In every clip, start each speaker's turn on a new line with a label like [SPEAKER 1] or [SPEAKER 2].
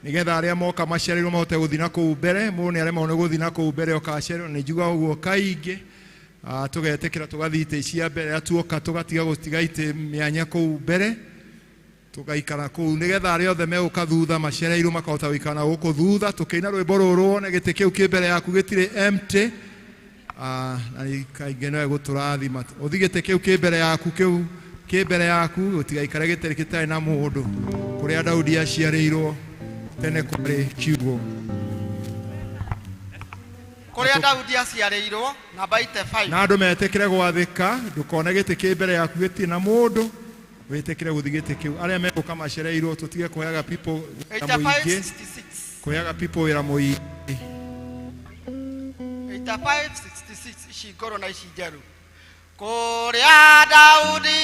[SPEAKER 1] Nĩgetha arĩa moka macereirwo mahote gũthiĩ na kũu mbere. Mũndũ nĩ aremagwo nĩ gũthiĩ na kũu mbere ũkacererwo. Nĩ njugaga ũguo kaingĩ. Tũgetĩkĩra tũgathiĩ itĩ cia mbere, rĩrĩa tuoka tũgatiga gũtiga itĩ mĩanya kũu mbere, tũgaikara kũu nĩgetha arĩa othe megũka thutha macereirwo makahota gũikara na gũkũ thutha. Tũkĩina rwĩmbo rũrũ wone gĩtĩ kĩu kĩ mbere yaku gĩtirĩ empty. Na kaingĩ no egũtũrathima. Ũthiĩ gĩtĩ kĩu kĩ mbere yaku, kĩu kĩ mbere yaku, gũtigaikare gĩtĩ gĩtarĩ na mũndũ. Kũrĩa Daudi aciarĩirwo tene kwarĩ kiugo.
[SPEAKER 2] Kũrĩa Daudi aciarĩirwo, namba 85.
[SPEAKER 1] Na andũ metĩkĩre gwathĩka, ndũkone gĩtĩ kĩ mbere yaku gĩtirĩ na mũndũ, wĩtĩkĩre gũthiĩ gĩtĩ kĩu. Arĩa megũka macereirwo tũtige kũheaga people wĩra mũingĩ,
[SPEAKER 2] 8566.
[SPEAKER 1] kũheaga people wĩra mũingĩ.
[SPEAKER 2] 8566 ici ngũrũ na ici njerũ. Kũrĩa Daudi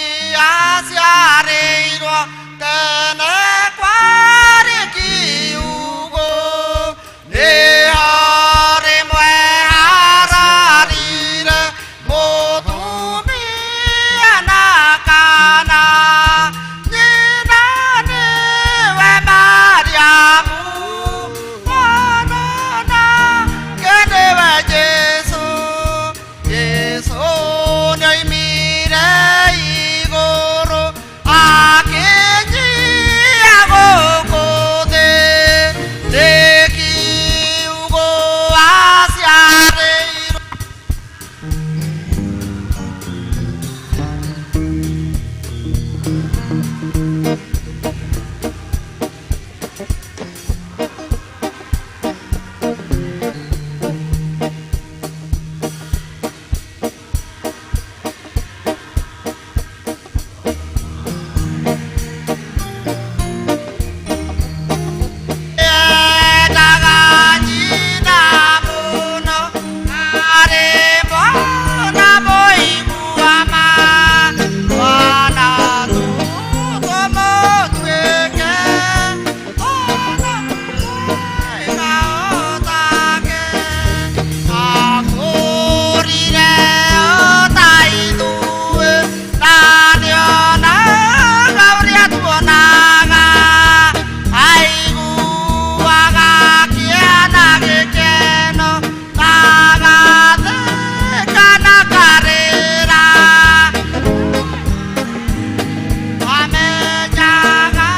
[SPEAKER 2] aciarĩirwo tene kwarĩ kiugo, nĩho rĩmwe hararire mũtumia na kana. Nyina nĩwe Mariamu, mwana nake nĩwe Jesũ. Jesũ nĩoimire igũrũ akĩnyia gũkũ thĩ, nĩ kiugo aciarĩirwo. Endaga nyina mũno, arĩ mwana mũigua ma. Mwana tũtũmũtuĩke, ona mwega o take. Akũrire o ta ithuĩ, na nĩonaga ũrĩa tuonaga. Aiguaga kĩana gĩkeno, na agatheka na akarĩra. Twamenyaga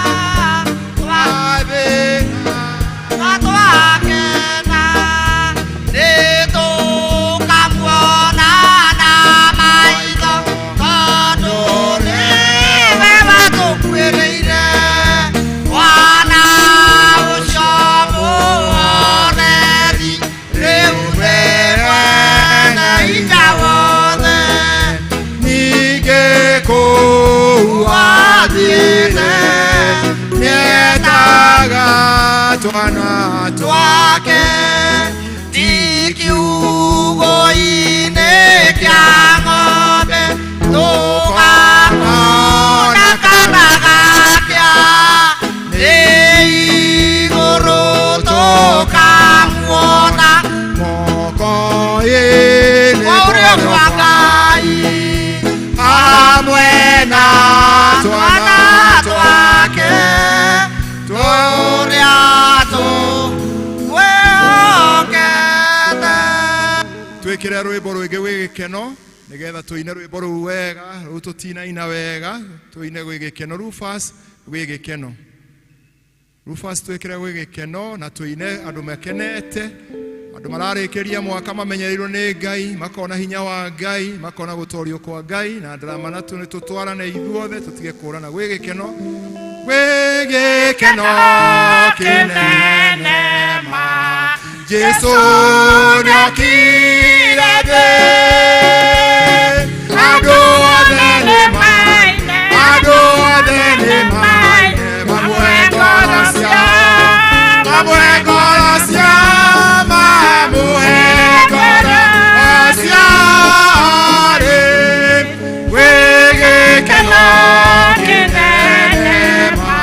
[SPEAKER 2] twakena, nĩtũkamuona na maitho, tondũ nĩwe watũkuĩrĩire. Mwana ũcio mũhoreri, rĩu nĩ mwene hinya wothe.
[SPEAKER 1] Ningĩ kũu athiĩte nĩetaga twana
[SPEAKER 2] twake, ti kiugo-inĩ kĩa ng'ombe tũgakuona kana gakĩa, nĩ igũrũ tũkamuona
[SPEAKER 1] moko-inĩ
[SPEAKER 2] kwa ũrĩo kwa Ngai,
[SPEAKER 1] hamwe na
[SPEAKER 2] twana
[SPEAKER 1] twana
[SPEAKER 2] twake tũrĩa tũmwĩhokete.
[SPEAKER 1] Twĩkĩre rwĩmbo rwĩngĩ gwĩ gĩkeno nĩgetha tũine rwĩmbo rũu wega, rũu tũtinaina wega, tũine gwĩ gĩkeno. Rufus gwĩ gĩkeno. Rufus twĩkĩre gwĩ gĩkeno na tũine andũ makenete, andũ mararĩkĩria mwaka mamenyereirwo nĩ Ngai, makona hinya wa Ngai, makona gũtorio kwa Ngai, na ndarama na nĩ tũtwarane ithuothe tũtige kũrana gwĩ gĩkeno. Gwĩ gĩkeno kĩnene ma Jesũ nĩokire thĩ, andũ othe nĩmaine, andũ othe nĩmaine, mamwe ngoro ciao, mamwe ngoro ciao, mamũhe ngoro ciao rĩ. Gwĩ gĩkeno kĩnene ma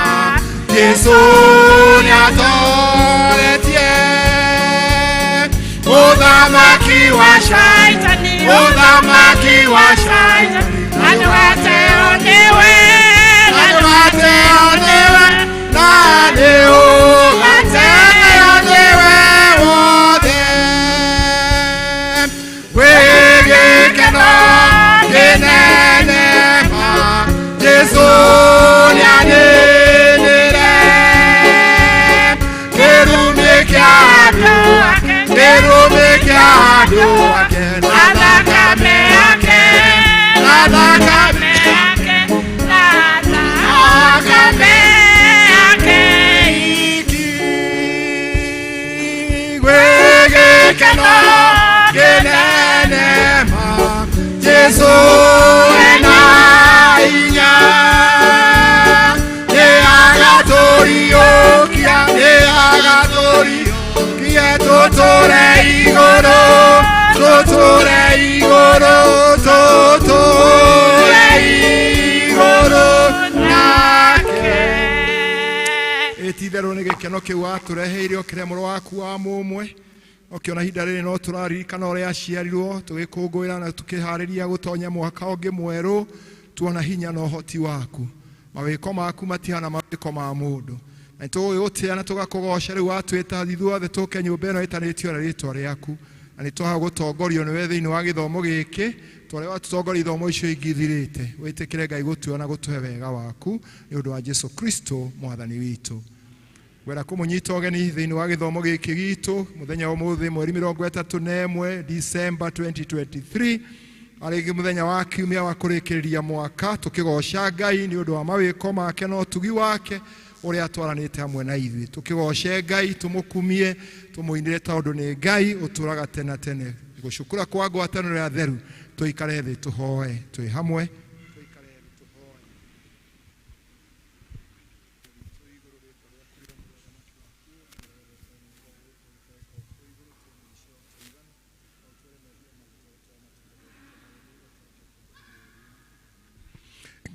[SPEAKER 1] Jesũ nĩatoretie ũthamaki wa Shaitani, ũthamaki wa Shaitani, na ndũgateo nĩwe, na ndũgateo nĩwe, na nĩũgateo Kĩrumi kĩa andũ ake na thakame yake, na thakame
[SPEAKER 3] yake, na thakame yake.
[SPEAKER 1] Iki gwĩ gĩkeno kĩnene ma Jesũ ena hinya, nĩagatũriũkia, nĩagatũriũkia tũtũre igũrũ, tũtũre igũrũ, tũtũre igũrũ nake. Ĩti-itherũ nĩ gĩkeno kĩu watũreheire ũkĩrĩa mũrũ waku wa mũmwe. Ũkĩona ihinda rĩrĩ no tũraririkana ũrĩa aciarirwo, tũgĩkũngũĩra na tũkĩharĩria gũtonya mwaka ũngĩ mwerũ, tuona hinya na ũhoti waku. Mawĩko maku matihana mawĩko ma mũndũ. Na nĩtũgũgĩgũtĩĩa na tũgakũgoca rĩu watwĩta ithuothe tũke nyũmba ĩno ĩtanĩtio na rĩtwa rĩaku. Na nĩtwaha gũtongorio nĩwe thĩinĩ wa gĩthomo gĩkĩ, twarĩa watũtongoria ithomo icio ingĩ ithirĩte. Wĩtĩkĩre Ngai gũtua na gũtũhe wega waku nĩ ũndũ wa Jesũ Kristo mwathani witũ. Ngwenda kũmũnyita ũgeni thĩinĩ wa gĩthomo gĩkĩ gitũ mũthenya wa ũmũthĩ mweri 31 December 2023, arĩ mũthenya wa kiumia wa kũrĩkĩrĩria mwaka, tũkĩgoca Ngai nĩ ũndũ wa mawĩko make na ũtugi wake ũrĩa atwaranĩte hamwe na ithuĩ. Tũkĩgoce Ngai, tũmũkumie, tũmũinĩre tondũ nĩ Ngai ũtũraga tene tene. Gũcukura kwa ngwatanĩro ya theru, tũikare thĩ tũhoe twĩ hamwe.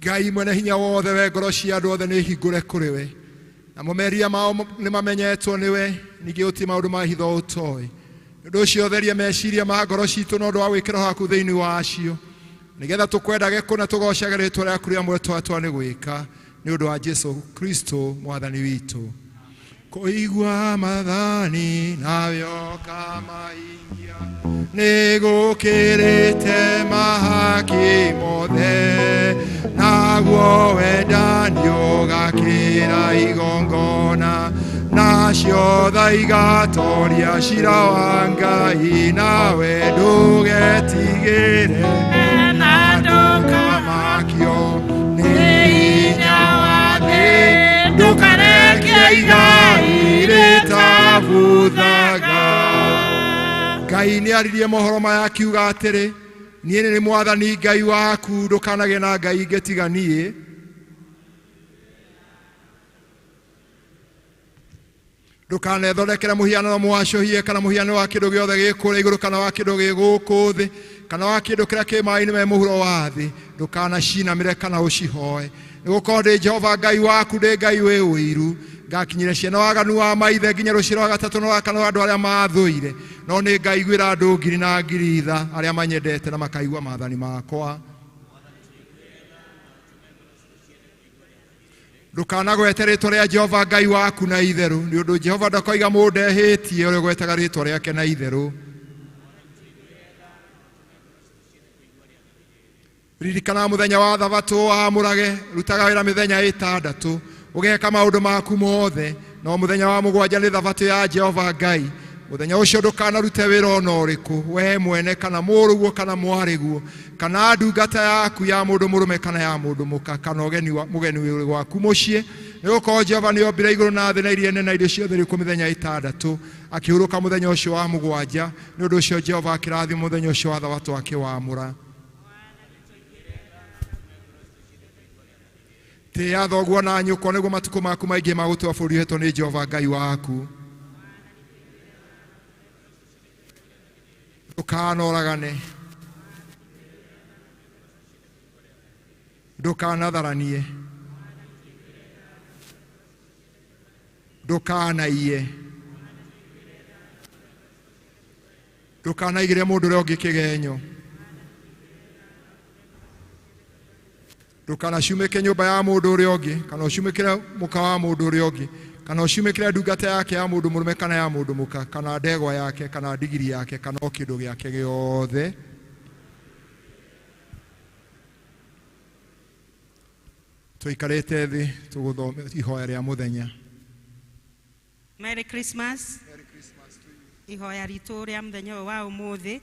[SPEAKER 1] Ngai mwene hinya wothe, we ngoro cia andũ othe nĩ hingũre kũrĩ we, namo mehia mao nĩ mamenyetwo nĩwe, ningĩ gũtirĩ maũndũ ma hitho ũtoĩ. Nĩ ũndũ ũcio theria meciria ma ngoro citũ na ũndũ wa gwĩkĩra waku thĩinĩ wacio, nĩgetha tũkwendage kũna tũgocage rĩtwa rĩaku rĩa mwetwatwa nĩ gwĩka, nĩ ũndũ wa Jesũ Kristo mwathani witũ. Kũigua mathani nawe ũkamahingia, nĩ gũkĩrĩte mahaki mothe, naguo wendani ũgakĩra igongona, nacio tha igatoria cira wa Ngai, nawe ndũgetigĩre
[SPEAKER 3] Na
[SPEAKER 1] ndũkamakio nĩ hinya wa thĩ, ndũkareke igai rĩtabuthaga. Ngai nĩaririe mohoro maya akiuga atĩrĩ, niĩ nĩ mwathani Ngai waku, ndũkanagĩe na ngai ingĩ tiga niĩ. Ndũkanethondekere mũhianano mwacũhie kana mũhianano wa kĩndũ gĩothe gĩ kũrĩa igũrũ kana wa kĩndũ gĩ gũkũ thĩ kana wa kĩndũ kĩrĩa kĩ maĩ-inĩ me mũhuro wa thĩ, ndũkanacinamĩre kana ũcihoe. Nĩgũkorwo ndĩ Jehova Ngai waku, ndĩ Ngai wĩ ũiru, ngakinyĩra ciana waganu wa maithe nginya rũciaro rwa gatatũ na rwa kana rwa andũ arĩa mathũire, no nĩ ngaiguĩra andũ ngiri na ngiri tha arĩa manyendete na makaigua maathani makwa. Ndũkanagwete rĩtwa rĩa Jehova Ngai waku na itherũ, nĩ ũndũ Jehova ndakoiga mũndũ ehĩtie ũrĩa ũgwetaga rĩtwa rĩake na itherũ. Ririkana mũthenya wa thabatũ wamũrage, rutaga wĩra mĩthenya ĩtandatũ, ũgeka maũndũ maku mothe, no mũthenya wa mũgwanja nĩ thabatũ ya Jehova Ngai. Mũthenya ũcio ndũkanarute wĩra ona ũrĩkũ, we mwene kana mũrũguo kana mwarĩguo, kana ndungata yaku ya mũndũ mũrũme kana ya mũndũ mũka, kana mũgeni wĩ gwaku mũciĩ. Nĩgũkorwo Jehova nĩombire igũrũ na thĩ na iria nene na indo ciothe irĩ kuo mĩthenya ĩtandatũ, akĩhurũka mũthenya ũcio wa mũgwanja. Nĩ ũndũ ũcio Jehova akĩrathima mũthenya ũcio wa thabatũ akĩwamũra. Tĩĩa thoguo na nyũkwa nĩguo matukũ maku maingĩ ma gũtũũra bũrũri ũhetwo nĩ Jehova Ngai waku. Ndũkanoragane, ndũkanatharanie, ndũkanaiye, ndũkanaigĩre mũndũ ũrĩa ũngĩ kĩgenyo, ndũkanacumĩke nyũmba ya mũndũ ũrĩa ũngĩ, kana ũcumĩkĩre mũka wa mũndũ ũrĩa ũngĩ, kana ũcumĩkĩre ndungata yake ya mũndũ mũrũme kana ya mũndũ mũka, kana ndegwa yake, kana ndigiri yake, kana o kĩndũ gĩake gĩothe. Tũikarĩte thĩ tũgũthoma ihoya rĩa mũthenya.
[SPEAKER 4] Merry Christmas.
[SPEAKER 1] Merry Christmas to you.
[SPEAKER 3] Ihoya ritũ rĩa mũthenya ũyũ wa ũmũthĩ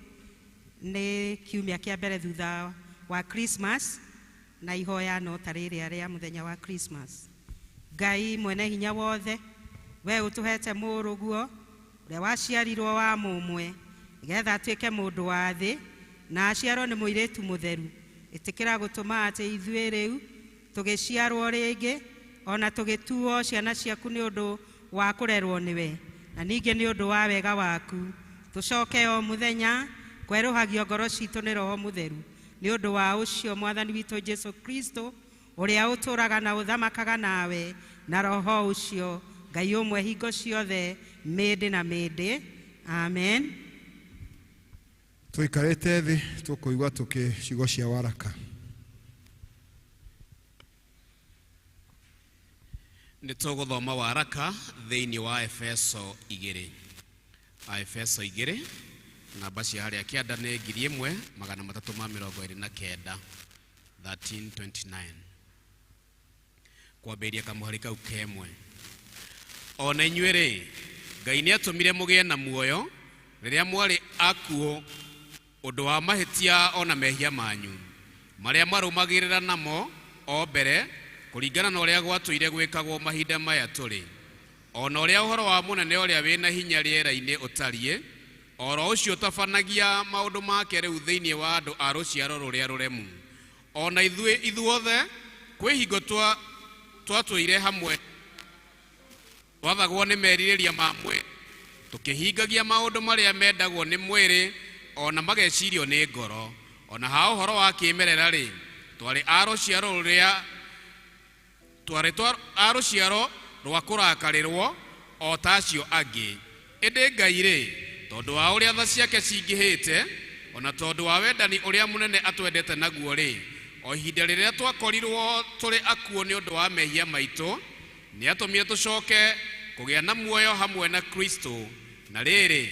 [SPEAKER 3] nĩ kiumia kĩa mbere thutha wa Christmas, na ihoya no ta rĩrĩa rĩa mũthenya wa Christmas. Ngai mwene hinya wothe, we ũtũhete mũrũguo ũrĩa waciarirwo wa mũmwe nĩgetha atuĩke mũndũ wa thĩ na aciarwo nĩ mũirĩtu mũtheru, ĩtĩkĩra gũtũma atĩ ithuĩ rĩu tũgĩciarwo rĩngĩ ona tũgĩtuo ciana ciaku nĩ ũndũ wa kũrerwo nĩwe, na ningĩ nĩ ũndũ wa wega waku tũcoke o mũthenya kwerũhagio ngoro citũ nĩ Roho Mũtheru. Nĩ ũndũ wa ũcio Mwathani witũ Jesu Kristo ũrĩa ũtũũraga na ũthamakaga nawe na Roho ũcio Ngai ũmwe hingo ciothe mĩndĩ na mĩndĩ. Amen.
[SPEAKER 1] Tũikarĩte thĩ tũkũigua tũkĩ ciugo cia waraka.
[SPEAKER 4] Nĩ tũgũthoma waraka thĩinĩ wa Efeso 2. Aefeso 2 namba cia harĩa kĩanda nĩ 1329, 1329, kwambĩrĩria kamũhari kau kemwe. Ona inyuĩ rĩ, Ngai nĩ atũmire mũgĩe na muoyo rĩrĩa mwarĩ akuũ ũndũ wa mahĩtia ona mehia manyu marĩa marũmagĩrĩra namo o mbere kũringana na ũrĩa gwatũire gwĩkagwo mahinda maya tũrĩ, ona ũrĩa ũhoro wa mũnene ũrĩa wĩna hinya rĩera-inĩ ũtariĩ, oro ũcio ũtabanagia maũndũ make rĩu thĩinĩ wa andũ a rũciaro rũrĩa rũremu. Ona ithuĩ ithuothe kwĩ hingo twatũire hamwe twathagwo nĩ merirĩria ma mwĩrĩ, tũkĩhingagia maũndũ marĩa mendagwo nĩ mwĩrĩ ona magecirio nĩ ngoro. Ona ha ũhoro wa kĩmerera rĩ, twarĩ a rũciaro rũrĩa twarĩ a rũciaro rwa kũrakarĩrwo o ta acio angĩ. Ĩndĩ Ngai rĩ, tondũ wa ũrĩa tha ciake cingĩhĩte, ona tondũ wa wendani ũrĩa mũnene atwendete naguo rĩ, o ihinda rĩrĩa twakorirwo tũrĩ akuũ nĩ ũndũ wa mehia maitũ, nĩ atũmire tũcoke kũgĩa na muoyo hamwe na Kristo. Na rĩrĩ,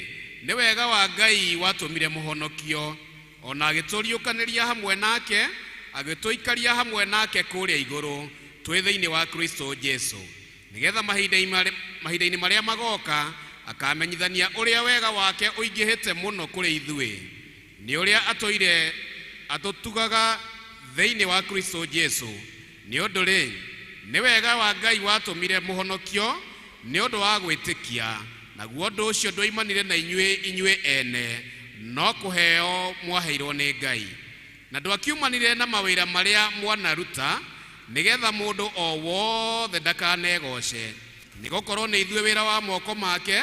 [SPEAKER 4] nĩ wega wa Ngai watũmire mũhonokio, ona agĩtũriũkanĩria hamwe nake, agĩtũikaria hamwe nake kũrĩa igũrũ twĩ thĩinĩ wa Kristo Jesu, nĩgetha mahinda-inĩ marĩa magoka akamenyithania ũrĩa wega wake ũingĩhĩte mũno kũrĩ ithuĩ, nĩ ũrĩa atũire atũtugaga thĩinĩ wa Kristo Jesu. Nĩ ũndũ rĩ, nĩ wega wa Ngai watũmire mũhonokio nĩ ũndũ wa gwĩtĩkia, naguo ũndũ ũcio ndwoimanire na inyuĩ inyuĩ ene, no kũheo mwaheirwo nĩ Ngai. Na ndwakiumanire na mawĩra marĩa mwanaruta, nĩgetha mũndũ o wothe ndakanegoce, nĩgũkorwo nĩ ithuĩ wĩra wa moko make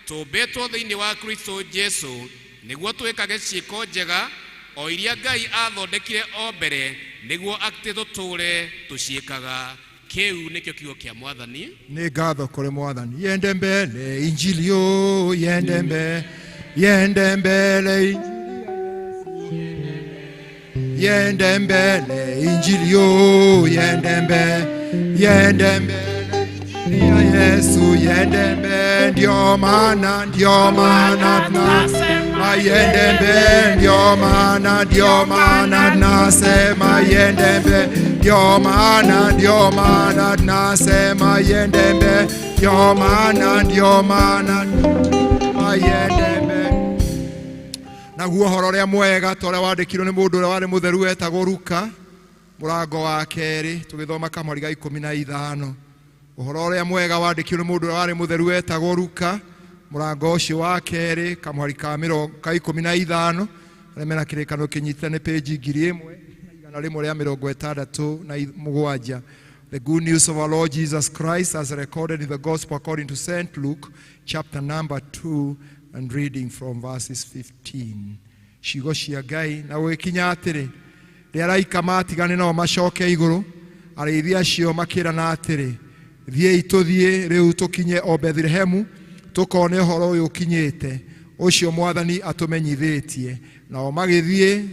[SPEAKER 4] tũmbĩtwo thĩinĩ wa Kristo Jesu nĩguo twĩkage ciĩko njega o iria Ngai athondekire o mbere nĩguo atĩ tũtũũre tũciĩkaga. Kĩu nĩkĩo kiugo kĩa Mwathani.
[SPEAKER 1] Nĩ ngatho kũrĩ Mwathani. Yende mbele injili yo, yende mbele, yende mbele injili, yende mbele injili yo, yende mbele, yende mbele injili ya Yesu, yende mbele. Ndio maana, ndio maana tunasema yende mbele, ndio maana, ndio maana tunasema yende mbele, ndio maana, ndio maana tunasema yende mbele, ndio maana, ndio maana tunasema yende mbele. Naguo ũhoro ũrĩa mwega ta ũrĩa wandĩkirwo nĩ mũndũ ũrĩa warĩ mũtheru wetagwo Luka, mũrango wa kerĩ, tũgĩthoma kamũhari ga 15. Ũhoro ũrĩa mwega wandĩkirwo nĩ mũndũ ũrĩa warĩ mũtheru wetagwo Luka, mũrango ũcio wa kerĩ, kamũhari ka 15, arĩa mena kĩrĩkanĩro kĩnyitane nĩ pĩnji 1167. The good news of our Lord Jesus Christ as recorded in the Gospel according to St. Luke, chapter number 2, and reading from verses 15. Ciugo cia Ngai. Na gũgĩkinya atĩrĩ, rĩrĩa araika matigane nao macoke igũrũ, arĩithi acio makĩrana atĩrĩ, thiĩi tũthiĩ rĩu tũkinye o Bethlehemu, tũkone ũhoro ũyũ ũkinyĩte, ũcio Mwathani atũmenyithĩtie. Nao magĩthiĩ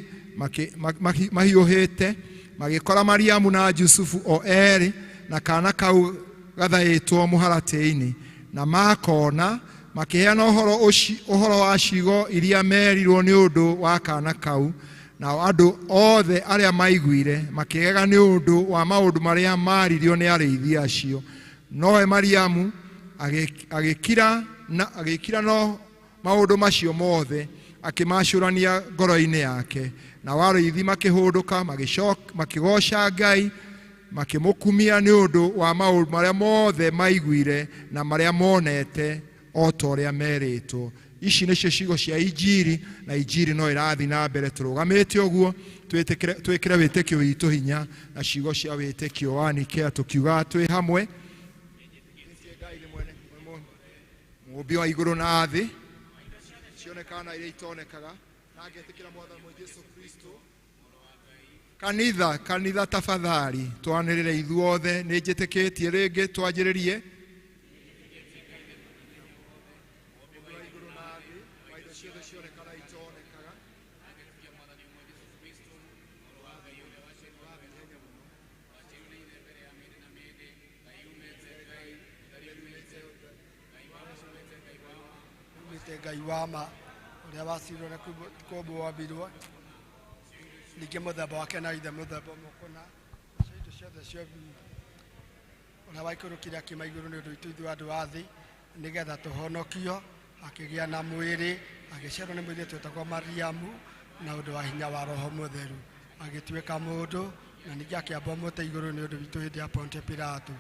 [SPEAKER 1] mahiũhĩte, magĩkora Mariamu na Jusufu o erĩ, na kana kau gathaĩtwo mũharatĩ-inĩ. Na makona makĩheana ũhoro wa ciugo iria merirwo nĩ ũndũ wa kana kau. Nao andũ othe arĩa maiguire makĩgega nĩ ũndũ wa maũndũ marĩa maaririo nĩ arĩithi acio. Nowe Mariamu agĩkira no Maũndũ macio mothe akĩmacũrania ngoro-inĩ yake. Na arĩithi makĩhũndũka, makĩgooca Ngai, makĩmũkumia nĩ ũndũ wa maũndũ marĩa mothe maiguire na marĩa monete o ta ũrĩa merĩtwo. Ici nĩcio ciugo cia Injiri, na Injiri no ĩrathiĩ na mbere tũrũgamĩte ũguo, twĩkĩre wĩtĩkio witũ hinya na ciugo cia wĩtĩkio wa Nikea tũkiugaga twĩ hamwe. Mũũmbi wa igũrũ na thĩ, cionekaga na iria itonekaga, na ngetĩkĩra Mwathani Jesũ Kristo. Kanitha, kanitha tafadhali, twanĩrĩre ithuothe, nĩ njĩtĩkĩtie rĩngĩ, twanjĩrĩrie.
[SPEAKER 2] Ngai wa ma ũrĩa wacirwo na kũmbwo wambirwo, ningĩ mũthemba wake na ithe mũthemba ũmwe kũna, indo ciothe ciombirwo, ũrĩa waikũrũkire akiuma igũrũ nĩ ũndũ witũ ithuĩ andũ a thĩ, nĩgetha tũhonokio, akĩgĩa na mwĩrĩ, agĩciarwo nĩ mũirĩtu wetagwo Mariamu na ũndũ wa hinya wa Roho Mũtheru, agĩtuĩka mũndũ, na ningĩ akĩambwo mũtĩ igũrũ nĩ ũndũ witũ hĩndĩ ya Pontio Pilato,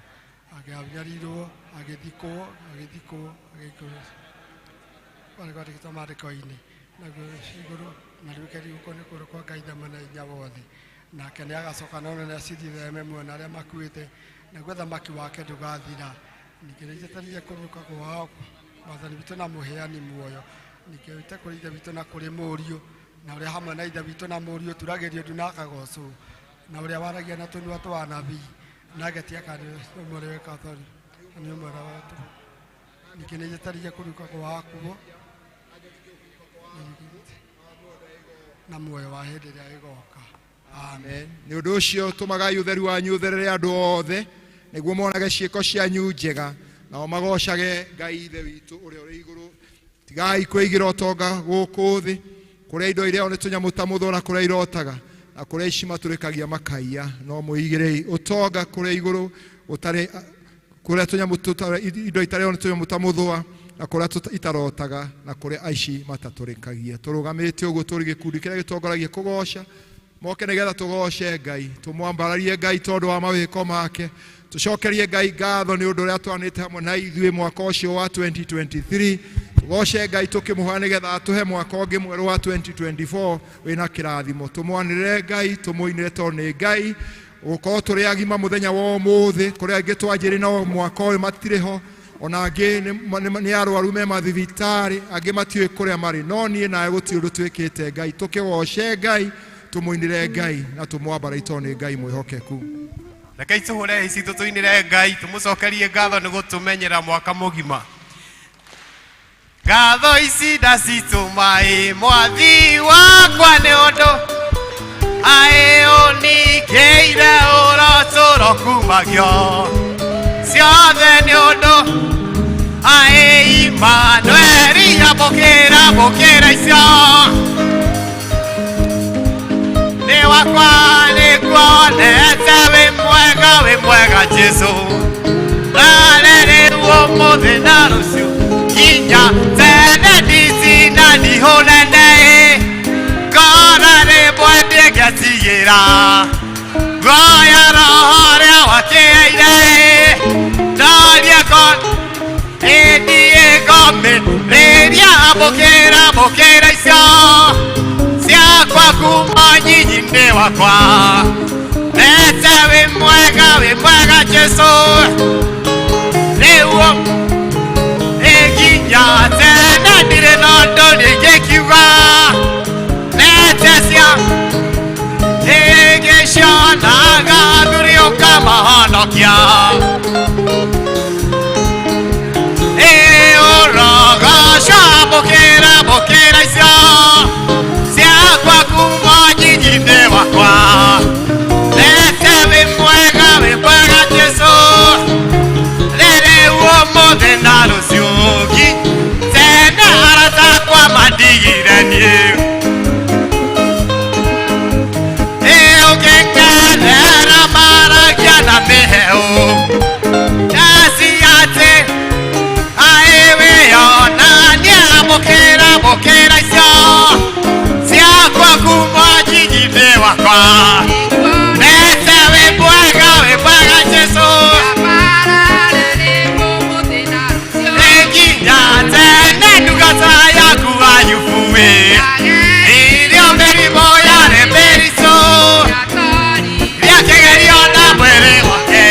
[SPEAKER 2] akĩnyarirwo, agĩthikwo, agĩthikwo, agĩikũrũkio kwandĩkĩtwo maandĩko-inĩ, naguo igũrũ na rĩũke riũko nĩ kũrũ kwa Ngai Ithe Mwene Hinya Wothe, nake nĩ agacoka na onane acirithie muoyo na arĩa makuĩte, naguo thamaki wake ndũgathira. Ningĩ nĩnjetereire kũrũka kwa Mwathani witũ na mũheani muoyo, ningĩ wĩte kũrĩ Ithe witũ na kũrĩ Mũriũ, na ũrĩa hamwe na Ithe witũ na Mũriũ turagĩrio ndu na akagocwo, na ũrĩa waragia na tũnua twa anabii, na agetia kana nĩ ũmwe wa nĩ ũmwe wa ningĩ nĩnjetereire kũriũka kwa akuũ na muoyo wa hĩndĩ ĩrĩa ĩgoka.
[SPEAKER 1] Amen. Nĩ ũndũ ũcio tũmagai ũtheru wanyu ũtherere andũ othe, nĩguo monage ciĩko cianyu njega, nao magocage Ngai Ithe witũ ũrĩa ũrĩ igũrũ. Tigai kwĩigĩra ũtonga gũkũ thĩ, kũrĩa indo iria nĩ tũnyamũ ta mũthũa na kũrĩa irotaga, na kũrĩa ici matũrĩkagia makaiya, no mwĩigĩrei ũtonga kũrĩa igũrũ ũtarĩ kũrĩa tũnyamũ tũtarĩ indo itarĩ nĩ tũnyamũ ta mũthũa, na kũrĩa itarotaga, na kũrĩa aici matatũrĩkagia. Tũrũgamĩte ũguo tũrĩ gĩkundi kĩrĩa gĩtongoragia kũgoca, moke nĩgetha tũgoce Ngai, tũmwambararie Ngai tondũ wa mawĩko make, tũcokerie Ngai ngatho nĩ ũndũ ũrĩa twanĩte hamwe na ithuĩ mwaka ũcio wa 2023. Tũgoce Ngai tũkĩmũhoya nĩgetha atũhe mwaka ũngĩ mwerũ wa 2024 wĩna kĩrathimo. Tũmwanĩrĩre Ngai, tũmũinĩre tondũ nĩ Ngai gũkorwo tũrĩ agima mũthenya wa ũmũthĩ, kũrĩa angĩ twanjĩrĩ nao mwaka ũyũ matirĩ ho, ona angĩ nĩ arwaru me mathibitarĩ, angĩ matiũĩ kũrĩa marĩ, no niĩ nawe gũtirĩ ũndũ twĩkĩte Ngai. Tũkĩgoce Ngai, tũmũinĩre Ngai na tũmwambararie tondũ nĩ Ngai mwĩhokeku.
[SPEAKER 5] Rekei tũhũre ici tũtũinĩre Ngai, tũmũcokerie ngatho nĩ gũtũmenyera mwaka mũgima. Ngatho ici ndacitũma ĩ mwathi wakwa nĩ ũndũ aĩ ũningĩire ũrotũro kumagio ciothe nĩ ũndũ aĩ Imanueli, amũkĩra amũkĩra icio nĩ wakwa nĩkuonete wĩ mwega Jesũ, na rĩu ũmũthĩ na rũciũ nginya tene ndici na ndihũnene ngora rĩmwe ndĩngetigĩra guoya roho ũrĩa wakĩeire ndoria ĩndiĩ ngomĩrĩria amũkĩra amũkĩra icio ciakwa kuma nyinyi-inĩ wakwa, nete wĩ mwega Jesũ, rĩu nginya tene ndirĩ na ũndũ ndingĩkiuga, nete cia ĩgĩcionaga athuri ũkamahonokia, ĩ ũrogoco amũkĩra amũkĩra icio ciakwa kuma nyinyi-inĩ wakwa, nete wĩ mwega Jesũ, rĩrĩ ũmũthĩ na rũciũ tene arata akwa mandigire niĩ, ĩ ũngĩngerera maragia na mĩheũ, Nete wĩ mwega, wĩ mwega Jesũ. Nginya tene ndungata yaku Ayubu wĩ. Irio mĩrimũ yarĩ mĩritũ. Rĩakĩgerio na mwĩrĩ wake.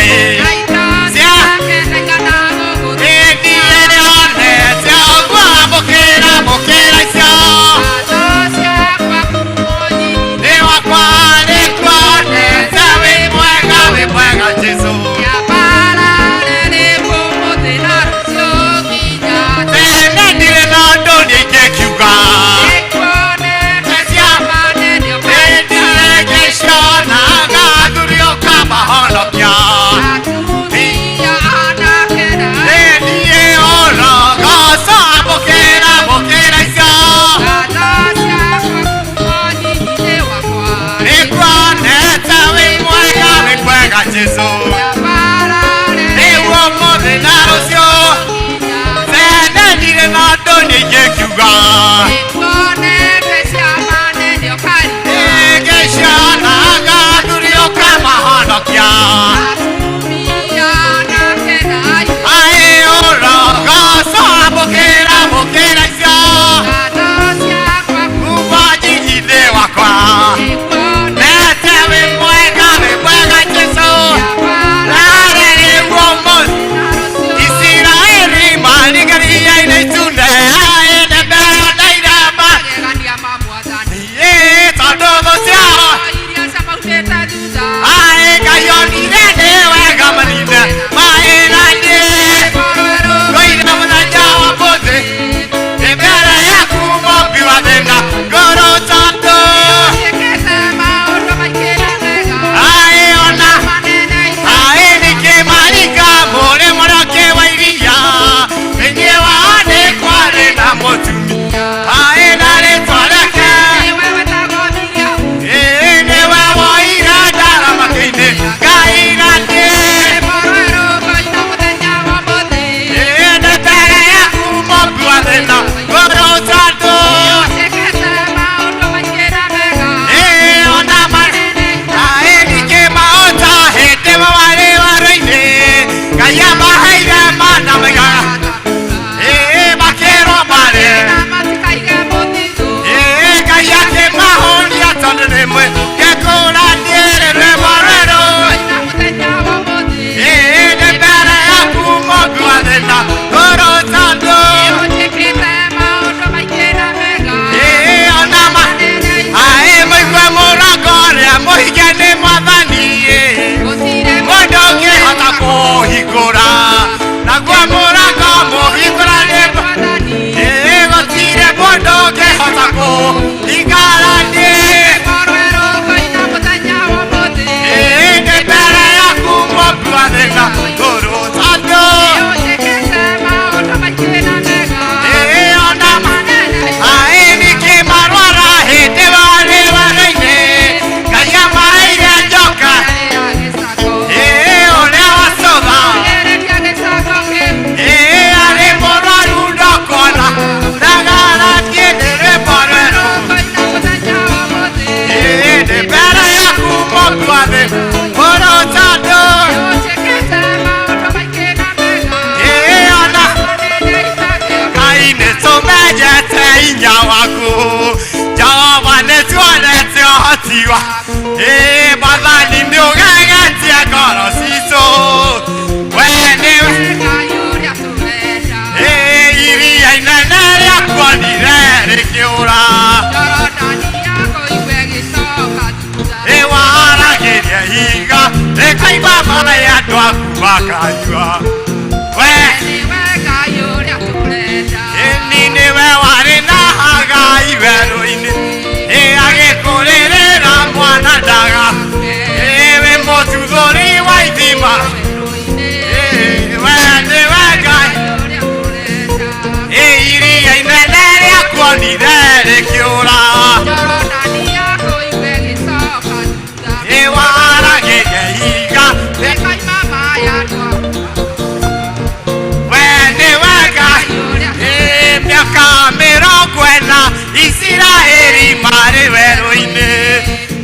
[SPEAKER 6] Isiraeli marĩ werũ-inĩ,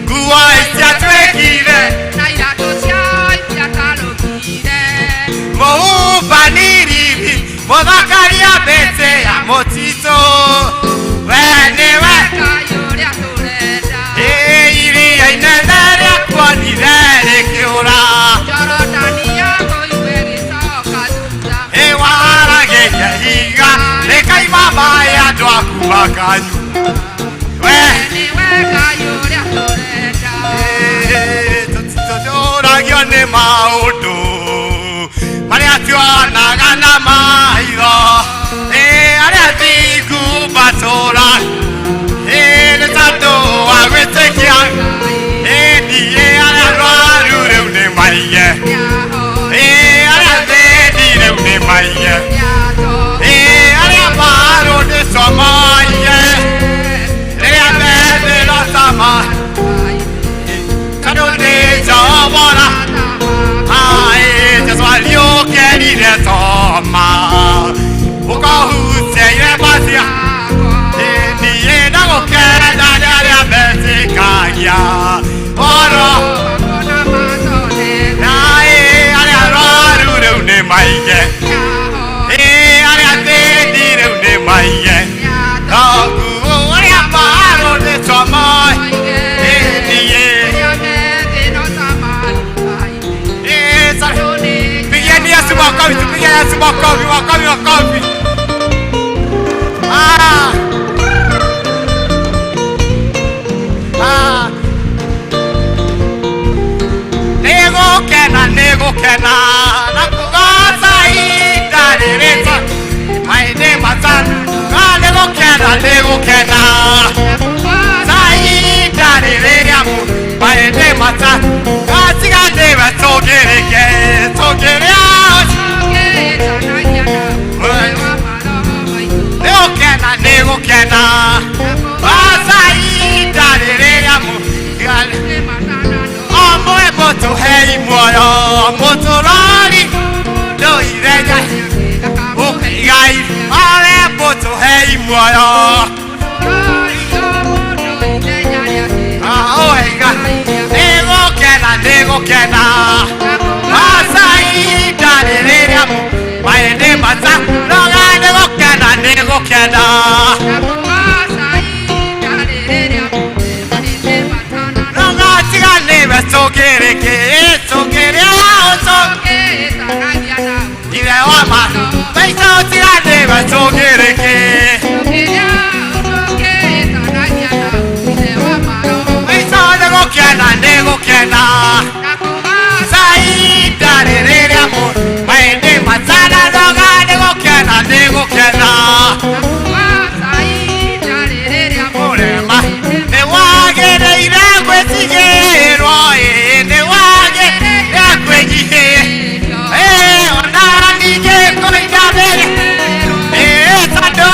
[SPEAKER 6] nguo cia
[SPEAKER 5] ya mĩtĩ ya mũtitũ. We nĩwe iria inene rĩakuonire rĩkĩũra. Ĩwaragĩria ihiga rĩkaima maĩ andũ aku makanyua. We tũtũragio nĩ maũndũ marĩa tuonaga na maitho. Arĩa thingu matũra nĩ tondũ wa gwĩtĩkia. Niĩ arĩa arwaru rĩu nĩ maige. Arĩa thĩni rĩu nĩ maige. Arĩa marũ nĩ comaige. Rĩrĩa methĩra cama tondũ nĩ njobora. Jesu aliũkĩrire Toma ũkahutia irema cia. Niĩ ndagũkena nĩ arĩa metĩkagia ũhoro. Arĩa arwaru rĩu nĩ maige. Arĩa thĩni rĩu nĩ maige. Thoguo arĩa marũ nĩ Toma. Niĩ Pigeni Yesu makofi, tupige Yesu makofi, makofi, makofi. Ah. Ah. Nĩgũkena, nĩgũkena, na kũgooca ihinda rĩrĩ maĩndĩ matano. Ah, nĩgũkena, nĩgũkena, ta ihinda rĩrĩ rĩa maĩndĩ matano. Ah, tiga nĩwe tũngĩrĩke, tũngĩrĩa. Nĩgũkena, nĩgũkena, goca ihinda rĩrĩ rĩa Omwe mũtũhei muoyo mũtũrori ndũire ũkaigai. Owe mũtũhei muoyo ũiga. Nĩgũkena, nĩgũkena, goca ihinda rĩrĩ rĩa maĩndĩ mata. Roga nĩgũkena, nĩgũkena. Roga tiga nĩwe tũngĩrĩkĩ, tũngĩrĩa ithe wa ma. Maitũ tiga nĩwe tũngĩrĩkĩ. Maitũ nĩgũkena, nĩgũkena, ihinda rĩrĩ rĩa maĩndĩ matana. Roga nĩgũkena, nĩgũkena. Mũrema nĩwagĩrĩire gwĩtigĩrwo, nĩwagĩrĩire kwĩnyihĩria, ona ningĩ kũinamĩrĩra, tondũ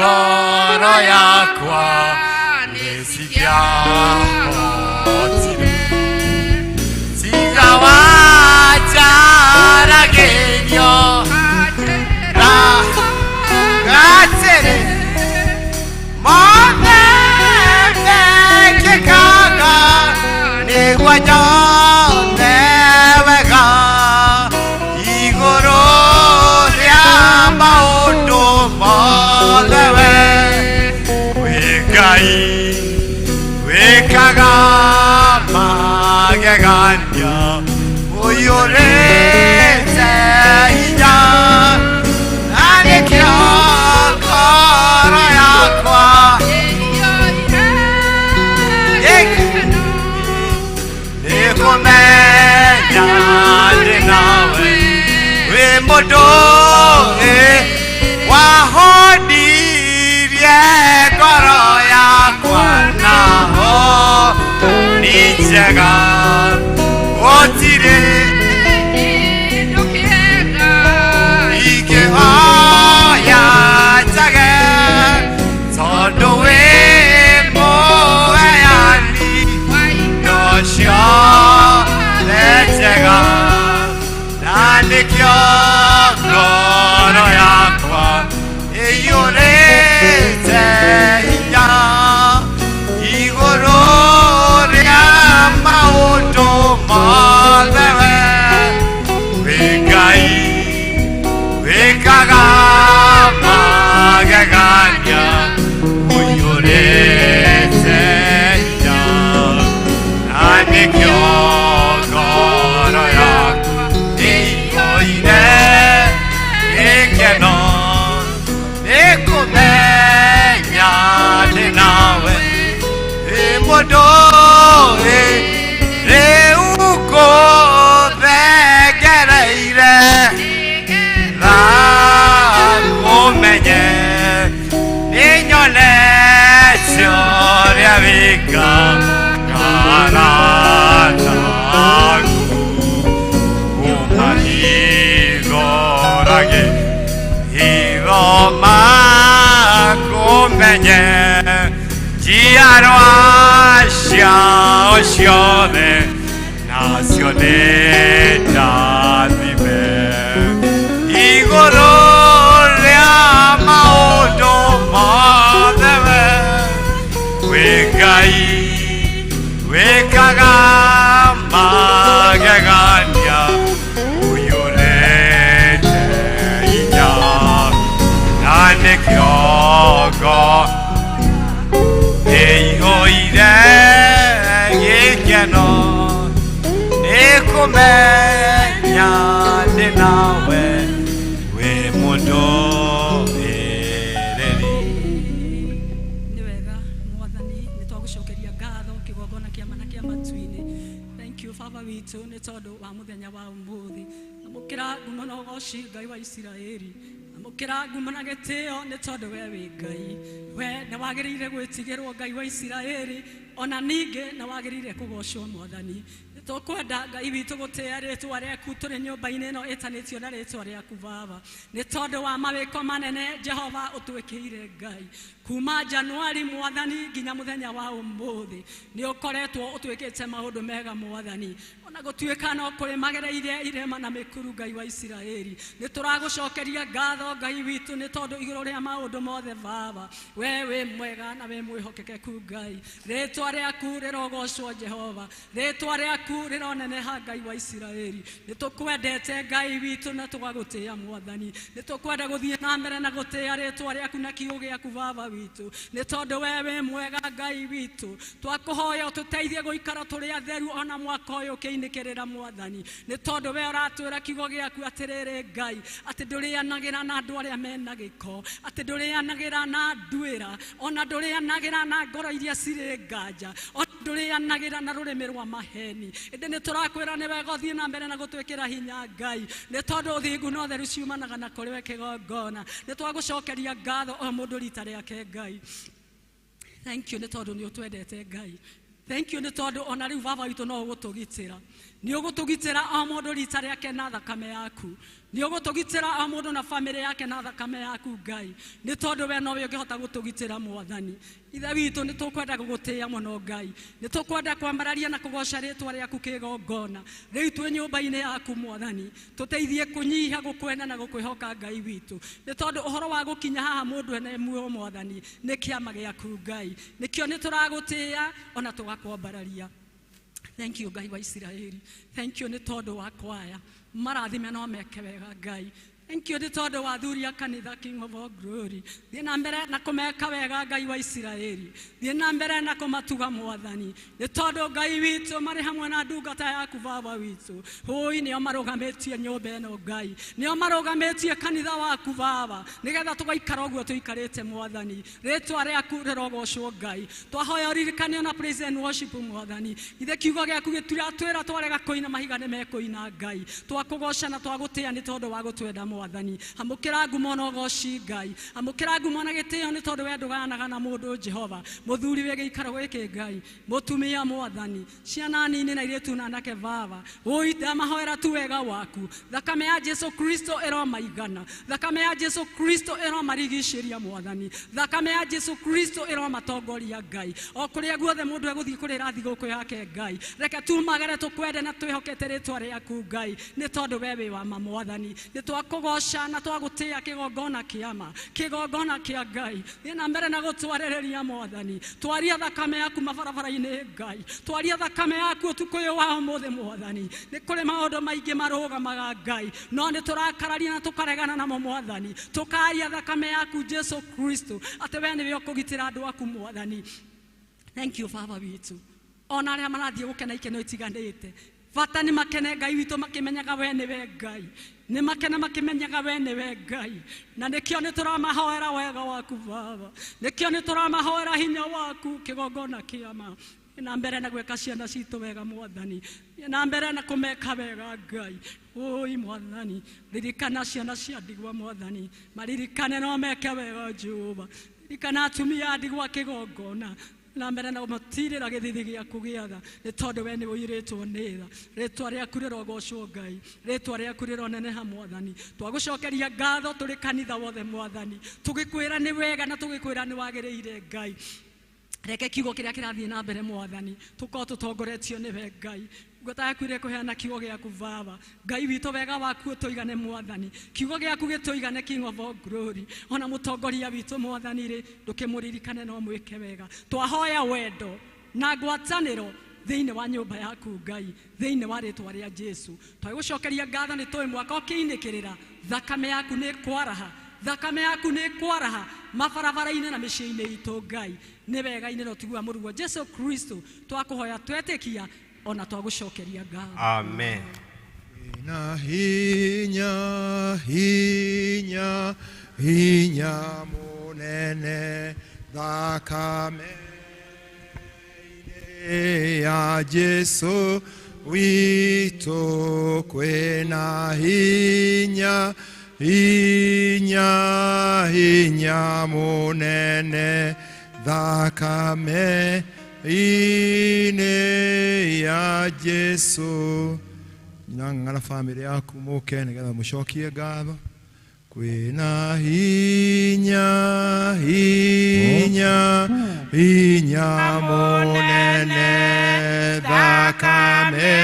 [SPEAKER 5] Ngoro yakwa nĩcikiahotire tiga wanjaragĩrio atĩrĩ mothe mekĩkaga nĩguo nyone wega igũrũ rĩa maũndũ mothe we wĩ Ngai wĩkaga magegania ũiyũrĩte hinya na nĩkĩo ngoro yakwa nĩkũmenya ndĩ nawe wĩ mũndũ wahonirie ngoro yakwa naho nĩ njega gũtirĩ ingĩhoya njage tondũ wĩ mũheani indo ciothe njega na nĩkĩo ngoro yakwa ĩiyũrĩte hinya igũrũ rĩa maũndũ mothe we wĩ Ngai wĩkaga magegania ũiyũrĩte hinya na nĩkĩo ngoro yakwa ĩiyũire gĩkeno nĩkũmenya ndĩ nawe wĩ mũndũ rĩu ngũthengereire ũmenye nĩnyonete ũrĩa wĩkaga arata aku ũmahingũrage hitho makũmenye njiarwa ciao ciothe nacio nĩ ndathime igũrũ rĩa maũndũ mothe we wĩ Ngai wĩkaga magegania ũiyũrĩte hinya na nĩkĩo ngoro ĩiyũire gĩkeno nĩkũmenya ndĩ nawe wĩ mũndũ ĩrĩri.
[SPEAKER 6] Nĩ wega Mwathani, nĩ twagũcokeria ngatho kĩgongona kĩa mana kĩa matu-inĩ. Thank you Baba witũ nĩ tondũ wa mũthenya wa ũmũthĩ. Amũkĩra ngumo na ũgoci Ngai wa Isiraeli. Amũkĩra ngumo na gĩtĩo nĩ tondũ we wĩ Ngai. We nĩ wagĩrĩire gwĩtigĩrwo Ngai wa Isiraeli, ona ningĩ nĩ wagĩrĩire kũgocwo Mwathani. Nĩ tũkwenda Ngai witũ gũtĩĩa rĩtwa rĩaku tũrĩ nyũmba-inĩ ĩno ĩtanĩtio na rĩtwa rĩaku Baba, nĩ tondũ wa mawĩko manene Jehova ũtwĩkĩire Ngai kuma Januari Mwathani nginya mũthenya wa ũmũthĩ. Nĩ ũkoretwo ũtwĩkĩte maũndũ mega Mwathani, ona gũtuĩka no kũrĩ magereire irĩma na mĩkuru. Ngai wa Isiraeli, nĩ tũragũcokeria ngatho Ngai witũ nĩ tondũ igũrũ rĩa maũndũ mothe Baba we wĩ mwega na wĩ mwĩhokekeku Ngai. Rĩtwa rĩaku rĩrogocwo Jehova, rĩtwa rĩaku rĩroneneha Ngai wa Isiraeli. Nĩ tũkwendete Ngai witũ na tũgagũtĩĩa Mwathani. Nĩ tũkwenda gũthiĩ na mbere na gũtĩĩa rĩtwa rĩaku na kiugo gĩaku Baba witũ, nĩ tondũ we wĩ mwega Ngai witũ. Twakũhoya ũtũteithie gũikara tũrĩ atheru ona mwaka ũyũ ũkĩinĩkĩrĩra Mwathani, nĩ tondũ we ũratwĩra kiugo gĩaku atĩrĩrĩ Ngai, atĩ ndũrĩanagĩra na andũ arĩa mena gĩko, atĩ ndũrĩanagĩra na nduĩra, ona ndũrĩanagĩra na ngoro iria cirĩ nganja, ona ndũrĩanagĩra na rũrĩmĩ rwa maheni. Ĩndĩ nĩ tũrakwĩra nĩ wega ũthiĩ na mbere na gũtwĩkĩra hinya Ngai, nĩ tondũ ũthingu na ũtheru ciumanaga na kũrĩ we kĩgongona. Nĩ twagũcokeria ngatho o mũndũ rita rĩake Ngai. Thank you nĩ tondũ nĩ ũtwendete Ngai. Thank you nĩ tondũ ona rĩu Baba witũ no ũgũtũgitĩra. Nĩ ũgũtũgitĩra o mũndũ rita rĩake na thakame yaku. Nĩ ũgũtũgitĩra o mũndũ na bamĩrĩ yake na thakame yaku Ngai. Nĩ tondũ we nowe ũngĩhota gũtũgitĩra Mwathani. Ithe witũ nĩ tũkwenda gũgũtĩĩa mũno Ngai. Nĩ tũkwenda kwambararia na kũgoca rĩtwa rĩaku kĩgongona. Rĩu twĩ nyũmba-inĩ yaku Mwathani. Tũteithie kũnyiha gũkwenda na gũkwĩhoka Ngai witũ. Nĩ tondũ ũhoro wa gũkinya haha mũndũ ene muoyo Mwathani nĩ kĩama gĩaku Ngai. Nĩkĩo nĩ tũragũtĩĩa ona tũgakwambararia. Thank you Ngai wa Isiraeli. Thank you nĩ tondũ wa kwaya. Marathime no meke wega Ngai. Thank you nĩ tondũ wa athuri a kanitha King of all glory. Thiĩ na mbere na kũmeka wega Ngai wa Isiraeli. Thiĩ na mbere na kũmatuga Mwathani. Nĩ tondũ Ngai witũ marĩ hamwe na ndungata yaku Baba witũ. Hũi nĩo marũgamĩtie nyũmba ĩno Ngai. Nĩo marũgamĩtie kanitha waku Baba. Nĩgetha tũgaikara ũguo tũikarĩte Mwathani. Rĩtwa rĩaku rĩrogocwo Ngai. Twahoya ũririkane ona praise and worship Mwathani. Ithe kiugo gĩaku gĩtiratwĩra twarega kũina mahiga nĩ mekũina Ngai. Twakũgoca na twagũtĩĩa nĩ tondũ wa gũtwenda Mwathani. Amũkĩra ngumo na ũgoci Ngai. Amũkĩra ngumo na gĩtĩo nĩ tondũ we ndũgayanaga na mũndũ Jehova. Mũthuri wĩ gĩikaro gĩkĩ Ngai. Mũtumia Mwathani. Ciana nini na airĩtu na anake Baba. Ũi ndamahoera tu wega waku. Thakame ya Jesu Kristo ĩromaigana. Thakame ya Jesu Kristo ĩromarigicĩria Mwathani. Thakame ya Jesu Kristo ĩromatongoria Ngai. O kũrĩa guothe mũndũ egũthiĩ kũrĩra thigũkũ yake Ngai. Reke tumagare tũkwende na twĩhokete rĩtwa rĩaku Ngai. Nĩ tondũ we wĩ wa ma Mwathani. Nĩ twakũgoca na twagũtĩĩa kĩgongona kĩa ma. Kĩgongona kĩa Ngai. Thiĩ na mbere na gũtwarĩrĩria Mwathani. Twaria thakame yaku mabarabara-inĩ Ngai. Twaria thakame yaku ũtukũ ũyũ wa ũmũthĩ Mwathani. Nĩ kũrĩ maũndũ maingĩ marũgamaga Ngai. No nĩ tũrakararia na tũkaregana namo Mwathani. Tũkaria thakame yaku Jesu Kristo. Atĩ we nĩwe ũkũgitĩra andũ aku Mwathani. Thank you Baba witũ. Ona arĩa marathiĩ gũkena ikeno itiganĩte. Bata nĩ makene Ngai witũ makĩmenyaga we nĩwe Ngai. Nĩ makene makĩmenyaga we nĩwe Ngai. Na nĩkĩo nĩ tũramahoera wega waku Baba. Nĩkĩo nĩ tũramahoera hinya waku kĩgongona kĩa ma. Na mbere na gwĩka ciana citũ wega Mwathani. Na mbere na kũmeka wega Ngai. Oi Mwathani, ririkana ciana cia ndigwa Mwathani. Maririkane no meke wega Jehova. Ririkana atumia a ndigwa kĩgongona. Na mbere na gũmatirĩra gĩthithi gĩaku gĩa tha. Nĩ tondũ we nĩ ũirĩtwo nĩ tha. Rĩtwa rĩaku rĩrogocwo Ngai. Rĩtwa rĩaku rĩroneneha Mwathani. Twagũcokeria ngatho tũrĩ kanitha wothe Mwathani. Tũgĩkwĩra nĩ wega na tũgĩkwĩra nĩ wagĩrĩire Ngai. Reke kiugo kĩrĩa kĩrathiĩ na mbere Mwathani. Tũkorwo tũtongoretio nĩwe Ngai. Ngota yaku ĩrĩa ĩkũheana kiugo gĩaku Baba. Ngai witũ wega waku ũtũigane Mwathani. Kiugo gĩaku gĩtũigane King of all glory. Ona mũtongoria witũ Mwathani rĩ, ndũkĩmũririkane no mwĩke wega. Twahoya wendo na ngwatanĩro thĩinĩ wa nyũmba yaku Ngai, thĩinĩ wa rĩtwa rĩa Jesu. Twagũcokeria ngatho nĩ tũĩ mwaka ũkĩinĩkĩrĩra, thakame yaku nĩ ĩkwaraha. Thakame yaku nĩ ĩkwaraha mabarabara-inĩ na mĩciĩ-inĩ itũ Ngai. Nĩ wega-inĩ na ũtugu wa mũrũguo Jesu Kristo twakũhoya twetĩkia ona twagũcokeria ngatho.
[SPEAKER 5] Amen.
[SPEAKER 1] Na hinya, hinya, hinya munene thakame ya Jesu witũ kwĩna hinya, hinya, hinya munene thakame ine ya Jesu. Nyina na family yaku mũke nĩgetha mũcokie ngatho. Kwĩna hinya, hinya, hinya mũnene thakame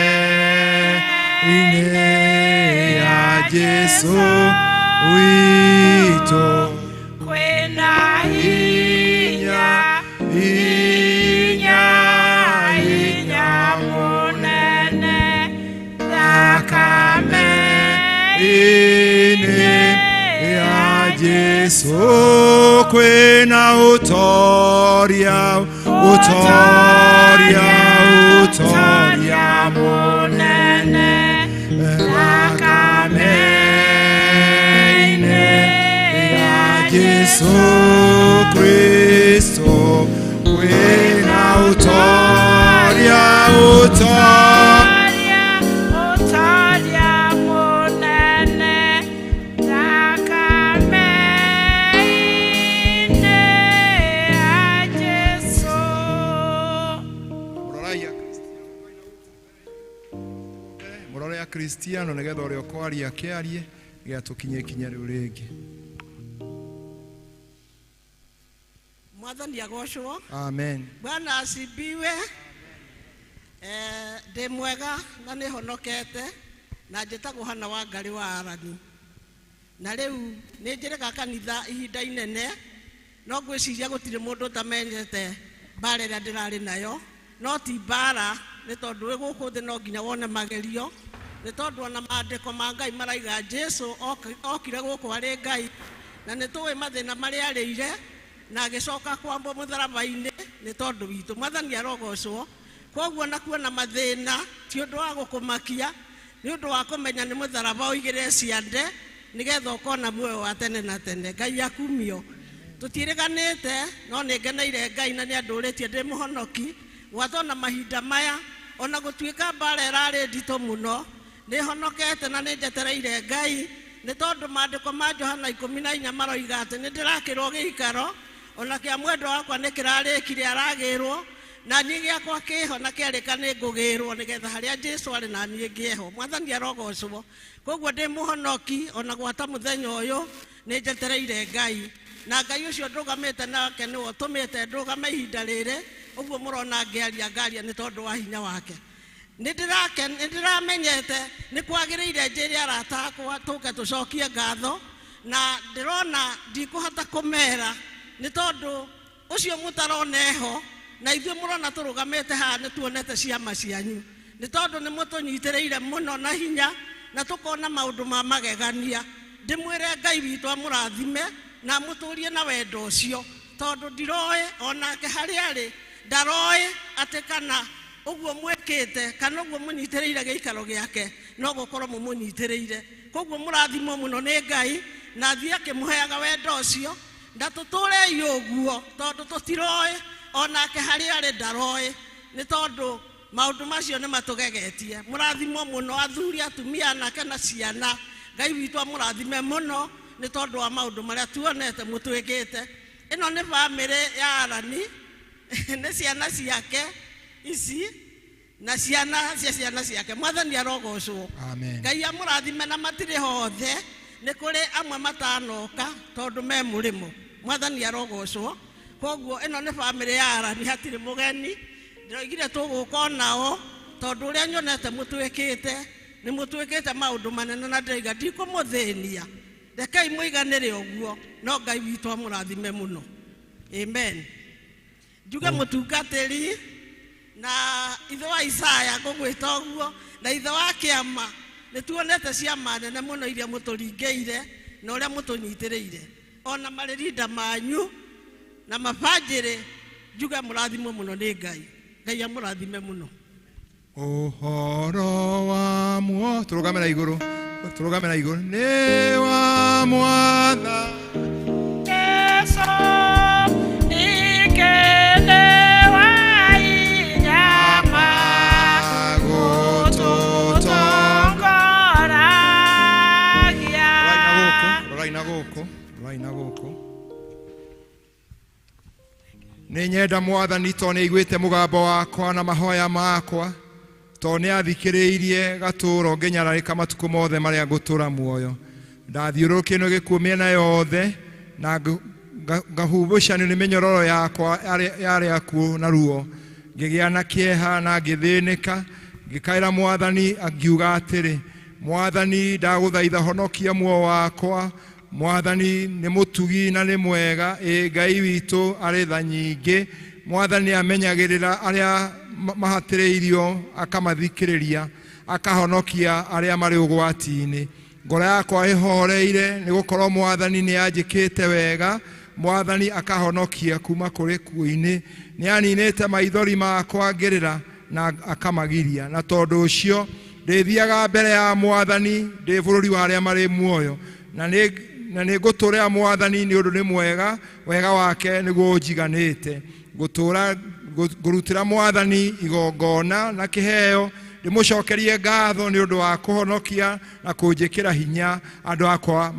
[SPEAKER 1] ine ya Jesu witũ.
[SPEAKER 7] Kwĩna hinya, hinya, hinya mũnene thakame
[SPEAKER 1] ine ya Jesu. Kwĩna ũtoria, ũtoria, ũtoria mũnene thakame ine ya Jesu Kristo. Kwĩna ũtoria, ũtoria,
[SPEAKER 7] ũtoria mũnene thakame ine ya Jesu.
[SPEAKER 1] Rorai. Gĩkristiano nĩgetha ũrĩa ũkwaria akĩarie nĩgetha tũkinye ikinya rĩu rĩngĩ.
[SPEAKER 8] Mwathani agocwo.
[SPEAKER 1] Amen.
[SPEAKER 8] Bwana asibiwe. Ndĩ mwega na nĩ honokete na njĩtagwo Hana wa Ngarĩ wa Arani. Na rĩu nĩ njĩrĩga kanitha ihinda inene, no ngwĩciria gũtirĩ mũndũ ũtamenyete mbara ĩrĩa ndĩrarĩ nayo, no ti mbara nĩ tondũ wĩ gũkũ thĩ no nginya wone magerio, nĩ tondũ ona maandĩko ma Ngai maraiga Jesu okire gũkũ arĩ Ngai, na nĩ tũĩ mathĩna marĩa arĩire na agĩcoka kwambwo mũtharaba-inĩ nĩ tondũ witũ. Mwathani arogocwo. Koguo na kuona mathĩna ti ũndũ wa gũkũmakia, nĩ ũndũ wa kũmenya nĩ mũtharaba ũigĩrĩre ciande nĩgetha ũkona muoyo wa tene na tene. Ngai akumio. Tũtiĩrĩganĩte, no nĩ ngeneire Ngai na nĩ andũrĩtie ndĩ mũhonoki gwata ona mahinda maya, ona gũtuĩka mbara ĩrarĩ nditũ mũno, nĩ honokete na nĩ njetereire Ngai, nĩ tondũ maandĩko ma Johana 14 maroiga atĩ nĩ ndĩrakĩrwo gĩikaro, ona kĩa mwendwa wakwa nĩ kĩrarĩkire aragĩrwo, na niĩ gĩakwa kĩho na kĩarĩka nĩ ngũgĩrwo nĩgetha harĩa Jesu arĩ na niĩ ngĩeho. Mwathani arogocwo. Koguo ndĩ mũhonoki ona gwata mũthenya ũyũ nĩ njetereire Ngai, na Ngai ũcio ndũgamĩte nake nĩwe ũtũmĩte ndũgame ihinda rĩrĩ ũguo mũrona ngĩaria ngaria nĩ tondũ wa hinya wake. Nĩ ndĩramenyete nĩ kwagĩrĩire njĩre arata akwa tũke tũcokie ngatho, na ndĩrona ndikũhota kũmera nĩ tondũ ũcio mũtarona eho na ithuĩ mũrona tũrũgamĩte haha nĩ tuonete ciama cianyu, nĩ tondũ nĩ mũtũnyitĩrĩire mũno na hinya na tũkona maũndũ ma magegania. Ndĩmwĩre Ngai witũ amũrathime na amũtũrie na wendo ũcio, tondũ ndiroĩ onake harĩa arĩ ndaroĩ atĩ kana ũguo mwĩkĩte kana ũguo mũnyitĩrĩire gĩikaro gĩake no gũkorwo mũmũnyitĩrĩire. Koguo mũrathimwo mũno nĩ Ngai na athiĩ akĩmũheaga wendo ũcio, na tũtũrei ũguo tondũ tũtiroĩ onake harĩa arĩ ndaroĩ, nĩ tondũ maũndũ macio nĩ matũgegetie. Mũrathimwo mũno athuri, atumia, anake na ciana. Ngai witũ amũrathime mũno nĩ tondũ wa maũndũ marĩa tuonete mũtwĩkĩte. Ĩno nĩ bamĩrĩ ya Arani, nĩ ciana ciake ici na ciana cia ciana ciake. Mwathani arogocwo.
[SPEAKER 1] Amen.
[SPEAKER 8] Ngai amũrathime na matirĩ hothe, nĩ kũrĩ amwe matanoka tondũ me mũrĩmo. Mwathani arogocwo. Koguo ĩno nĩ bamĩrĩ ya Arani, hatirĩ mũgeni. Ndĩroigire tũgũka onao tondũ ũrĩa nyonete mũtwĩkĩte nĩ mũtwĩkĩte maũndũ manene, na ndĩroiga ndikũmũthĩnia, rekei mũiganĩre ũguo, no Ngai witũ amũrathime mũno. Amen. Njuge mũtungatĩri na ithe wa Isaya ngũgwĩta ũguo, na ithe wa kĩama, nĩ tuonete ciama nene mũno iria mũtũringĩire na ũrĩa mũtũnyitĩrĩire, ona marĩrinda manyu na mabanjĩrĩ. Njuge mũrathimwo mũno nĩ Ngai. Ngai amũrathime mũno.
[SPEAKER 1] Ũhoro wa muo, tũrũgame na igũrũ, tũrũgame na igũrũ, nĩ wa Mwathani
[SPEAKER 7] Jesu ikene wa inyama gũtũtongoragia.
[SPEAKER 1] Rorai na gũkũ, rorai na gũkũ. Nĩ nyenda Mwathani tondũ nĩ aiguĩte mũgambo wakwa na mahoya makwa, tondũ nĩ athikĩrĩirie gatũũro ngĩnyararĩka matukũ mothe marĩa ngũtũũra muoyo. Ndathiũrũrũkĩrio nĩ gĩkuũ mĩena yothe na ngahumbũcanio nĩ mĩnyororo yakwa yarĩ akuũ na ruo. Ngĩgĩa na kĩeha na ngĩthĩnĩka, ngĩkaĩra Mwathani angiuga atĩrĩ, Mwathani ndagũthaitha honokia muoyo wakwa. Mwathani nĩ mũtugi na nĩ mwega, ĩ Ngai witũ arĩ tha nyingĩ. Mwathani amenyagĩrĩra arĩa mahatĩrĩirio, akamathikĩrĩria, akahonokia arĩa marĩ ũgwati-inĩ. Ngoro yakwa ĩhoreire nĩ gũkorwo Mwathani nĩ anjĩkĩte wega. Mwathani akahonokia kuma kũrĩ kuũ-inĩ. Nĩ aninĩte maithori makwa ngĩrĩra na akamagiria. Na tondũ ũcio ndĩthiaga mbere ya Mwathani ndĩ bũrũri wa arĩa marĩ muoyo, na nĩ ngũtũũrĩra Mwathani nĩ ũndũ nĩ mwega, wega wake nĩguo ũnjiganĩte. Ngũrutĩra Mwathani igongona na kĩheo, ndĩmũcokerie ngatho nĩ ũndũ wa kũhonokia na kũnjĩkĩra hinya andũ akwa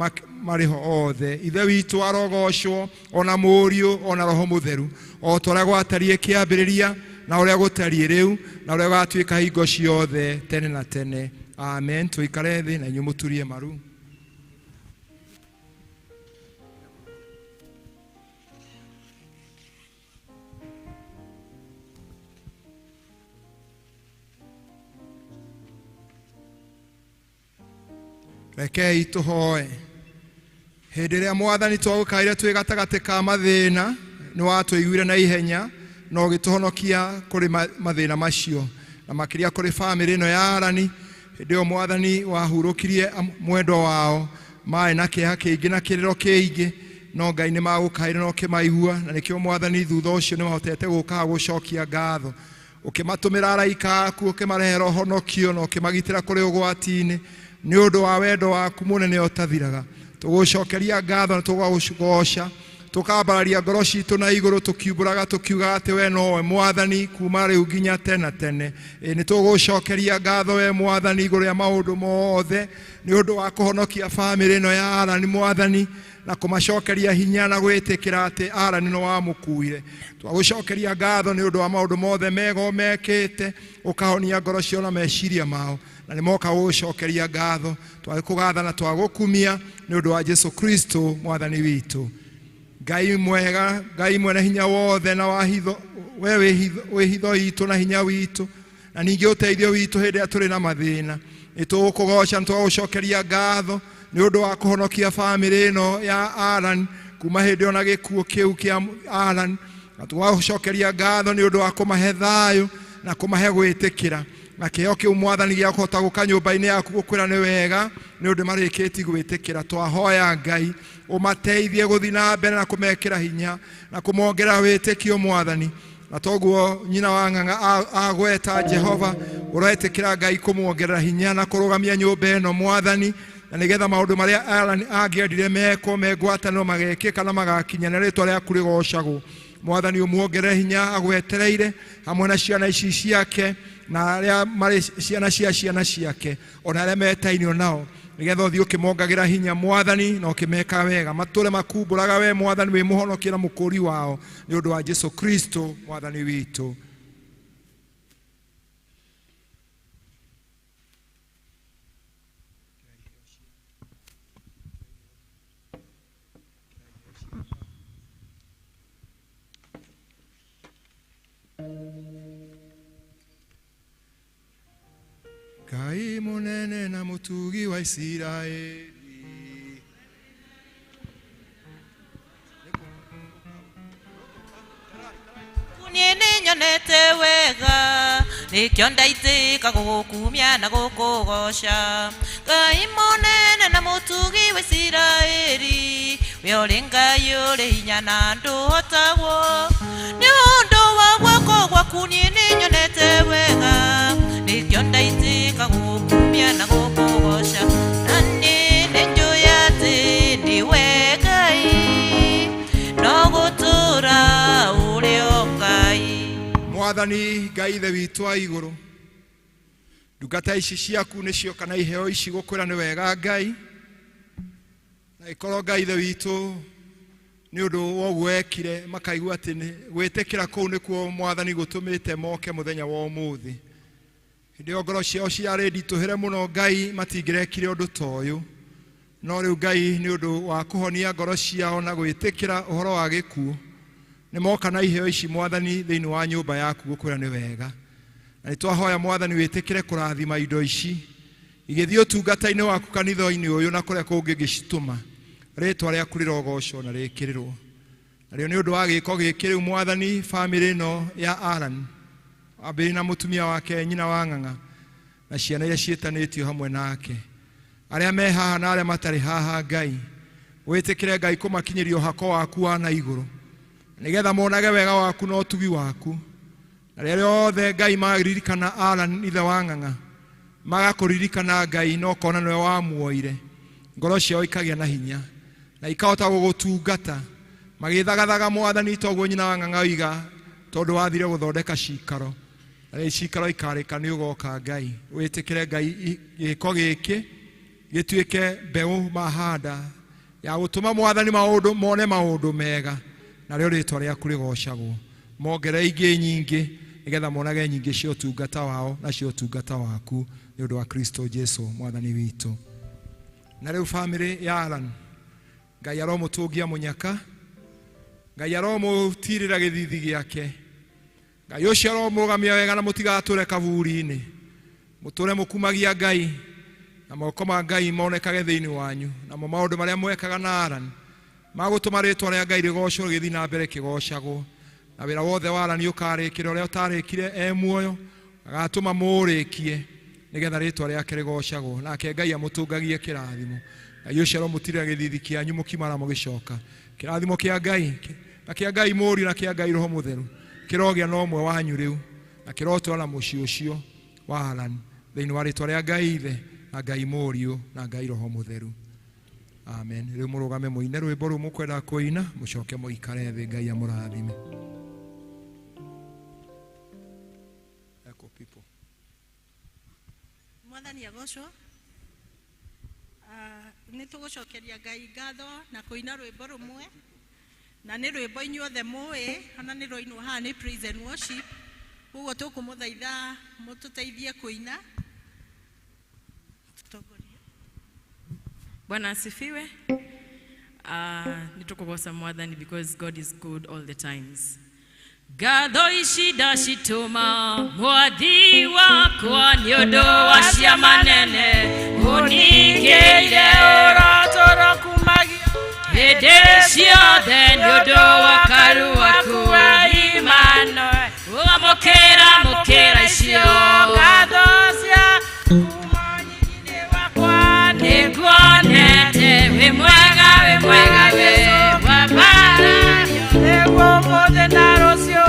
[SPEAKER 1] marĩ ho othe. Ithe witũ arogocwo, ona Mũriũ, ona Roho Mũtheru, o ta ũrĩa gwatariĩ kĩambĩrĩria na ũrĩa gũtariĩ rĩu na ũrĩa gũgatuĩka hingo ciothe tene na tene. Amen. Tũikare thĩ na inyuĩ mũturie maru. Rekei tũhoe. Hĩndĩ ĩrĩa Mwathani twagũkaire twĩ gatagatĩ ka mathĩna, nĩ watũiguire na ihenya na ũgĩtũhonokia kũrĩ mathĩna macio, na makĩria kũrĩ bamĩrĩ ĩno ya Arani. Hĩndĩ ĩyo Mwathani wahurũkirie mwendwa wao, marĩ na kĩeha kĩingĩ na kĩrĩro kĩingĩ, no Ngai nĩ magũkaire na ũkĩmaigua, na nĩkĩo Mwathani thutha ũcio nĩ mahotete gũka gũcokia ngatho. Ũkĩmatũmĩra araika aku, ũkĩmarehera ũhonokio na ũkĩmagitĩra kũrĩ ũgwati-inĩ nĩ ũndũ wa wendo waku mũnene ũtathiraga. Tũgũcokeria ngatho na tũgagũgoca, tũkambararia ngoro citũ na igũrũ, tũkiumbũraga tũkiugaga atĩ we nowe Mwathani kuma rĩu nginya tene tene. Nĩ tũgũcokeria ngatho we Mwathani igũrũ rĩa maũndũ mothe nĩ ũndũ wa kũhonokia bamĩrĩ ĩno ya Arani Mwathani, na kũmacokeria hinya na gwĩtĩkĩra atĩ Arani nĩ wamũkuire. Twagũcokeria ngatho nĩ ũndũ wa maũndũ mothe mega mekĩte, ũkahonia ngoro ciao na meciria mao, na nĩ moka gũgũcokeria ngatho. Twagĩkũgatha na twagũkumia nĩ ũndũ wa Jesu Kristo Mwathani witũ. Ngai mwega, Ngai mwene hinya wothe na wa hitho, we wĩ hitho itũ na hinya witũ, na ningĩ ũteithio witũ hĩndĩ ĩrĩa tũrĩ na mathĩna. Nĩ tũgũkũgoca, nĩ twagũcokeria ngatho nĩ ũndũ wa kũhonokia bamĩrĩ ĩno ya Aran kuma hĩndĩ ĩyo na gĩkuũ kĩu kĩa Aran, na twagũcokeria ngatho nĩ ũndũ wa kũmahe thayũ na kũmahe gwĩtĩkĩra na kĩheo kĩu Mwathani gĩa kũhota gũka nyũmba-inĩ yaku gũkwĩra nĩ wega nĩ ũndũ marĩkĩtie gwĩtĩkĩra. Twahoya Ngai ũmateithie gũthiĩ na mbere na kũmekĩra hinya na kũmongerera wĩtĩkio Mwathani, na toguo nyina wa Ng'ang'a agweta Jehova ũretĩkĩra Ngai kũmuongerera hinya na kũrũgamia nyũmba ĩno Mwathani, na nĩgetha maũndũ marĩa Alan angĩendire mekwo me ngwatanĩro magekĩka na magakinya na rĩtwa rĩaku rĩgocagwo. Mwathani ũmuongerere hinya agwetereire hamwe na ciana ici ciake na arĩa marĩ ciana cia ciana ciake ona arĩa metainio nao, nĩgetha ũthiĩ ũkĩmongagĩra hinya Mwathani na ũkĩmeka wega, matũre makumbũraga we Mwathani wĩ mũhonokia na mũkũũri wao nĩ ũndũ wa Jesu Kristo Mwathani witũ. Ngai mũnene na mũtugi wa Isiraeli,
[SPEAKER 9] niĩ nĩnyonete wega nĩkĩo ndaitĩka gũgũkumia na gũkũgoca. Ngai mũnene na mũtugi wa Isiraeli, we ũrĩ Ngai ũrĩ hinya na ndũhotagwo. Nĩ ũndũ wa guoko gwaku niĩ nĩnyonete wega nĩkĩo ndaitĩka gũgũkumia na gũkũgoca. Na niĩ nĩnjũĩ atĩ nĩwe Ngai, no gũtũũra ũrĩ o Ngai.
[SPEAKER 1] Mwathani Ngai Ithe witũ wa igũrũ, ndungata ici ciaku nĩcio kana iheo ici gũkwĩra nĩ wega Ngai, na ikorwo Ngai Ithe witũ nĩ ũndũ wa ũguo ekire makaigua atĩ nĩ gwĩtĩkĩra kũu nĩkuo Mwathani gũtũmĩte moke mũthenya wa ũmũthĩ. Hĩndĩ ĩyo ngoro ciao ciarĩ nditũhĩre mũno Ngai, matingĩrekire ũndũ ta ũyũ, no rĩu Ngai nĩ ũndũ wa kũhonia ngoro ciao na gwĩtĩkĩra ũhoro wa gĩkuũ, nĩ moka na iheo ici Mwathani thĩinĩ wa nyũmba yaku gũkwĩra nĩ wega. Na nĩ twahoya Mwathani wĩtĩkĩre kũrathima indo ici igĩthiĩ ũtungata-inĩ waku kanitha-inĩ ũyũ na kũrĩa kũngĩ ngĩcitũma, rĩtwa rĩaku rĩrogocwo na rĩkĩrĩrwo. Na rĩo nĩ ũndũ wa gĩko gĩkĩ rĩu Mwathani bamĩrĩ ĩno ya Aran ambĩrĩrie na mũtumia wake nyina wa Ng'ang'a na ciana iria ciĩtanĩtio hamwe nake, arĩa me haha na arĩa matarĩ haha Ngai wĩtĩkĩre Ngai kũmakinyĩria ũhako waku wa na igũrũ, nĩgetha monage wega waku na ũtugi waku. Na rĩrĩa othe Ngai maririkana Aran ithe wa Ng'ang'a, magakũririkana Ngai na ũkona nĩwe wamuoire, ngoro ciao ikagĩa na hinya na ikahota gũgũtungata magĩthagathaga Mwathani toguo nyina wa Ng'ang'a oiga, tondũ wathire gũthondeka cikaro na rĩu cikaro ikarĩka nĩ ũgoka Ngai. Wĩtĩkĩre Ngai gĩko gĩkĩ gĩtuĩke mbeũ mahanda ya gũtũma Mwathani maũndũ mone maũndũ mega, na rĩo rĩtwa rĩaku rĩgocagwo. Mongerere ingĩ nyingĩ nĩgetha monage nyingĩ cia ũtungata wao na cia ũtungata waku nĩ ũndũ wa Kristo Jesu mwathani witũ. Na rĩu family ya Alan, Ngai aromũtũngia mũnyaka, Ngai aromũtirĩra gĩthithi gĩake, Ngai ũcio aromũrũgamia wega na mũtigatũre kaburi-inĩ, mũtũre mũkumagia Ngai na moko ma Ngai monekage thĩinĩ wanyu, namo maũndũ marĩa mwekaga na Alan magũtũma rĩtwa rĩa Ngai rĩgocwo rĩgĩthiĩ na mbere kĩgocagwo, na wĩra wothe wa Alan ũkarĩkĩra ũrĩa ũtarĩkire e muoyo agatũma mũũrĩkie nĩgetha rĩtwa rĩake rĩgocagwo, nake Ngai amũtũngagie kĩrathimo. Ngai ũcio aromũtirĩra gĩthithi kĩanyu mũkimara mũgĩcoka. Kĩrathimo kĩa Ngai na kĩa Ngai Mũriũ na kĩa Ngai Roho Mũtheru kĩrogĩa na ũmwe wanyu rĩu na kĩrotũra na mũciĩ ũcio wa Alan thĩinĩ wa rĩtwa rĩa Ngai Ithe na Ngai Mũriũ na Ngai Roho Mũtheru. Amen. Rĩu mũrũgame mũine rwĩmbo rũu mũkwenda kũina, mũcoke mũikare thĩ. Ngai amũrathime. Echo people.
[SPEAKER 10] Mwathani agocwo. Nĩ tũgũcokeria Ngai ngatho na kũina rwĩmbo rũmwe, na nĩ rwĩmbo inyuothe mũĩ, ona nĩ rwainwo haha nĩ praise and worship. Koguo tũkũmũthaitha mũtũteithie kũina. Tũtongorie.
[SPEAKER 11] Bwana asifiwe. Nitukugosa mwathani because God is good all the times. Ngatho ici ndacitũma mwathi wakwa nĩ ũndũ wa ciama nene ũningĩire
[SPEAKER 7] ũrotũrũkumagia
[SPEAKER 11] hĩndĩ ciothe nĩ ũndũ wa karu waku wa
[SPEAKER 7] Emmanuel.
[SPEAKER 11] Ũamũkĩra mũkĩra icio
[SPEAKER 7] ngatho cia kuma nyinyi wakwa
[SPEAKER 11] nĩnguonete wĩ mwega wĩ mwega wĩ wa mbara
[SPEAKER 7] nĩguo ũmũthĩ na rũciũ.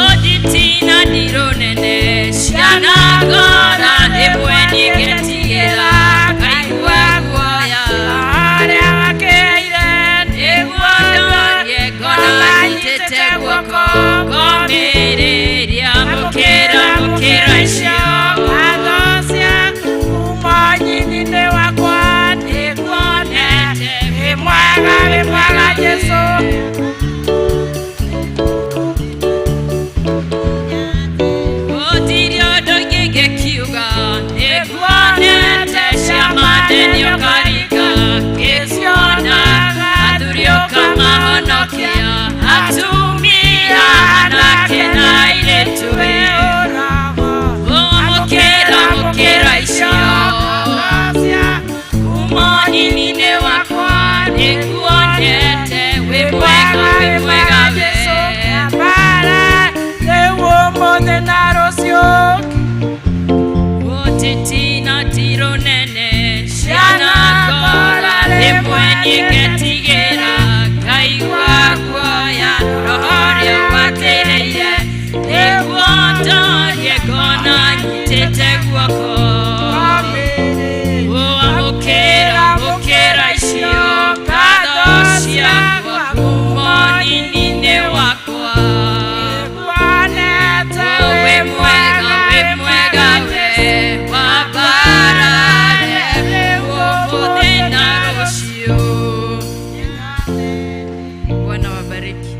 [SPEAKER 11] Ũnditina ndirũ nene ciana ngora rĩmwe nĩngetigĩra ngaigua guoya
[SPEAKER 7] arĩa wakĩire
[SPEAKER 11] nĩguo ndorie ngona nyitĩte guoko ngomĩrĩria mũkĩra mũkĩra icio
[SPEAKER 7] ngatho cia kuma nyinyi wakwa nĩnguonete wĩ mwega wĩ mwega Jesũ.
[SPEAKER 11] Gũtirĩ ũndũ ingĩkiuga nĩnguonete ciama nene ũkaringa ngĩciona athuri ũkamahonokia atumia anake na airĩtu ũamũkĩra mũkĩra icio kuma nyinyi wakwa nĩnguonete wĩ mwega wĩ mwega wĩ
[SPEAKER 7] Mbara nĩguo ũmũthĩ na rũciũ.
[SPEAKER 11] Gũtitina tirũ nene ciana ngora rĩmwe nĩngetigĩra ngaigua guoya roho ũrĩa watĩrĩire nĩguo ndorie ngona nyitĩte guoko ũamũkĩra mũkĩra icio ngatho ciakwa kuma nini wakwa
[SPEAKER 7] Nĩnguonete
[SPEAKER 11] wĩ mwega wĩ mwega wĩ wa mbara nĩguo ũmũthĩ na rũciũ. Bwana wabariki.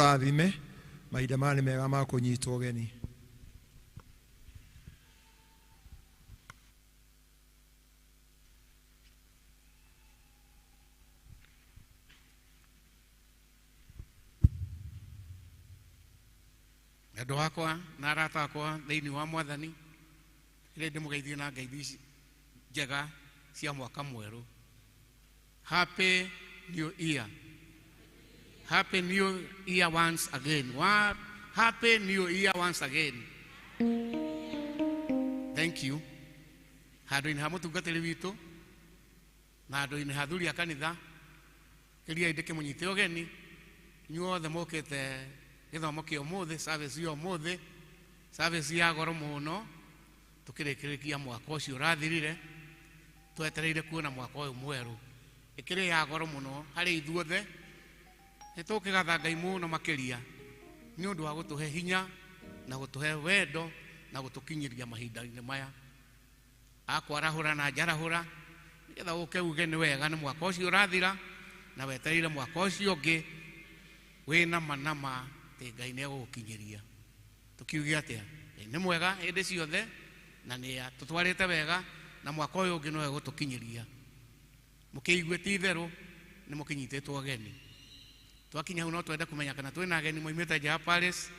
[SPEAKER 1] amũrathime. Mahinda maya nĩ mega ma kũnyitwo ũgeni.
[SPEAKER 4] Andũ akwa na arata akwa thĩinĩ wa mwathani, rĩrĩa ndĩmũgeithie na ngeithi njega cia mwaka mwerũ. Happy New Year. Happy New Year once again. Happy New Year once again. Thank you. Handũ-inĩ ha mũtungatĩri witũ na handũ-inĩ ha athuri a kanitha, kĩriai ndĩkĩmũnyite ũgeni inyuothe mũkĩte gĩthomo kĩa ũmũthĩ, service ya ũmũthĩ, service ya goro mũno, tũkĩrĩkĩrĩria mwaka ũcio ũrathirire, twetereire kuona mwaka ũyũ mwerũ. Ĩkĩrĩ ya goro mũno harĩ ithuothe, nĩ tũkĩgatha Ngai mũno makĩria nĩ ũndũ wa gũtũhe hinya na gũtũhe wendo na gũtũkinyĩria mahinda-inĩ maya. Akwarahũra na njarahũra nĩgetha ũke uge nĩ wega nĩ mwaka ũcio ũrathira na wetereire mwaka ũcio ũngĩ wĩna manama atĩ Ngai nĩ egũgũkinyĩria. Tũkiuge atĩa? Ngai nĩ mwega hĩndĩ ciothe na nĩ atũtwarĩte wega na mwaka ũyũ ũngĩ no egũtũkinyĩria. Mũkĩigue ti itherũ nĩ mũkĩnyitĩtwo ageni. Twakinya hau no twende kũmenya kana twĩna ageni moimĩte nja ya Paris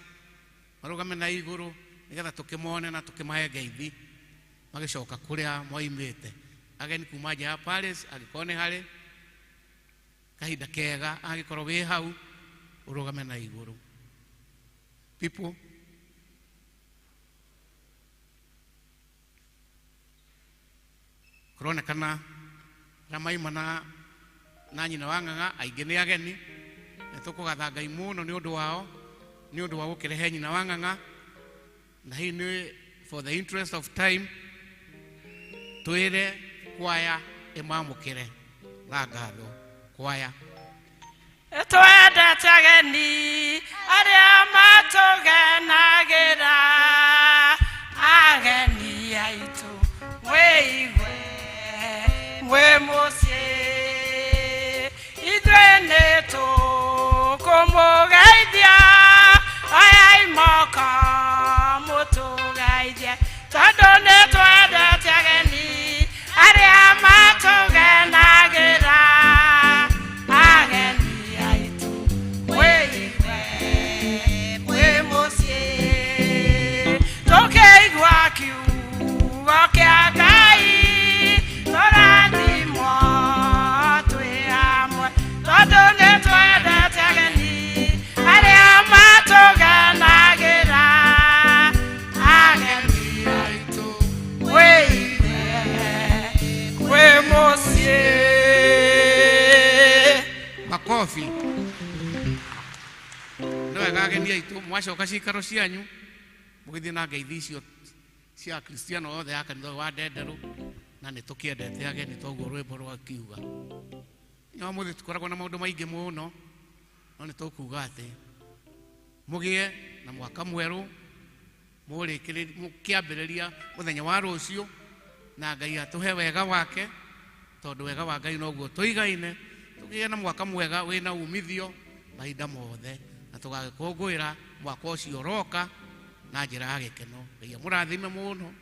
[SPEAKER 4] marũgame na igũrũ nĩgetha tũkĩmone na tũkĩmahe ngeithi magĩcoka kũrĩa moimĩte. Ageni kuma nja ya Paris, angĩkorwo nĩ harĩ kahinda kega, angĩkorwo wĩ hau ũrũgame na igũrũ. People, kũronekana arĩa maima na nyina wa ng'ang'a aingĩ nĩ ageni. Nĩ tũkũgatha Ngai mũno nĩ ũndũ wao, nĩ ũndũ wa gũkĩrehe nyina wa ng'ang'a. Na hihi nĩ for the interest of time twĩre kwaya ĩmamũkĩre na ngatho. Kwaya.
[SPEAKER 7] Twendete ageni arĩa matũgenagĩra, ageni aitũ mwĩigue mwĩ mũciĩ, ithuĩ nĩ tũkũmũgeithia, oyai moko mũtũgeithie, tondũ nĩ twendete ageni arĩa matũgenagĩra, ageni aitũ mwĩigue mwĩ mũciĩ, tũkĩigua kiugo kĩa Ngai tũrathimwo twĩ hamwe, tondũ nĩ twendete ageni arĩa matũgenagĩra, ageni aitũ mwĩigue mwĩ mũciĩ.
[SPEAKER 4] Makobi. Nĩ wega ageni aitũ mwacoka cikaro cianyu mũgĩthiĩ na ngeithi icio cia Kristiano othe a kanitha wa Ndenderũ, na nĩ tũkĩendete ageni toguo rwĩmbo rwakiuga. No mũthĩ tũkoragwo na maũndũ maingĩ mũno, no nĩ tũkuga atĩ mũgĩe na mwaka mwerũ, mũkĩambĩrĩria mũthenya wa rũciũ, na Ngai atũhe wega wake, tondũ wega wa Ngai noguo tũigaine, tũgĩe na mwaka mwega wĩna umithio mahinda mothe, na tũgagĩkũngũĩra mwaka ũcio ũroka na njĩra ya gĩkeno. Ngai amũrathime mũno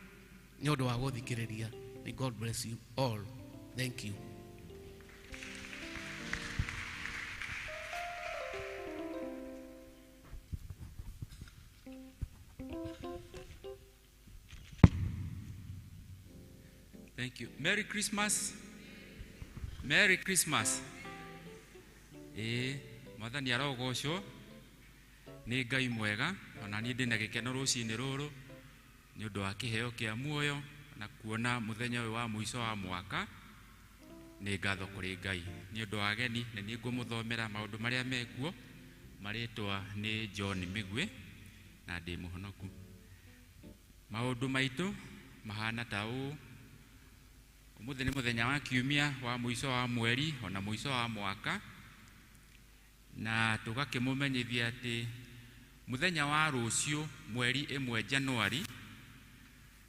[SPEAKER 4] nĩ ũndũ wa gũthikĩrĩria. May God bless you all. Thank you.
[SPEAKER 12] Thank you. Merry Christmas. Merry Christmas. Mwathani arogocwo nĩ Ngai mwega, ona niĩ ndĩna gĩkeno rũcinĩ rũrũ nĩ ũndũ wa kĩheo kĩa muoyo na kuona mũthenya ũyũ wa mũico wa mwaka. Nĩ ngatho kũrĩ Ngai nĩ ũndũ wa ageni, na niĩ ngũmũthomera maũndũ marĩa mekuo. Marĩtwa nĩ John Mĩgwe na ndĩ mũhonoku. Maũndũ maitũ mahana ta ũũ. Ũmũthĩ nĩ mũthenya wa kiumia wa mũico wa mweri ona mũico wa mwaka, na tũgakĩmũmenyithia atĩ mũthenya wa rũciũ mweri 1 Januari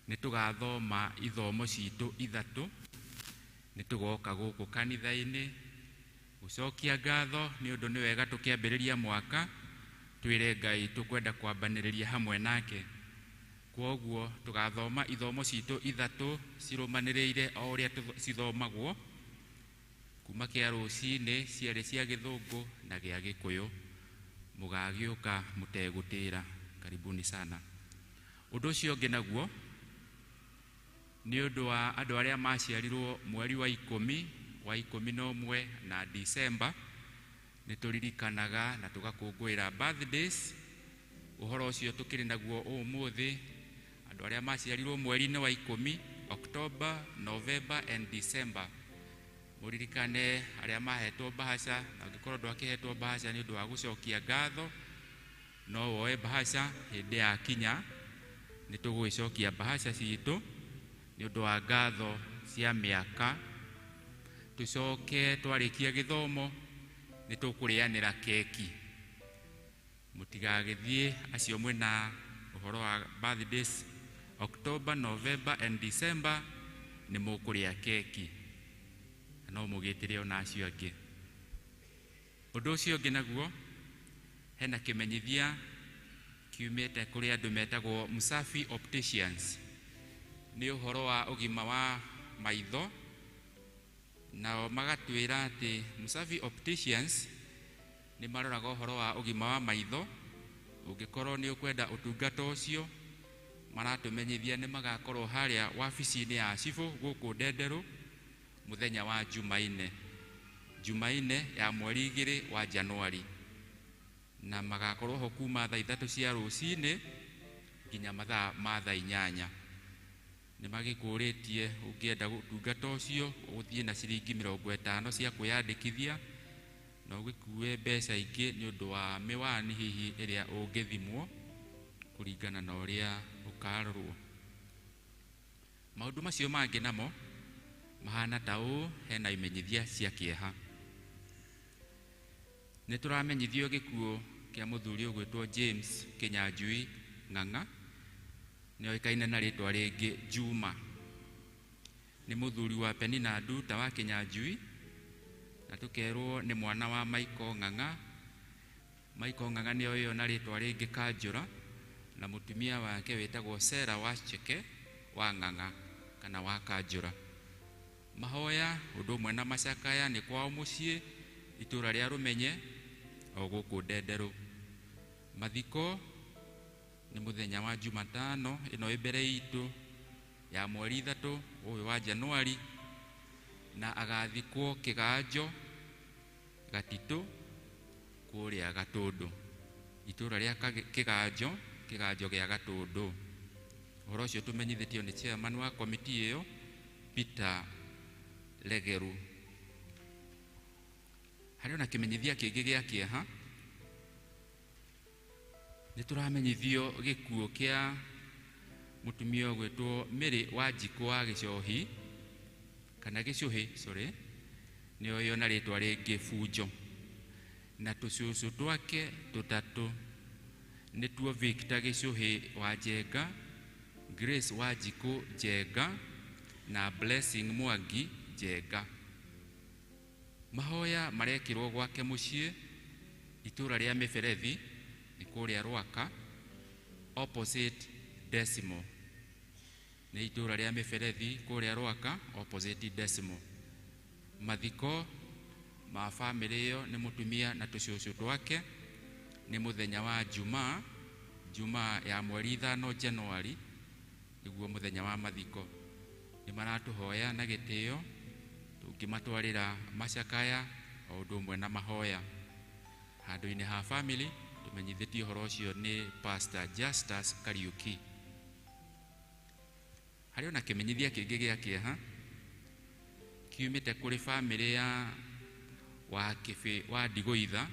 [SPEAKER 12] nĩ tũgathoma ithomo citũ ithatũ. Nĩ tũgoka gũkũ kanitha-inĩ gũcokia ngatho nĩ ũndũ nĩ wega tũkĩambĩrĩria mwaka Twĩre Ngai tũkwenda kwambanĩrĩria hamwe nake. Kwoguo tũgathoma ithomo citũ ithatũ cirũmanĩrĩire o ũrĩa cithomagwo kuma kĩa rũcinĩ, cierĩ cia gĩthũngũ na gĩa gĩkũyũ. Mũgagĩũka mũtegũtĩra. Karibuni sana. Ũndũ ũcio ũngĩ naguo nĩ ũndũ wa andũ arĩa maciarirwo mweri wa 10 wa 11 na Disemba, nĩ tũririkanaga na tũgakũngũĩra birthdays. Ũhoro ũcio tũkĩrĩ naguo ũmũthĩ, andũ arĩa maciarirwo mweri-inĩ wa 10, October, November and December. Mũririkane arĩa mahetwo bahaca, na ũngĩkorwo ndwakĩhetwo bahaca nĩ ũndũ wa gũcokia ngatho, no woe bahaca hĩndĩ ya kinya. Nĩ tũgũgĩcokia bahaca citũ nĩ ũndũ wa ngatho cia mĩaka. Tũcoke twarĩkia gĩthomo nĩ tũkũrĩanĩra keki. Mũtigagĩthiĩ acio mwĩna ũhoro wa birthdays October, November and December, nĩ mũkũrĩa keki na no mũgĩtĩre ona acio angĩ. Ũndũ ũcio ũngĩ naguo, hena kĩmenyithia kiumĩte kũrĩ andũ metagwo Msafi Opticians. Nĩ ũhoro wa ũgima wa maitho, nao magatwĩra atĩ Msafi Opticians nĩ maroraga ũhoro wa ũgima wa maitho. Ũngĩkorwo nĩ ũkwenda ũtungata ũcio, maratũmenyithia nĩ magakorwo harĩa wabici-inĩ ya cibũ gũkũ Ndenderũ mũthenya wa Jumaine, Jumaine ya mweri 2 wa Januari, na magakorwo ho kuma thaa 3 cia rũcinĩ nginya mathaa ma thaa 8. Nĩ magĩkũrĩtie ũngĩenda ũtungata ũcio ũthiĩ na ciringi 50 cia kwĩyandĩkithia, na ũgĩkue mbeca ingĩ nĩ ũndũ wa mĩwani hihi ĩrĩa ũngĩthimwo kũringana na ũrĩa ũkarorwo. Maũndũ macio mangĩ namo mahana ta ũũ, hena imenyithia cia kĩeha. Nĩ tũramenyithio gĩkuũ kĩa mũthuri ũgwĩtwo James Kĩnyanjui Ng'ang'a, nĩoĩkaine na rĩtwa rĩngĩ Juma. Nĩ mũthuri wa Penina Nduta wa Kĩnyanjui, na tũkerwo nĩ mwana wa Michael Ng'ang'a. Michael Ng'ang'a nĩoĩo na rĩtwa rĩngĩ Kanjũra, na mũtumia wake wĩtagwo Sarah Wacheke wa Ng'ang'a kana wa Kanjũra. Mahoya ũndũ ũmwe na macakaya nĩ kwao mũciĩ itũra rĩa Rũmenye o gũkũ Ndenderũ. Mathiko nĩ mũthenya wa Jumatano ĩno ĩ mbere itũ ya mweri 3 ũyũ wa Januari, na agathikwo Kĩganjo Gatitũ kũrĩa Gatũndũ, itũra rĩa Kĩganjo, Kĩganjo gĩa Gatũndũ. Ũhoro ũcio tũmenyithĩtio nĩ chairman wa komiti ĩyo Peter Legeru. Harĩ ona kĩmenyithia kĩngĩ gĩa kĩeha, nĩ tũramenyithio gĩkuũ kĩa mũtumia ũgwĩtwo Mary Wanjikũ wa Gĩcohi kana Gĩcũhĩ, sorry, nĩoĩo na rĩtwa rĩngĩ Bunjo, na tũcũcũ twake tũtatũ nĩtuo Victor Gĩcũhĩ wa Njenga, Grace Wanjikũ Njenga na Blessing Mwangi Njenga. Mahoya marekĩrwo gwake mũciĩ itũra rĩa Mĩberethi nĩ kũrĩa Rwaka opposite Decimal. Nĩ itũra rĩa Mĩberethi kũrĩa Rwaka opposite Decimal. Mathiko ma bamĩrĩ ĩyo nĩ mũtumia na tũcũcũ twake nĩ mũthenya wa Jumaa, Jumaa ya mweri 5 Januari nĩguo mũthenya wa mathiko. Nĩ maratũhoya na gĩtĩo tũngĩmatwarĩra macakaya o ũndũ ũmwe na mahoya. Handũ-inĩ ha family tũmenyithĩtio ũhoro ũcio nĩ Pastor Justus Kariuki. Harĩ ona kĩmenyithia kĩngĩ gĩa kĩeha kiumĩte kũrĩ bamĩrĩ ya wa Kĩbĩ wa Ndigũitha,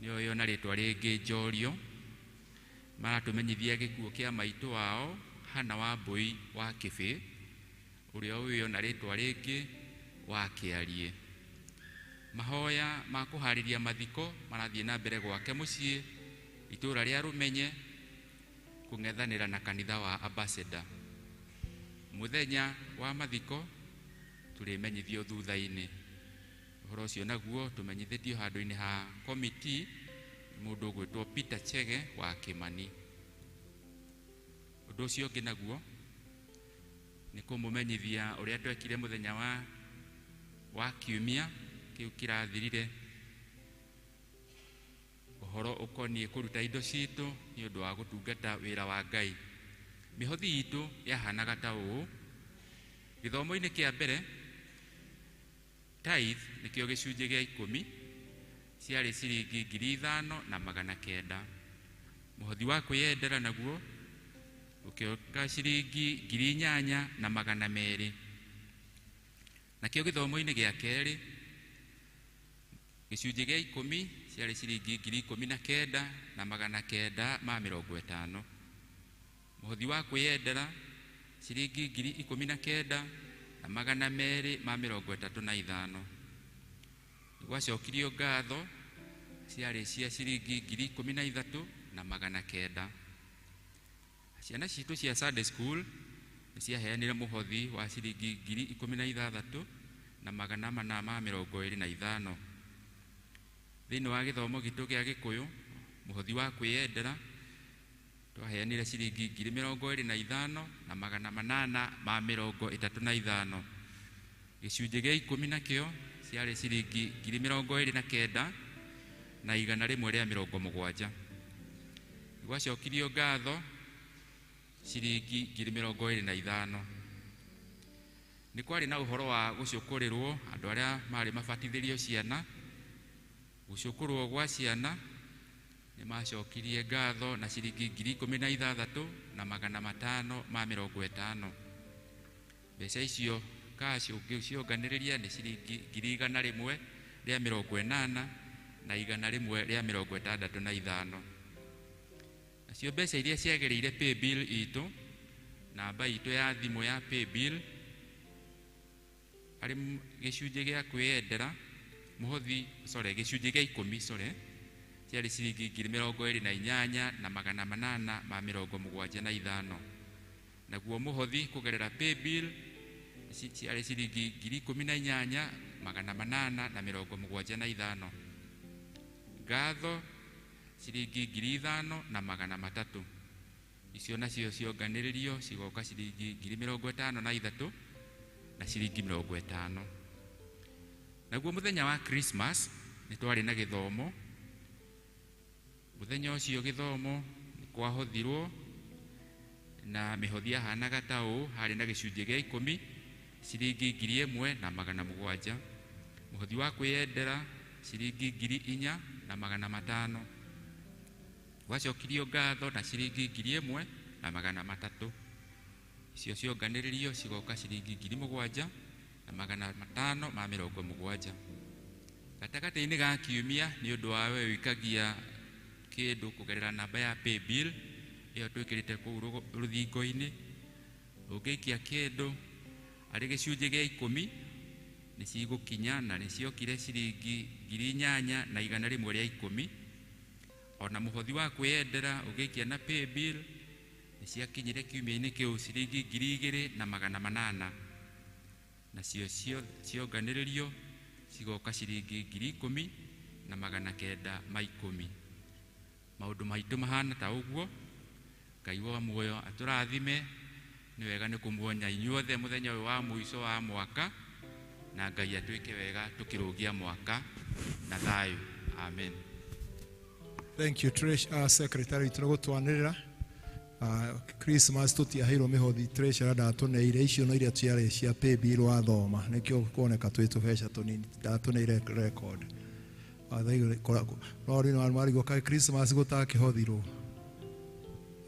[SPEAKER 12] nĩoĩo na rĩtwa rĩngĩ Njorio. Maratũmenyithia gĩkuũ kĩa maitũ wao Hana wa Mbũi wa Kĩbĩ, ũrĩa ũĩo na rĩtwa rĩngĩ wa Kĩarie. Mahoya ma kũharĩria mathiko marathiĩ na mbere gwake mũciĩ itũra rĩa Rũmenye kũng'ethanĩra na kanitha wa Ambassador. Mũthenya wa mathiko tũrĩmenyithio thutha-inĩ. Ũhoro ũcio naguo tũmenyithĩtio handũ-inĩ ha komiti Mũndũ ũgwĩtwo Peter Chege wa Kimani. Ũndũ ũcio ũngĩ naguo nĩ kũmũmenyithia ũrĩa twekire mũthenya wa kiumia kĩu kĩrathirire, ũhoro ũkoniĩ kũruta indo citũ nĩ ũndũ wa gũtungata wĩra wa Ngai. Mĩhothi itũ yahanaga ta ũũ: gĩthomo-inĩ kĩa mbere, tithe nĩkĩo gĩcunjĩ gĩa 10 ciarĩ ciringi 5,900. Mũhothi wa kwĩyendera naguo ũkĩoka ciringi 8,200. Nakĩo gĩthomo-inĩ gĩa kerĩ, gĩcunjĩ gĩa 10 ciarĩ ciringi 19,950. Mũhothi wa kwĩyendera ciringi 19,235. Gwacokirio ngatho ciarĩ cia ciringi 13,900. Ciana citũ cia Sunday school nĩ ciaheanire mũhothi wa ciringi 16,425. Thĩinĩ wa gĩthomo gitũ gĩa Gĩkũyũ, mũhothi wa kwĩyendera twaheanire ciringi 25,835. Gĩcunjĩ gĩa 10 nakĩo ciarĩ ciringi 29,170. Gwacokirio ngatho ciringi 25,000. Nĩ kwarĩ na ũhoro wa gũcũkũrĩrwo andũ arĩa marĩ mabatithĩrio ciana. Gũcũkũrwo gwa ciana nĩ macokirie ngatho na ciringi 16,550. Mbeca icio cash ũngĩcionganĩrĩria nĩ ciringi 180,165. Nacio mbeca iria ciagĩrĩire paybill itũ, namba itũ ya thimũ ya paybill, harĩ gĩcunjĩ gĩa kwĩyendera mũhothi, sorry, gĩcunjĩ gĩa 10, sorry, ciarĩ ciringi 28,875. Naguo mũhothi kũgerera paybill ciarĩ ciringi 18,875. Ngatho ciringi 5,300. Icio nacio cionganĩrĩrio cigoka ciringi 53,050. Naguo mũthenya wa Christmas nĩ twarĩ na gĩthomo. Mũthenya ũcio gĩthomo nĩ kwahothirwo na mĩhothi yahanaga ta ũũ: harĩ na gĩcunjĩ gĩa 10 ciringi 1,700, mũhothi wa kwĩyendera ciringi 4,500. Gwacokirio ngatho na ciringi 1,300. Icio cionganĩrĩrio cigoka ciringi 7,570. Gatagatĩ-inĩ ga kiumia nĩ ũndũ wa we wĩikagia kĩndũ kũgerera namba ya paybill ĩyo twĩkĩrĩte kũu rũthingo-inĩ, ũngĩikia kĩndũ arĩ gĩcunjĩ gĩa 10 nĩ cigũkinya, na nĩ ciokire ciringi 8,110. Ona mũhothi wa kwĩyendera ũngĩikia na paybill nĩ ciakinyire kiumia-inĩ kĩu ciringi 2,800. Nacio cionganĩrĩrio cigoka ciringi 10,910. Maũndũ maitũ mahana ta ũguo. Ngai wa muoyo atũrathime. Nĩ wega nĩ kũmuonya inyuothe mũthenya ũyũ wa mũico wa mwaka, na Ngai atwĩke wega tũkĩrũgia mwaka na thayũ. Amen.
[SPEAKER 1] Thank you, Trish, Secretary. Tũgũtwanĩrĩra Christmas tũtiaheirwo mĩhothi, treasurer ndatũneire icio no iria ciarĩ cia paybill wathoma, nĩkĩo kuoneka twĩ tũbeca tũnini, ndatũneire record. No rĩu marigwo kaĩ Christmas gũtakĩhothirwo.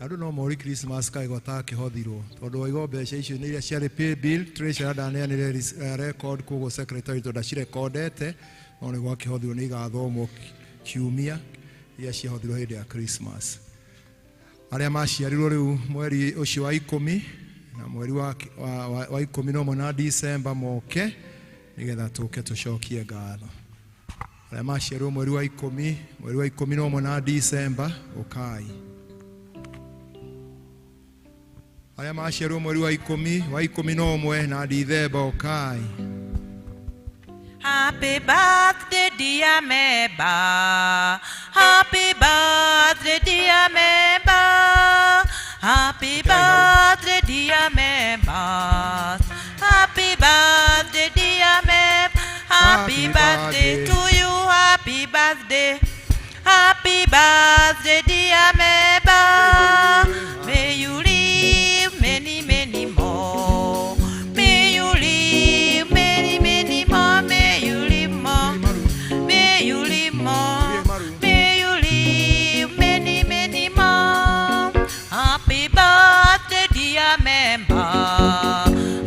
[SPEAKER 1] Andũ no mori Christmas kaĩ gũtakĩhothirwo, tondũ waigua mbeca icio nĩ iria ciarĩ paybill, treasurer ndaneanire record, koguo secretary tondũ ndacirekondete, no nĩ gwakĩhothirwo, nĩ igathomwo kiumia iria ciahothirwo hĩndĩ ya Christmas. Arĩa maciarirwo rĩu mweri ũcio wa 10 na mweri wa 11 na December moke nĩgetha tũke tũcokie ngatho. Arĩa maciarirwo mweri wa 10, mweri wa 11 na December, ũkai. Arĩa maciarirwo mweri wa 10, wa 11 na Dithemba, ũkai.
[SPEAKER 9] Happy birthday, dear member. Happy birthday, dear member. Happy birthday, dear members. Happy birthday, dear member. Happy birthday to you. Happy birthday. Happy birthday, dear member. May you live many, many more. May you live many, many more. May you live more. May you live more. May you live many, many more. Happy birthday, dear member.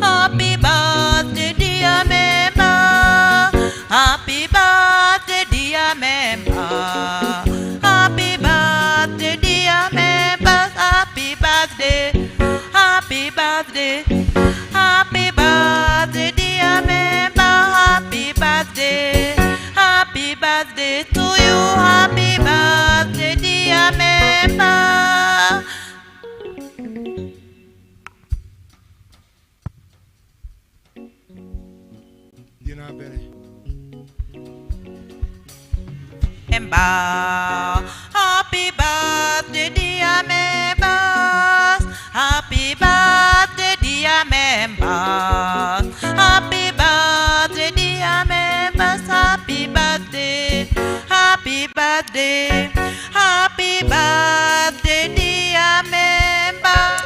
[SPEAKER 9] Happy birthday, dear member. Happy birthday, dear member. Happy birthday, dear members. Happy birthday. Happy birthday. Happy birthday, dear member. Happy birthday. Happy birthday to you. Happy birthday, dear member.
[SPEAKER 1] Thiĩ na mbere.
[SPEAKER 9] Member. Happy birthday, dear members. Happy birthday, dear members. Happy birthday, dear members. Happy birthday. Happy birthday. Happy birthday, dear members.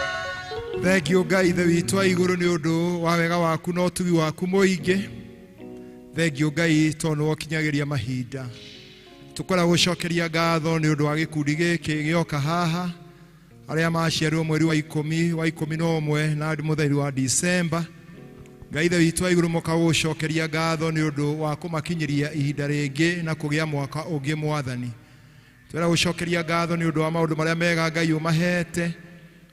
[SPEAKER 1] Thengio Ngai ithe witũ wa igũrũ nĩ ũndũ wa wega waku na ũtugi waku mũingĩ. Thengio Ngai tondũ nĩ wokinyagĩria mahinda. Tũkwenda gũcokeria ngatho nĩ ũndũ wa gĩkundi gĩkĩ gĩoka haha, arĩa maciarirwo mweri wa ikũmi wa 11 na mũtheri wa Disemba. Ngai ithe witũ wa igũrũ, moka gũcokeria ngatho nĩ ũndũ wa kũmakinyĩria ihinda rĩngĩ na kũgĩa mwaka ũngĩ. Mwathani, twenda gũcokeria ngatho nĩ ũndũ wa maũndũ marĩa mega Ngai ũmahete,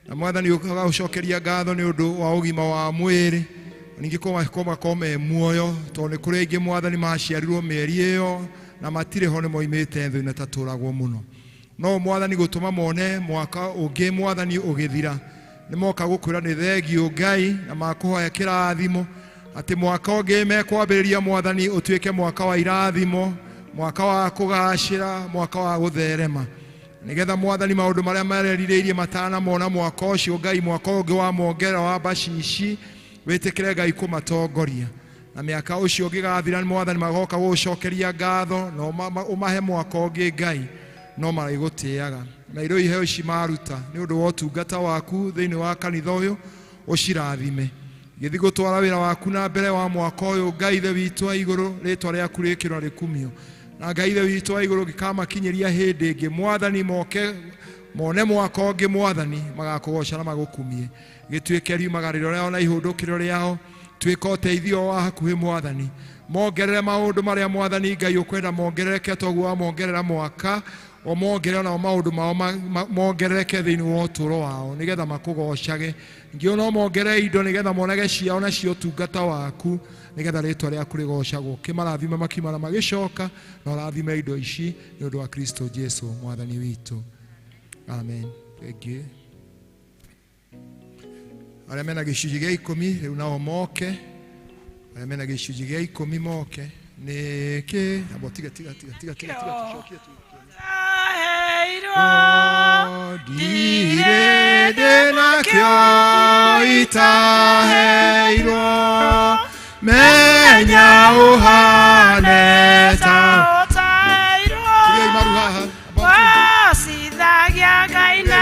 [SPEAKER 1] na Mwathani, ũgagũcokeria ngatho nĩ ũndũ wa ũgima wa mwĩrĩ, ningĩ kũmakorwo me muoyo, tondũ nĩ kũrĩ aingĩ, Mwathani, maciarirwo mĩeri ĩyo na matirĩ ho, nĩ moimĩte thĩ na tatũragwo mũno. No Mwathani, gũtũma mone mwaka ũngĩ, Mwathani, ũgĩthira, nĩ moka gũkwĩra nĩ thengio Ngai, na makũhoya kĩrathimo atĩ mwaka ũngĩ mekwambĩrĩria, Mwathani, ũtuĩke mwaka wa irathimo, mwaka wa kũgacĩra, mwaka wa gũtherema, nigetha, Mwathani, maũndũ marĩa marerirĩirie matanamona mwaka ũcio, Ngai, mwaka ũngĩ wa mongerera wa mbacici, wĩtĩkĩre Ngai kũmatongoria, na mĩaka ũcio ũngĩgathira, Mwathani, magoka gũgũcokeria ngatho na ũmahe mwaka ũngĩ, Ngai, no marĩgũtĩaga. Na irio iheo ici maruta nĩ ũndũ wa ũtungata waku thĩinĩ wa kanitha ũyũ, ũcirathime gĩthi gũtwara wĩra waku na mbere wa mwaka ũyũ. Ngai ithe witũ wa igũrũ, rĩtwa rĩaku rĩkĩrwo rĩkumio, na Ngai ithe witũ wa igũrũ, gĩkamakinyĩria hĩndĩ ĩngĩ, Mwathani, moke mone mwaka ũngĩ, Mwathani, magakũgoca na magũkumie. Gĩtuĩke riumagarĩro rĩao na ihũndũkĩro rĩao, tuĩka ũteithio wa hakuhĩ. Mwathani, mongerere maũndũ marĩa, Mwathani Ngai, ũkwenda mongerereke, toguo wamongerera mwaka, omongerere nao maũndũ mao mongerereke thĩinĩ wa ũtũũro wao, nĩgetha makũgocage. Ningĩ no mongerere indo, nĩgetha monage ciao nacio ũtungata waku, nĩgetha rĩtwa rĩaku rĩgocagwo. Kĩmarathime makiuma na magĩcoka, na ũrathime indo ici nĩ ũndũ wa Kristo Jesu Mwathani witũ, amen. Thank you. Arĩa mena gĩcunjĩ gĩa 10 rĩu nao moke, arĩa mena gĩcunjĩ gĩa 10 moke. Nĩ kĩ? Amba tiga, tiga, tiga, tiga, tiga, tiga, tucokie tu. Ndirĩ ndĩnakĩo itaheirwo, menya ũhane ta Tuliai maru haha.
[SPEAKER 7] Wacithagia Ngai na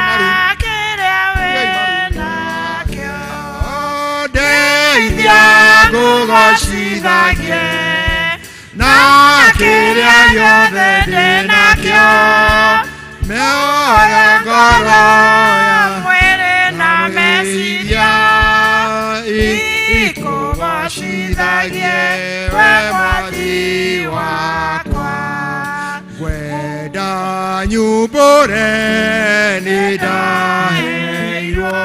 [SPEAKER 7] kĩrĩa wĩnakĩo.
[SPEAKER 1] Ndeithia ngũgocithagie na kĩrĩa gĩothe ndĩnakĩo, mĩoyo, ngoro ya
[SPEAKER 7] mwĩrĩ na meciria
[SPEAKER 1] ikũgocithagie we Mwathi wakwa. Ngwenda nyumbũre nĩ ndaheirwo,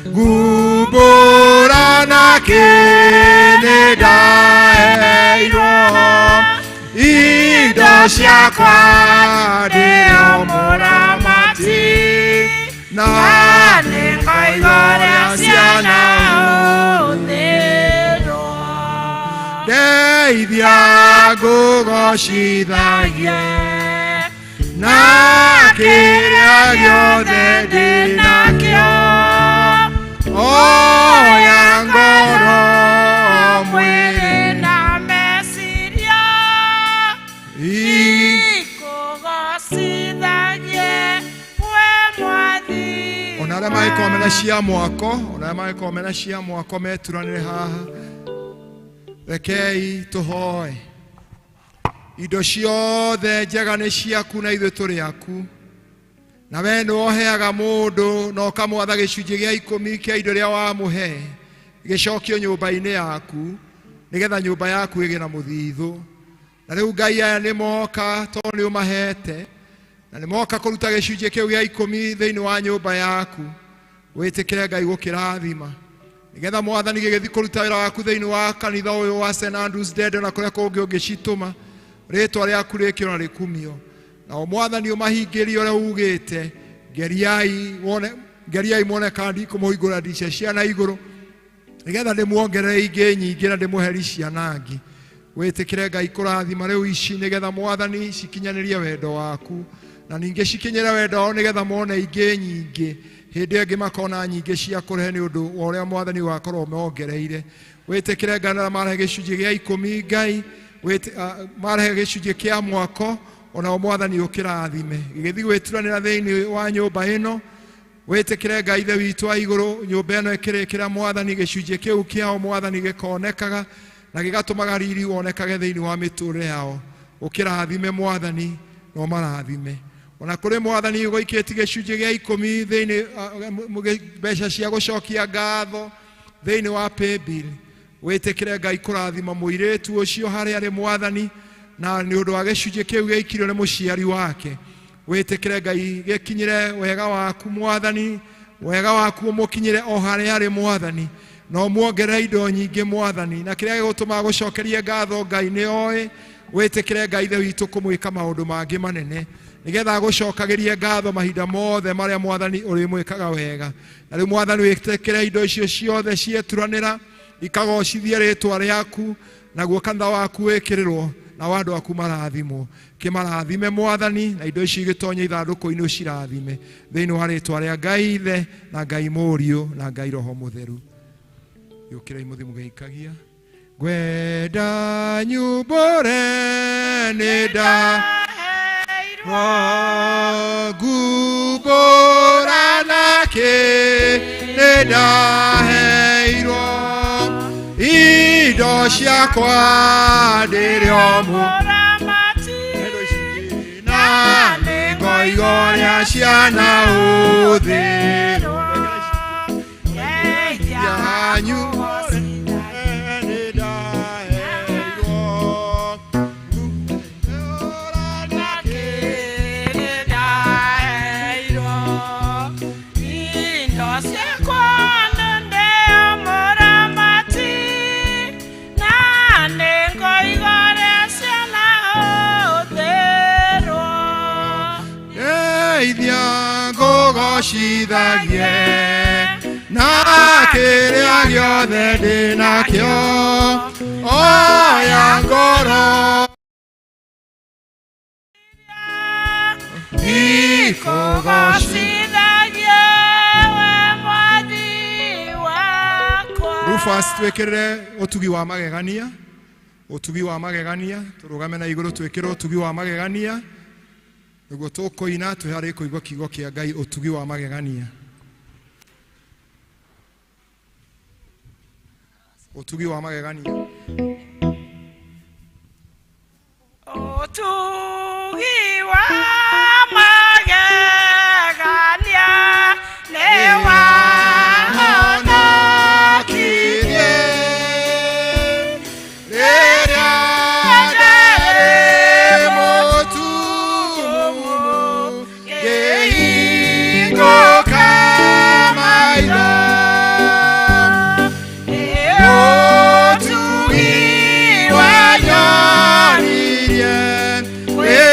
[SPEAKER 1] ngumbũra nakĩ nĩ ndaheirwo, indo ciakwa ndĩ o mũramati, na
[SPEAKER 7] nĩ ngoiga ũrĩa ciana hũthĩrwo.
[SPEAKER 1] Ndeithia. Ndeithia ngũgocithagie na kĩrĩa gĩothe ndĩ nakĩo, oya ngoro mwĩrĩ
[SPEAKER 7] na meciria ikũgocithagie we Mwathi.
[SPEAKER 1] Ona arĩa mangĩkorwo mena cia mwako, ona arĩa mangĩkorwo mena cia mwako meturanĩre haha. Rekei tũhoe. Indo ciothe njega nĩ ciaku na ithuĩ tũrĩ aku, na we nĩwe ũheaga mũndũ na ũkamwatha gĩcunjĩ gĩa 10 kĩa indo iria wamũhe gĩcokio nyũmba-inĩ yaku, nĩgetha nyũmba yaku ĩgĩe na mũthithũ. Na rĩu Ngai, aya nĩ moka tondũ nĩ ũmahete, na nĩ moka kũruta gĩcunjĩ kĩu gĩa 10 thĩinĩ wa nyũmba yaku. Wĩtĩkĩre Ngai gũkĩrathima, nĩgetha Mwathani gĩgĩthiĩ kũruta wĩra waku thĩinĩ wa kanitha ũyũ wa St Andrews Ndende na kũrĩa kũngĩ ũngĩcitũma, rĩtwa rĩaku rĩkĩrwo na rĩkumio. Nao Mwathani ũmahingĩrie ũrĩa ugĩte. Geriai wone, geriai muone kana ndikũmũhingũra ndica cia na igũrũ, nĩgetha ndĩmuongerere ingĩ nyingĩ na ndĩmũheri ciana ngĩ. Wĩtĩkĩre Ngai kũrathima rĩu ici, nĩgetha Mwathani cikinyanĩrie wendo waku, na ningĩ cikinyĩre wendo wao, nĩgetha mone ingĩ nyingĩ hĩndĩ ĩngĩ makona nyingĩ cia kũrehe nĩ ũndũ wa ũrĩa Mwathani wakorwo mongereire. Wĩtĩkĩre Ngai na marehe gĩcunjĩ gĩa 10 Ngai, marehe gĩcunjĩ kĩa mwako, onao Mwathani ũkĩrathime gĩgĩthiĩ gwĩturanĩra thĩinĩ wa nyũmba ĩno. Wĩtĩkĩre Ngai Ithe witũ wa igũrũ, nyũmba ĩno ĩkĩrĩkĩra Mwathani gĩcunjĩ kĩu kĩao Mwathani gĩkonekaga na gĩgatũmaga riri wonekage thĩinĩ wa mĩtũrĩre yao. Ũkĩrathime Mwathani na ũmarathime. Ona kũrĩ Mwathani ũgũikĩtie gĩcunjĩ gĩa 10 thĩinĩ mbeca cia gũcokia ngatho thĩinĩ wa paybill, wĩtĩkĩre Ngai kũrathima mũirĩtu ũcio harĩa arĩ Mwathani, na nĩ ũndũ wa gĩcunjĩ kĩu gĩikirio nĩ mũciari wake. Wĩtĩkĩre Ngai gĩkinyĩre wega waku Mwathani, wega waku ũmũkinyĩre o harĩa arĩ Mwathani, na ũmuongerere indo nyingĩ Mwathani, na kĩrĩa gĩgũtũma gũcokerie ngatho Ngai nĩ oĩ. Wĩtĩkĩre Ngai Ithe witũ kũmwĩka maũndũ mangĩ manene, nĩgetha agũcokagĩrie ngatho mahinda mothe marĩa Mwathani ũrĩmwĩkaga wega. Na rĩu Mwathani wĩtĩkĩre indo icio ciothe cieturanĩra ikagocithie rĩtwa rĩaku, naguo kanitha waku wĩkĩrĩrwo na andũ aku marathimwo. Kĩmarathime Mwathani, na indo ici igĩtonye ithandũkũ-inĩ ũcirathime thĩinĩ wa rĩtwa rĩa Ngai Ithe na Ngai Mũriũ na Ngai Roho Mũtheru. Yũkĩrai mũthiĩ mũgĩikagia. Ngwenda nyumbũre nĩ ndaheirwo, ngumbũra nakĩ nĩ ndaheirwo, indo ciakwa ndĩrĩ o
[SPEAKER 7] Mũramati
[SPEAKER 1] na nĩngoigoria ciana ũthĩrwo.
[SPEAKER 7] Ndeithia
[SPEAKER 1] Nyumbũre nĩ ndaheirwo,
[SPEAKER 7] Indo ciakwa nĩ mũramati na nĩngoigoria ciana ũthĩrwo.
[SPEAKER 1] Ndeithia ngũgocithagie na kĩrĩa gĩothe ndĩ nakĩo, oya ngoro ikũgoci.
[SPEAKER 7] Ikũgocithagie we Mwathi wakwa.
[SPEAKER 1] Rufus, twĩkĩrĩre ũtugi wa magegania, ũtugi wa magegania, tũrũgame na igũrũ twĩkĩre ũtugi wa magegania, nĩguo tũkũina twĩharĩrie kũigua kiugo kĩa Ngai, ũtugi wa magegania, ũtugi wa magegania.
[SPEAKER 7] Ũtugi wa magegania nĩ wahonokirie
[SPEAKER 1] rĩrĩa ndarĩ mũtumumu, ngĩhingũka maitho. Ũtugi wanyonirie wĩ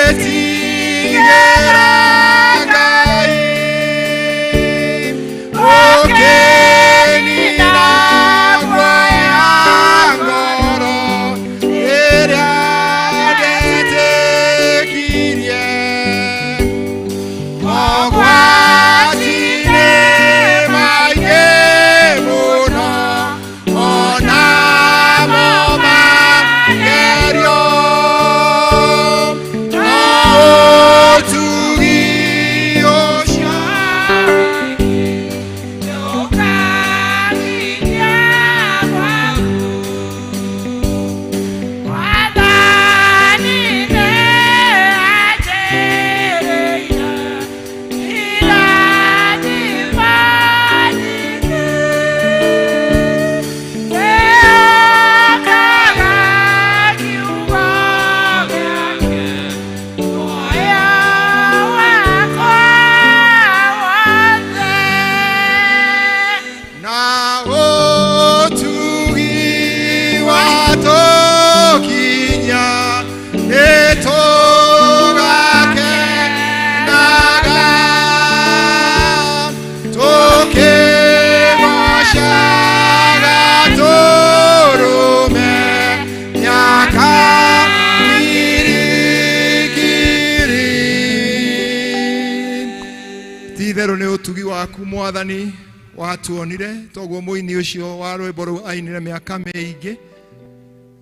[SPEAKER 1] waku Mwathani watuonire toguo mũini ũcio wa rwĩmbo rũu ainire mĩaka mĩingĩ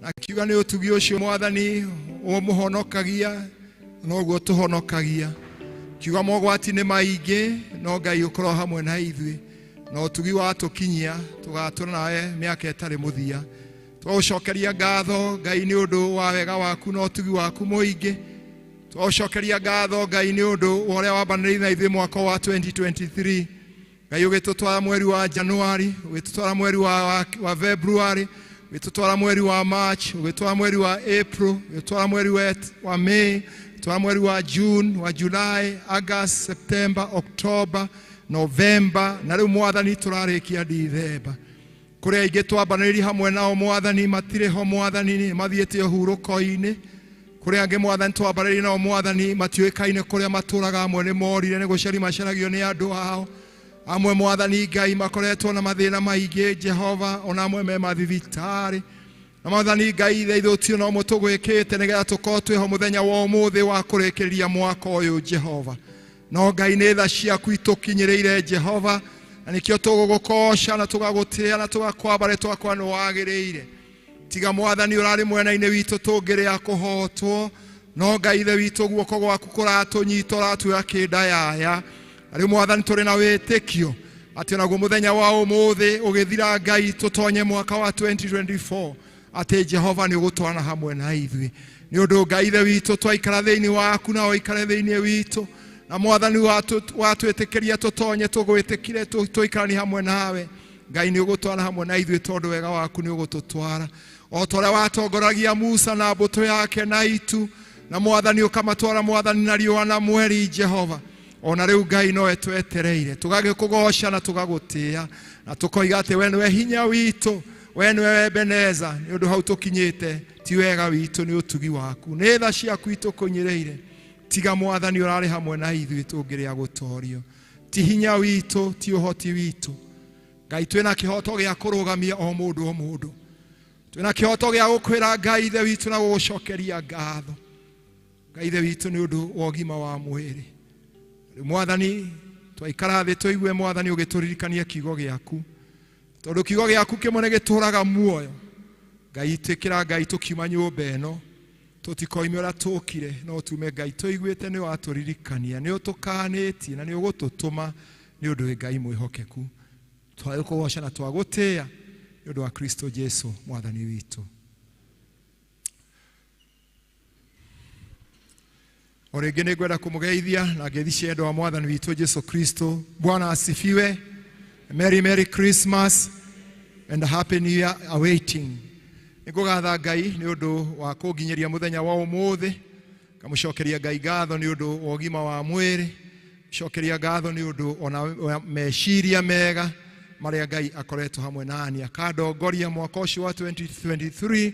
[SPEAKER 1] na akiuga nĩ ũtugi ũcio Mwathani ũmũhonokagia noguo tũhonokagia. Kiuga mogwati nĩ maingĩ no Ngai ũkorwo hamwe na ithuĩ na ũtugi watũkinyia tũgatũra nawe mĩaka ĩtarĩ mũthia. Twagũcokeria ngatho Ngai nĩ ũndũ wa wega waku na ũtugi waku mũingĩ. Twagũcokeria ngatho Ngai nĩ ũndũ wa ũrĩa wambanĩrĩire na ithuĩ mwaka wa 2023. Ngai ũgĩtũtwara mweri wa Januari, ũgĩtũtwara mweri wa February, ũgĩtũtwara mweri wa March, ũgĩtwara mweri wa April, ũgĩtwara mweri wa May, ũgĩtwara mweri wa June, wa July, August, September, October, November, na rĩu Mwathani tũrarĩkia Dithemba. Kũrĩa aingĩ twambanĩrĩrie hamwe nao Mwathani matirĩ ho Mwathani nĩ mathiĩte ũhurũko-inĩ. Kũrĩa angĩ Mwathani twambanĩrĩrie nao Mwathani matiũĩkaine kũrĩa matũraga, amwe nĩ morire nĩ gũcaria macaragio nĩ andũ ao. Amwe Mwathani Ngai makoretwo na mathĩna maingĩ Jehova, ona amwe me mathibitarĩ. Na Mwathani Ngai ithe ithuĩ no mo tũgwĩkĩte nĩgetha tũkorwo twĩho mũthenya wa ũmũthĩ wa kũrĩkĩrĩria mwaka ũyũ Jehova. No Ngai nĩ tha ciaku itũkinyĩrĩire Jehova, na nĩkĩo tũgũgũkoca na tũgagũtĩĩa na tũgakwamba rĩtwa nĩ wagĩrĩire. Tiga Mwathani ũrarĩ mwena-inĩ witũ tũngĩrĩa kũhotwo, no Ngai ithe witũ guoko gwaku kũratũnyita ũratuoya kĩnda yaya. Rĩu Mwathani tũrĩ na wĩtĩkio atĩ onaguo mũthenya wa ũmũthĩ ũgĩthira Ngai tũtonye mwaka wa 2024 atĩ Jehova nĩ ũgũtwarana hamwe na ithuĩ. Nĩ ũndũ Ngai ithe witũ twaikara thĩinĩ waku na ũikare thĩinĩ witũ, na Mwathani watwĩtĩkĩria tũtonye tũgwĩtĩkire tũikaranie hamwe nawe. Ngai nĩ ũgũtwara hamwe na ithuĩ tondũ wega waku nĩ ũgũtũtwara o ta ũrĩa watongoragia Musa na mbũtũ yake na itu, na Mwathani ũkamatwara Mwathani na riũa na mweri Jehova. Ona rĩu Ngai nowe twetereire tũgagĩkũgoca na tũgagũtĩĩa na tũkoiga atĩ we nĩwe hinya witũ, we nĩwe Ebeneza. Nĩ ũndũ hau tũkinyĩte ti wega witũ, nĩ ũtugi waku, nĩ tha ciaku itũkũnyĩrĩire. Tiga Mwathani ũrarĩ hamwe na ithuĩ tũngĩrĩa gũtorio. Ti hinya witũ, ti ũhoti witũ. Ngai twĩna kĩhoto gĩa kũrũgamia o mũndũ o mũndũ. Twĩna kĩhoto gĩa gũkwĩra Ngai ithe witũ na gũgũcokeria ngatho. Ngai ithe witũ nĩ ũndũ wa ũgima wa mwĩrĩ. Rĩu Mwathani twaikara thĩ tũigue Mwathani ũgĩtũririkania kiugo gĩaku, tondũ kiugo gĩaku kĩmwe nĩ gĩtũraga muoyo. Ngai ĩtĩkĩra Ngai tũkiuma nyũmba ĩno tũtikoime ũrĩa tũkire, no tume Ngai tũiguĩte nĩ watũririkania, nĩ ũtũkanĩtie na nĩ ũgũtũtũma nĩ ũndũ wĩ Ngai mwĩhokeku. Twagũkũgoca na twagũtĩĩa nĩ ũndũ wa Kristo Jesu Mwathani witũ. O rĩngĩ nĩ ngwenda kũmũgeithia na ngeithi cia wendo wa Mwathani witũ Jesu Kristo. Bwana asifiwe. Merry Merry Christmas and a Happy New Year awaiting. Nĩ ngũgatha Ngai nĩ ũndũ wa kũnginyĩria mũthenya wa ũmũthĩ, ngamũcokeria Ngai ngatho nĩ ũndũ wa ũgima wa mwĩrĩ, cokeria ngatho nĩ ũndũ ona wa meciria mega marĩa Ngai akoretwo hamwe nani akandongoria mwaka ũcio wa 2023,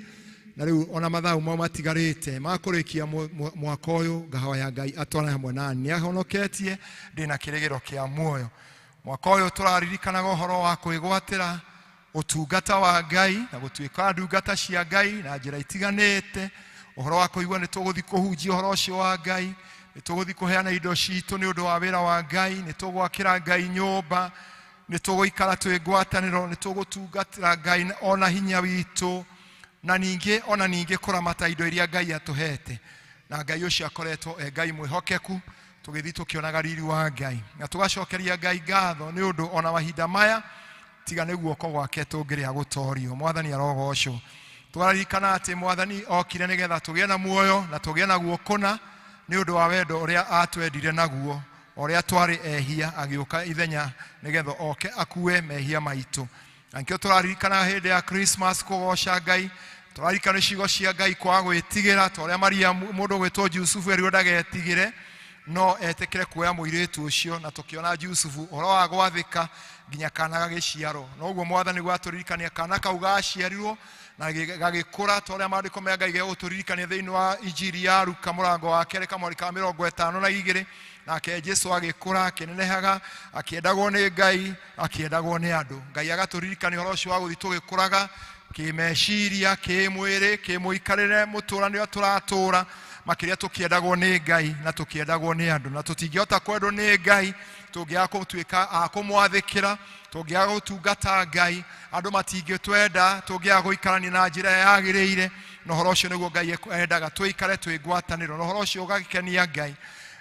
[SPEAKER 1] na rĩu ona mathaa mau matigarĩte ma kũrĩkia mwaka ũyũ ngahoya Ngai atwarane hamwe nani. Nĩ ahonoketie ndĩna kĩrĩgĩro kĩa muoyo. Mwaka ũyũ tũraririkanaga ũhoro wa kwĩgwatĩra ũtungata wa Ngai na gũtuĩka ndungata cia Ngai na njĩra itiganĩte, ũhoro wa kũigua nĩ tũgũthiĩ kũhunjia ũhoro ũcio wa Ngai, nĩ tũgũthiĩ kũheana indo citũ nĩ ũndũ wa wĩra wa Ngai, nĩ tũgwakĩra Ngai nyũmba, nĩ tũgũikara twĩ ngwatanĩro, nĩ tũgũtungatĩra Ngai ona hinya witũ, na ningĩ ona ningĩ kũramata indo iria Ngai atũhete. Na Ngai ũcio akoretwo e Ngai mwĩhokeku, tũgĩthiĩ tũkĩonaga riri wa Ngai na tũgacokeria Ngai ngatho nĩ ũndũ ona mahinda maya tiga nĩ guoko gwake tũngĩrĩa gũtorio. Mwathani arogocwo. Tũraririkana atĩ Mwathani okire nĩgetha tũgĩe na muoyo na tũgĩe naguo kũna nĩ ũndũ wa wendo ũrĩa atwendire naguo, ũrĩa twarĩ ehia agĩũka ithenya nĩgetha oke akue mehia maitũ. Na nĩkĩo tũraririkana hĩndĩ ya Christmas kũgoca Ngai, tũraririkana ciugo cia Ngai kwaga gwĩtigĩra, ta ũrĩa Maria mũndũ ũgwĩtwo Jusufu erirwo ndagetigĩre no etĩkĩre kuoya mũirĩtu ũcio, na tũkĩona Jusufu ũhoro wa gwathĩka nginya kana gagĩciarwo. Noguo Mwathani gwatũririkania kana kau gaciarirwo na gagĩkũra, ta ũrĩa maandĩko ma Ngai gegũtũririkania thĩinĩ wa Injiri ya Luka mũrango wa kerĩ kamweri ka 52. Nake Jesu agĩkũra akĩnenehaga, akĩendagwo nĩ Ngai, akĩendagwo nĩ andũ. Ngai agatũririkania ũhoro ũcio wa gũthiĩ tũgĩkũraga kĩmeciria, kĩmwĩrĩ, kĩmũikarĩre mũtũũra nĩo tũratũũra. Makĩria tũkĩendagwo nĩ Ngai na tũkĩendagwo nĩ andũ, na tũtingĩhota kwendwo nĩ Ngai tũngĩaga gũtuĩka a kũmwathĩkĩra, tũngĩaga gũtungata Ngai andũ matingĩtwenda, tũngĩaga gũikarania na njĩra yagĩrĩire. Na ũhoro ũcio nĩguo Ngai endaga tũikare twĩ ngwatanĩro, na ũhoro ũcio ũgagĩkenia Ngai.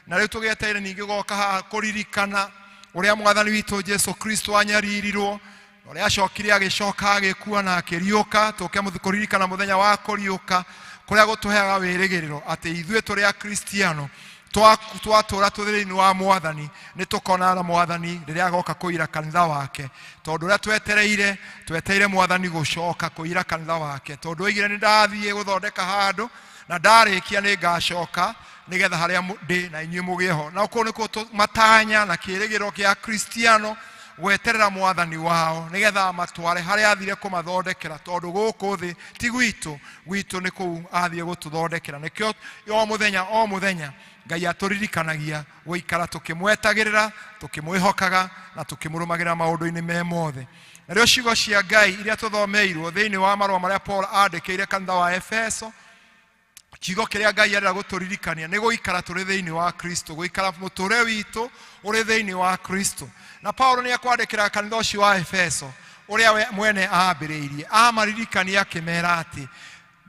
[SPEAKER 1] Na rĩu tũgĩetereire ningĩ goka haha kũririkana ũrĩa Mwathani witũ Jesu Kristo anyaririrwo, na ũrĩa acokire agĩcoka agĩkua na akĩriũka. Tũke kũririkana mũthenya wa kũriũka kũrĩa gũtũheaga wĩrĩgĩrĩro atĩ ithuĩ tũrĩ Akristiano twatũra tũrĩ thĩinĩ wa Mwathani nĩ tũkonana na Mwathani rĩrĩa agoka kũira kanitha wake, tondũ ũrĩa twetereire twetereire Mwathani gũcoka kũira kanitha wake, tondũ oigire nĩ ndathiĩ gũthondeka handũ na ndarĩkia nĩ ngacoka nĩgetha harĩa ndĩ na inyuĩ mũgĩe ho. Na kũu nĩkuo matanya na kĩĩrĩgĩrĩro kĩa Akristiano gweterera Mwathani wao nĩgetha amatware harĩa athire kũmathondekera, tondũ gũkũ thĩ ti gwitũ, gwitũ nĩ kũu athiĩ gũtũthondekera. Nĩkĩo o mũthenya o mũthenya Ngai atũririkanagia gũikara tũkĩmwetagĩrĩra, tũkĩmwĩhokaga na tũkĩmũrũmagĩrĩra maũndũ-inĩ me mothe. Narĩo ciugo cia Ngai iria tũthomeirwo thĩinĩ wa marũa marĩa Paul andĩkĩire kanitha wa Efeso, kiugo kĩrĩa Ngai arenda gũtũririkania nĩ gũikara tũrĩ thĩinĩ wa Kristo, gũikara mũtũũrĩre witũ ũrĩ thĩinĩ wa Kristo. Na Paulo nĩ ekwandĩkĩra kanitha ũcio wa Efeso ũrĩa we mwene ambĩrĩirie, amaririkania akĩmera atĩ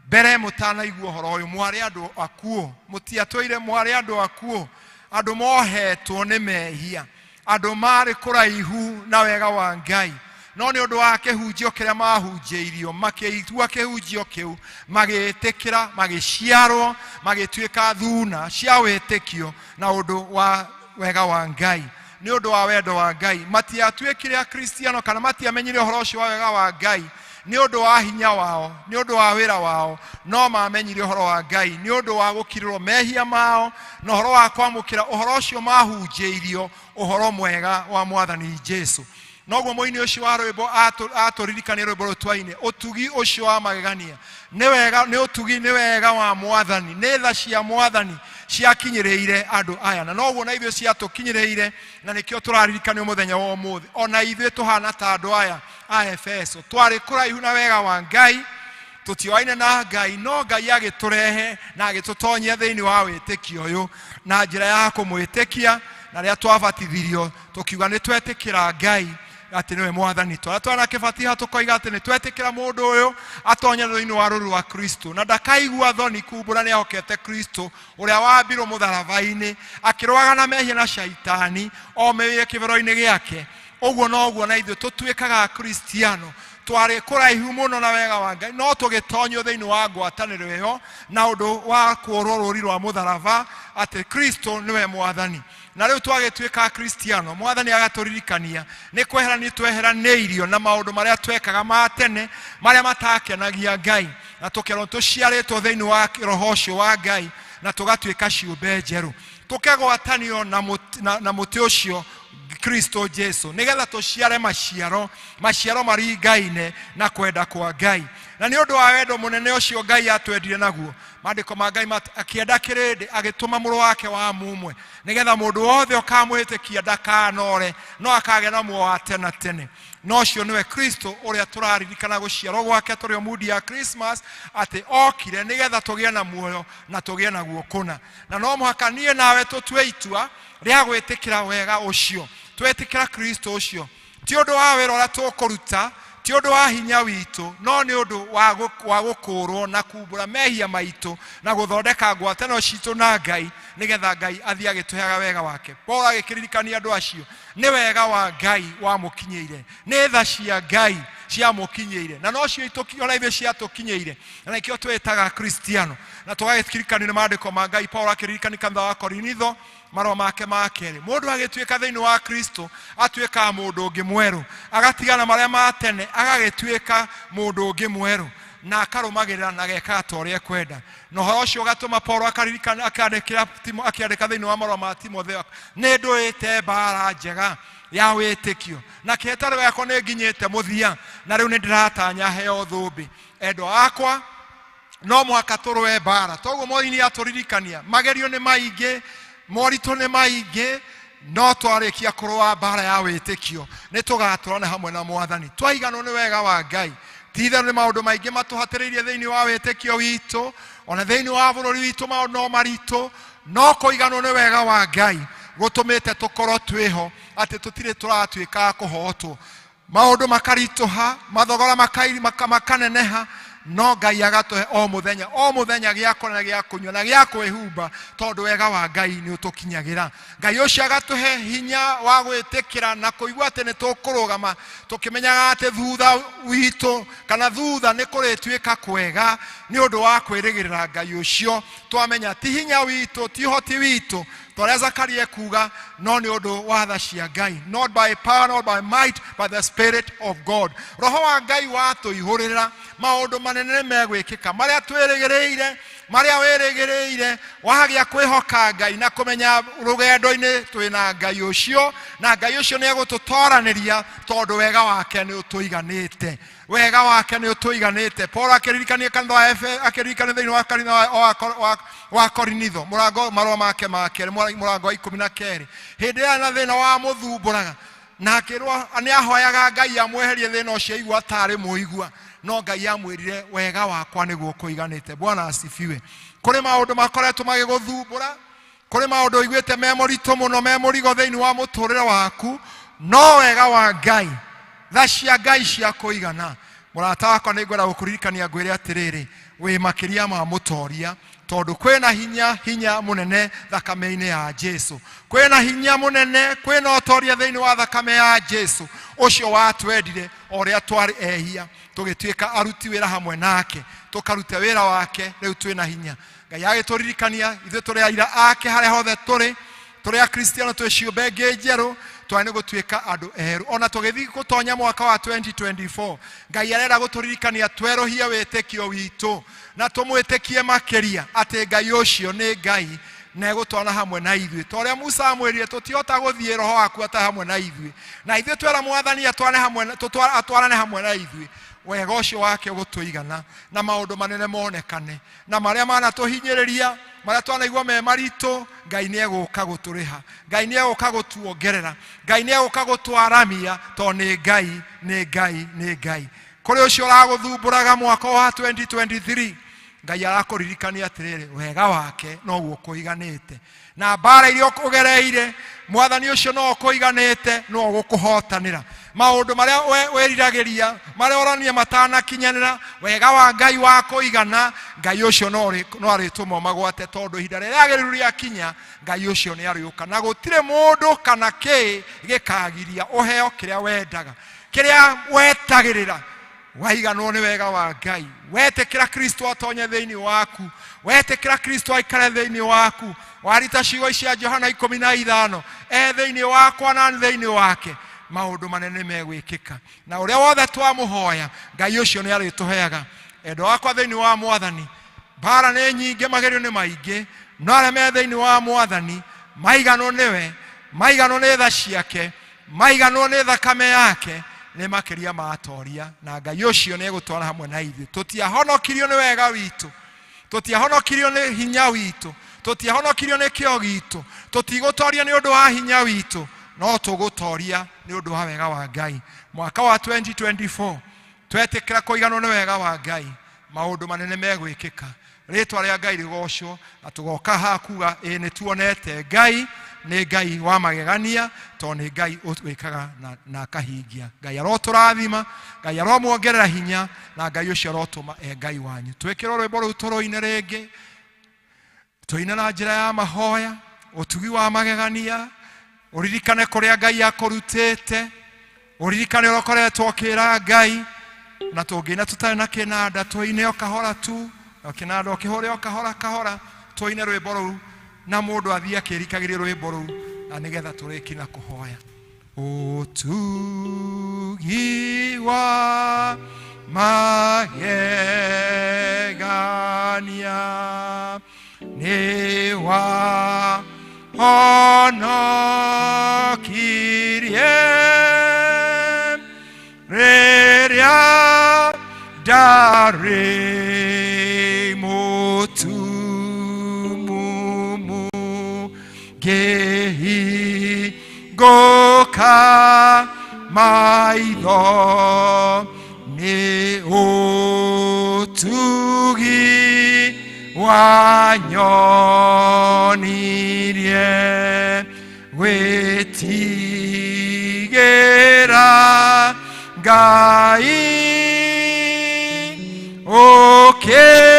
[SPEAKER 1] mbere mũtanaigua ũhoro ũyũ mwarĩ andũ akuũ, mũtiatũire, mwarĩ andũ akuũ, andũ mohetwo nĩ mehia, andũ marĩ kũraihu na wega wa Ngai. No nĩ ũndũ wa kĩhunjio kĩrĩa mahunjĩirio, makĩigua kĩhunjio kĩu, magĩĩtĩkĩra, magĩciarwo, magĩtuĩka thuna cia wĩtĩkio na ũndũ wa wega wa Ngai, nĩ ũndũ wa wendo wa Ngai. Matiatuĩkire Akristiano kana matiamenyire ũhoro ũcio wa wega wa Ngai nĩ ũndũ wa hinya wao, nĩ ũndũ wa wĩra wao, no mamenyire ũhoro wa Ngai nĩ ũndũ wa gũkirĩrwo mehia mao na ũhoro wa kwamũkĩra ũhoro ũcio mahunjĩirio, ũhoro mwega wa Mwathani Jesu. Noguo mũini ũcio wa rwĩmbo atũririkania rwĩmbo rũu twaine, ũtugi ũcio wa magegania nĩ wega, nĩ ũtugi, nĩ wega wa Mwathani, nĩ tha cia Mwathani ciakinyĩrĩire andũ aya, na noguo na ithuĩ ciatũkinyĩrĩire, na nĩkĩo tũraririkanio mũthenya wa ũmũthĩ. Ona ithuĩ tũhana ta andũ aya a Efeso, twarĩ kũraihu na wega wa Ngai, tũtioaine na Ngai, no Ngai agĩtũrehe na agĩtũtonyia thĩinĩ wa wĩtĩkio ũyũ na njĩra ya kũmwĩtĩkia. Na rĩrĩa twabatithirio tũkiuga nĩ twetĩkĩra Ngai atĩ nĩwe Mwathani, twarĩa twanakĩbatiha tũkoiga atĩ nĩ twetĩkĩra mũndũ ũyũ atonye thĩinĩ wa rũru rwa Kristo, na ndakaigua thoni kumbũra nĩ ahokete Kristo ũrĩa wambirwo mũtharaba-inĩ akĩrũaga na mehia na shaitani omĩrĩire kĩbero-inĩ gĩake. Ũguo noguo na ithuĩ tũtuĩkaga Akristiano, twarĩ kũraihu mũno na wega wa Ngai, no tũgĩtonyio thĩinĩ wa ngwatanĩro ĩyo na ũndũ wa kũũrwo rũri rwa mũtharaba atĩ Kristo nĩwe Mwathani. Na rĩu twagĩtuĩka Akristiano, Mwathani agatũririkania nĩ kweherania tweheranĩirio na maũndũ marĩa twekaga ma tene marĩa matakenagia Ngai, na tũkerwo tũciarĩtwo thĩinĩ wa roho ũcio wa Ngai na tũgatuĩka ciũmbe njerũ, tũkegwatanio na mũtĩ ũcio Kristo Jesu, nĩgetha tũciare maciaro, maciaro maringaine na kwenda kwa Ngai. Na nĩ ũndũ wa wendo mũnene ũcio Ngai atwendire naguo, maandĩko ma Ngai akĩenda kĩrĩndĩ, agĩtũma mũrũ wake wa mũmwe, nĩgetha mũndũ wothe ũkamwĩtĩkia ndakanore, no akagĩa na muoyo wa tene na tene. Na ũcio nĩwe Kristo ũrĩa tũraririkana gũciarwo gwake tũrĩ o mundi ya Christmas, atĩ okire nĩgetha tũgĩe na muoyo na tũgĩe naguo kũna. Na no mũhaka niĩ nawe tũtue itua rĩa gwĩtĩkĩra wega ũcio, twetĩkĩra Kristo ũcio, ti ũndũ wa wĩra ũrĩa tũkũruta, ti ũndũ wa hinya witũ, no nĩ ũndũ wa gũkũũrwo na kumbũra mehia maitũ na gũthondeka ngwatanĩro citũ na Ngai, nĩgetha Ngai athiĩ agĩtũheaga wega wake. Paul agĩkĩririkania andũ acio nĩ wega wa Ngai wamũkinyĩire, nĩ tha cia Ngai ciamũkinyĩire, na nocio ona ithuĩ ciatũkinyĩire, na nĩkĩo twĩtaga Akristiano na tũgagĩkirikanio nĩ maandĩko ma Ngai. Paul akĩririkania kanitha wa Korinitho marũa make ma kerĩ, mũndũ agĩtuĩka thĩinĩ wa Kristo atuĩkaga mũndũ ũngĩ mwerũ, agatigana marĩa ma tene agagĩtuĩka mũndũ ũngĩ mwerũ, na akarũmagĩrĩra na agekaga ta ũrĩa ekwenda. Na ũhoro ũcio ũgatũma Paul akaririkana, akĩandĩkĩra Timo, akĩandĩka thĩinĩ wa marũa ma Timotheo, nĩ ndũĩte mbara njega ya wĩtĩkio, na kĩhĩtano gĩakwa nĩ nginyĩte mũthia, na rĩu nĩ ndĩratanya heo thũmbĩ. Endwa akwa, no mũhaka tũrũe mbara. Toguo Mwathani atũririkania, magerio nĩ maingĩ, moritũ nĩ maingĩ, no twarĩkia kũrũa mbara ya wĩtĩkio nĩ tũgatũrana hamwe na Mwathani. Twaiganwo nĩ wega wa Ngai, Ti itherũ nĩ maũndũ maingĩ matũhatĩrĩirie thĩinĩ wa wĩtĩkio witũ, ona thĩinĩ wa bũrũri witũ maũndũ no maritũ, no kũiganwo nĩ wega wa Ngai gũtũmĩte tũkorwo twĩho atĩ tũtirĩ tũratuĩka a kũhotwo. Maũndũ makaritũha, mathogora makaneneha, no Ngai agatũhe o mũthenya o mũthenya gĩa kũrĩa na gĩa kũnyua na gĩa kwĩhumba, tondũ wega wa Ngai nĩ ũtũkinyagĩra. Ngai ũcio agatũhe hinya wa gwĩtĩkĩra na kũigua atĩ nĩ tũkũrũgama tũkĩmenyaga atĩ thutha witũ kana thutha nĩ kũrĩtuĩka kwega, nĩ ũndũ wa kwĩrĩgĩrĩra Ngai ũcio. Twamenya ti hinya witũ, ti ũhoti witũ, ta ũrĩa Zakaria ekuga, no nĩ ũndũ wa tha cia Ngai. Not by power, not by might, but the spirit of God. Roho wa Ngai watũihũrĩra, maũndũ manene nĩ megwĩkĩka, marĩa twĩrĩgĩrĩire, marĩa wĩrĩgĩrĩire. Wagĩa kwĩhoka Ngai na kũmenya rũgendo-inĩ twĩna Ngai ũcio, na Ngai ũcio nĩ egũtũtoranĩria, tondũ wega wake nĩ ũtũiganĩte. Wega wake nĩ ũtũiganĩte. Paul akĩririkania kanitha wa Efe, akĩririkania thĩinĩ wa kanitha wa Korinitho, mũrango marũa make ma kerĩ, mũrango wa 12, hĩndĩ ĩrĩa na thĩna wa mũthumbũraga, na akĩrwo nĩ ahoyaga Ngai amweherie thĩna ũcio, aigua tarĩ mũigua, no Ngai amwĩrire wega wakwa nĩguo ũkũiganĩte. Bwana asifiwe. Kũrĩ maũndũ makoretwo magĩgũthumbũra, kũrĩ maũndũ ũiguĩte me mũritũ mũno, me mũrigo thĩinĩ wa mũtũrĩre waku, no wega wa Ngai, tha cia Ngai cia kũigana. Mũrata wakwa, nĩ ngwenda gũkũririkania ngwĩre atĩrĩrĩ, wĩ makĩria ma mũtoria, tondũ kwĩna hinya, hinya mũnene thakame-inĩ ya Jesu. Kwĩna hinya mũnene, kwĩna ũtoria thĩinĩ wa thakame ya Jesu, ũcio watwendire o ũrĩa twarĩ ehia, tũgĩtuĩka aruti wĩra hamwe nake, tũkaruta wĩra wake. Rĩu twĩna hinya. Ngai agĩtũririkania ithuĩ tũrĩ aira ake harĩa hothe tũrĩ, tũrĩ akristiano, twĩ ciũmbe ĩngĩ njerũ, twarĩ nĩ gũtuĩka andũ erũ. Ona tũgĩthiĩ gũtonya mwaka wa 2024, Ngai arenda gũtũririkania twerũhie wĩtĩkio witũ na tũmwĩtĩkie makĩria atĩ Ngai ũcio nĩ Ngai na egũtwana hamwe na ithuĩ, ta ũrĩa Musa amwĩrire, tũtihota gũthiĩ roho waku atarĩ hamwe na ithuĩ. Na ithuĩ twera Mwathani atwarane hamwe na ithuĩ, wega ũcio wake ũgũtũigana na maũndũ manene monekane, na marĩa manatũhinyĩrĩria, marĩa twanaigua me maritũ, Ngai nĩ egũka gũtũrĩha, Ngai nĩ egũka gũtuongerera, Ngai nĩ egũka gũtwaramia, tondũ nĩ Ngai, nĩ Ngai, nĩ Ngai. Kũrĩ ũcio ũragũthumbũraga mwaka wa 2023, Ngai arakũririkania atĩrĩrĩ, wega wake noguo ũkũiganĩte, na mbara iria ũgereire, Mwathani ũcio no ũkũiganĩte, no ũgũkũhotanĩra. Maũndũ marĩa wĩriragĩria, marĩa ũronire matanakinyanĩra, wega wa Ngai wa kũigana, Ngai ũcio no arĩtũma magwate, tondũ ihinda rĩrĩa rĩagĩrĩru rĩakinya, Ngai ũcio nĩ arĩũka, na gũtirĩ mũndũ kana kĩĩ gĩkagiria ũheo kĩrĩa wendaga, kĩrĩa wetagĩrĩra. Waiganwo nĩ wega wa Ngai, wetĩkĩra Kristo atonye thĩinĩ waku, wetĩkĩra Kristo aikare thĩinĩ waku, warita ciugo cia Johana 15, e thĩinĩ wakwa na thĩinĩ wake, maũndũ manene megwĩkĩka. Na ũrĩa wothe twamũhoya, Ngai ũcio nĩ arĩtũheaga. Endwa wakwa thĩinĩ wa Mwathani, mbara nĩ nyingĩ, magerio nĩ maingĩ, no arĩa me thĩinĩ wa Mwathani maiganwo nĩwe, maiganwo nĩ tha ciake, maiganwo nĩ thakame yake, nĩ makĩria matoria, na Ngai ũcio nĩ egũtwara hamwe na ithuĩ. Tũtiahonokirio nĩ wega witũ, tũtiahonokirio nĩ hinya witũ, tũtiahonokirio nĩ kĩo gitũ, tũtigũtoria nĩ ũndũ wa hinya witũ, no tũgũtoria nĩ ũndũ wa wega wa Ngai. Mwaka wa 2024 twetĩkĩra kũiganwo nĩ wega wa Ngai, maũndũ manene megwĩkĩka. Rĩtwa rĩa Ngai rĩgocwo, na tũgoka haha kuga ĩ nĩ tuonete Ngai nĩ Ngai wa magegania, tondũ nĩ Ngai wĩkaga na akahingia. Ngai arotũrathima, Ngai aromuongerera hinya, na Ngai ũcio arotũma e Ngai wanyu. Twĩkĩrwo rwĩmbo rũu tũrũine rĩngĩ, tũine na njĩra ya mahoya, ũtugi wa magegania. Ũririkane kũrĩa Ngai akũrutĩte, ũririkane ũrĩa ũkoretwo ũkĩra Ngai, na tũngĩina tũtarĩ na kĩnanda, tũine o kahora tu, na kĩnanda ũkĩhũre o kahora kahora, tũine rwĩmbo rũu, na mũndũ athiĩ akĩrikagĩria rwĩmbo rũu, na nĩgetha tũrĩkie na kũhoya. Ũtugi wa magegania nĩ wa honokirie rĩrĩa ndarĩ mũtumumu, ngĩhingũka maitho. Nĩ ũtugi wanyonirie gwĩtigĩra Ngai ũkĩnina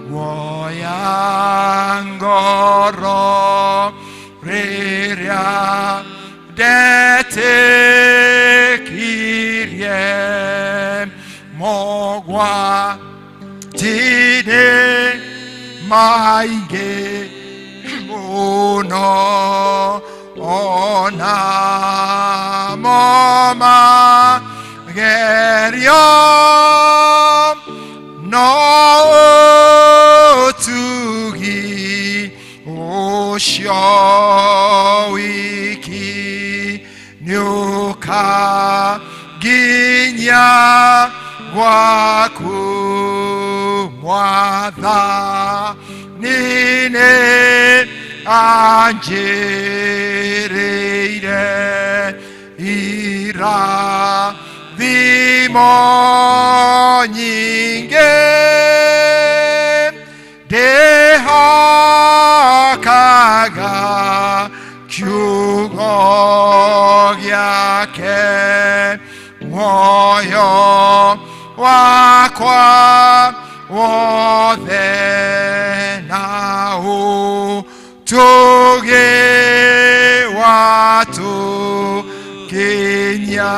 [SPEAKER 1] guoya ngoro rĩrĩa ndetĩkirie mogwati-inĩ maingĩ mũno ona mo magerio no ũtugi ũcio wiki nĩũkanginya gwaku Mwathani nĩ anjĩrĩire irathimo nyingĩ ndĩhokaga kiugo gĩake muoyo wakwa wothe na ũtugi watũkinya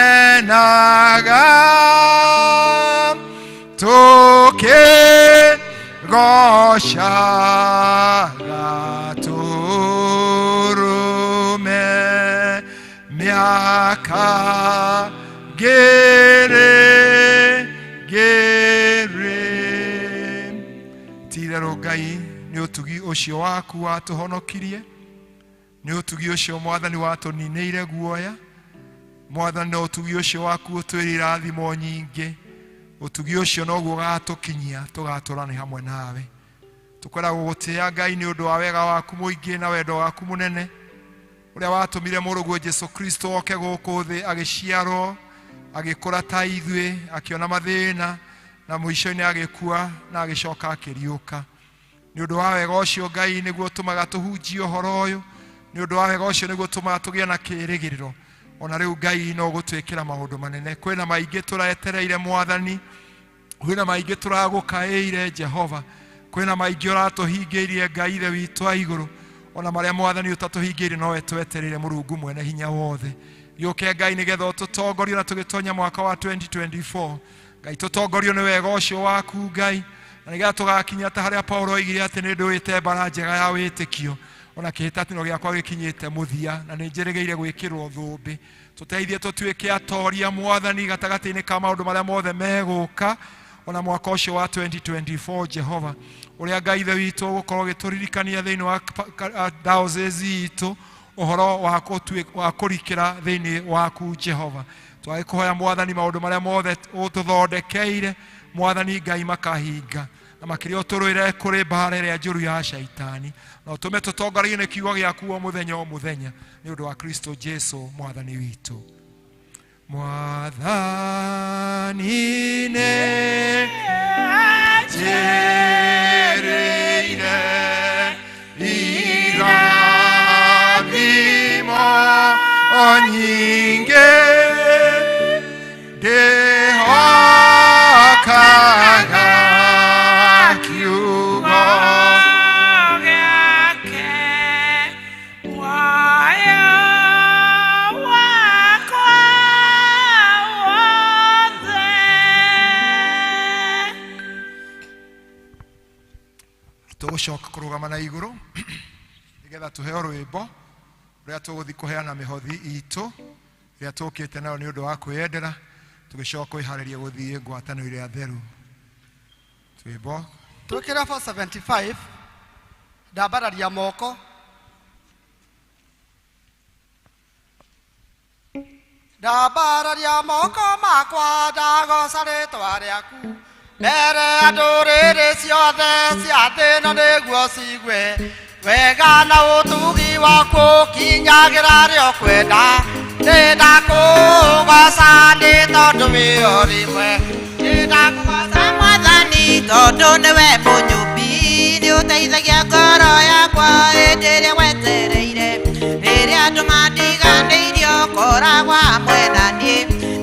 [SPEAKER 1] nĩtũgakenaga tũkĩgocaga tũrũme mĩaka ngiri ngiri. Ti-itherũ Ngai nĩ ũtugi ũcio waku watũhonokirie, nĩ ũtugi ũcio Mwathani watũninĩire guoya. Mwathani no ũtugi ũcio waku ũtwĩrĩ irathimo nyingĩ, ũtugi ũcio noguo ũgatũkinyia tũgatũrane hamwe nawe. Tũkwenda gũgũtĩĩa Ngai nĩ ũndũ wa wega waku mũingĩ na wendo waku mũnene ũrĩa watũmire mũrũguo Jesu Kristo oke gũkũ thĩ, agĩciarwo, agĩkũra ta ithuĩ, akĩona mathĩna na mũico-inĩ agĩkua na agĩcoka akĩriũka. Nĩ ũndũ wa wega ũcio Ngai nĩguo ũtũmaga tũhunjie ũhoro ũyũ, nĩ ũndũ wa wega ũcio nĩguo ũtũmaga tũgĩe na kĩĩrĩgĩrĩro. Ona rĩu Ngai no ũgũtwĩkĩra maũndũ manene. Kwĩna maingĩ tũretereire Mwathani, kwĩna maingĩ tũragũkaĩire Jehova, kwĩna maingĩ ũratũhingĩirie Ngai Ithe witũ wa igũrũ, ona marĩa Mwathani ũtatũhingĩirie nowe twetereire Mũrungu mwene hinya wothe. Gĩũke Ngai nĩgetha ũtũtongorie na tũgĩtonya mwaka wa 2024. Ngai tũtongorio nĩ wega ũcio waku Ngai, na nĩgetha tũgakinya ta harĩa Paulo oigire atĩ nĩ ndũĩte mbara njega ya wĩtĩkio, ona kĩhĩtatĩro gĩakwa gĩkinyĩte mũthia na nĩ njĩrĩgĩire gwĩkĩrwo thũmbĩ. Tũteithie tũtuĩke atoria Mwathani gatagatĩ-inĩ ka maũndũ marĩa mothe megũka ona mwaka ũcio wa 2024. Jehova ũrĩa Ngai Ithe witũ ũgũkorwo ũgĩtũririkania thĩinĩ wa diocese itũ ũhoro wa kũrikĩra thĩinĩ waku Jehova. Twagĩkũhoya Mwathani maũndũ marĩa mothe ũtũthondekeire Mwathani Ngai makahinga, na makĩria ũtũrũĩre kũrĩ mbara ĩrĩa njũru ya Shaitani, na ũtũme tũtongorio nĩ kiugo gĩaku o mũthenya o mũthenya, nĩ ũndũ wa Kristo Jesu Mwathani witũ. Mwathani nĩ anjĩrĩire irathimo nyingĩ, ndĩhokaga kiugo
[SPEAKER 7] gĩake muoyo wakwa wothe.
[SPEAKER 1] Tũgũcoka kũrũgama na igũrũ nĩgetha tũheo rwĩmbo rũrĩa tũgũthiĩ kũheana mĩhothi itũ ĩrĩa tũkĩte nayo nĩ ũndũ wa kwĩyendera, tũgĩcoka kwĩharĩria gũthiĩ ngwatanĩro ĩrĩa theru. Rwĩmbo
[SPEAKER 2] Twĩkĩre 475 ndambararia moko. Ndambararia moko makwa ndagoca rĩtwa rĩaku mbere ya ndũrĩrĩ ciothe cia thĩ na nĩguo cigue
[SPEAKER 7] Wega na ũtugi waku kinyagĩra rĩo kwenda. Nĩndakũgoca nĩ tondũ wĩ o rĩmwe. Nĩndakũgoca
[SPEAKER 9] Mwathani tondũ nĩwe mũnyũmbi, nĩũteithagia ngoro yakwa hĩndĩ ĩrĩa wetereire. Rĩrĩa andũ mandiganĩirie ũkoragwo hamwe na niĩ.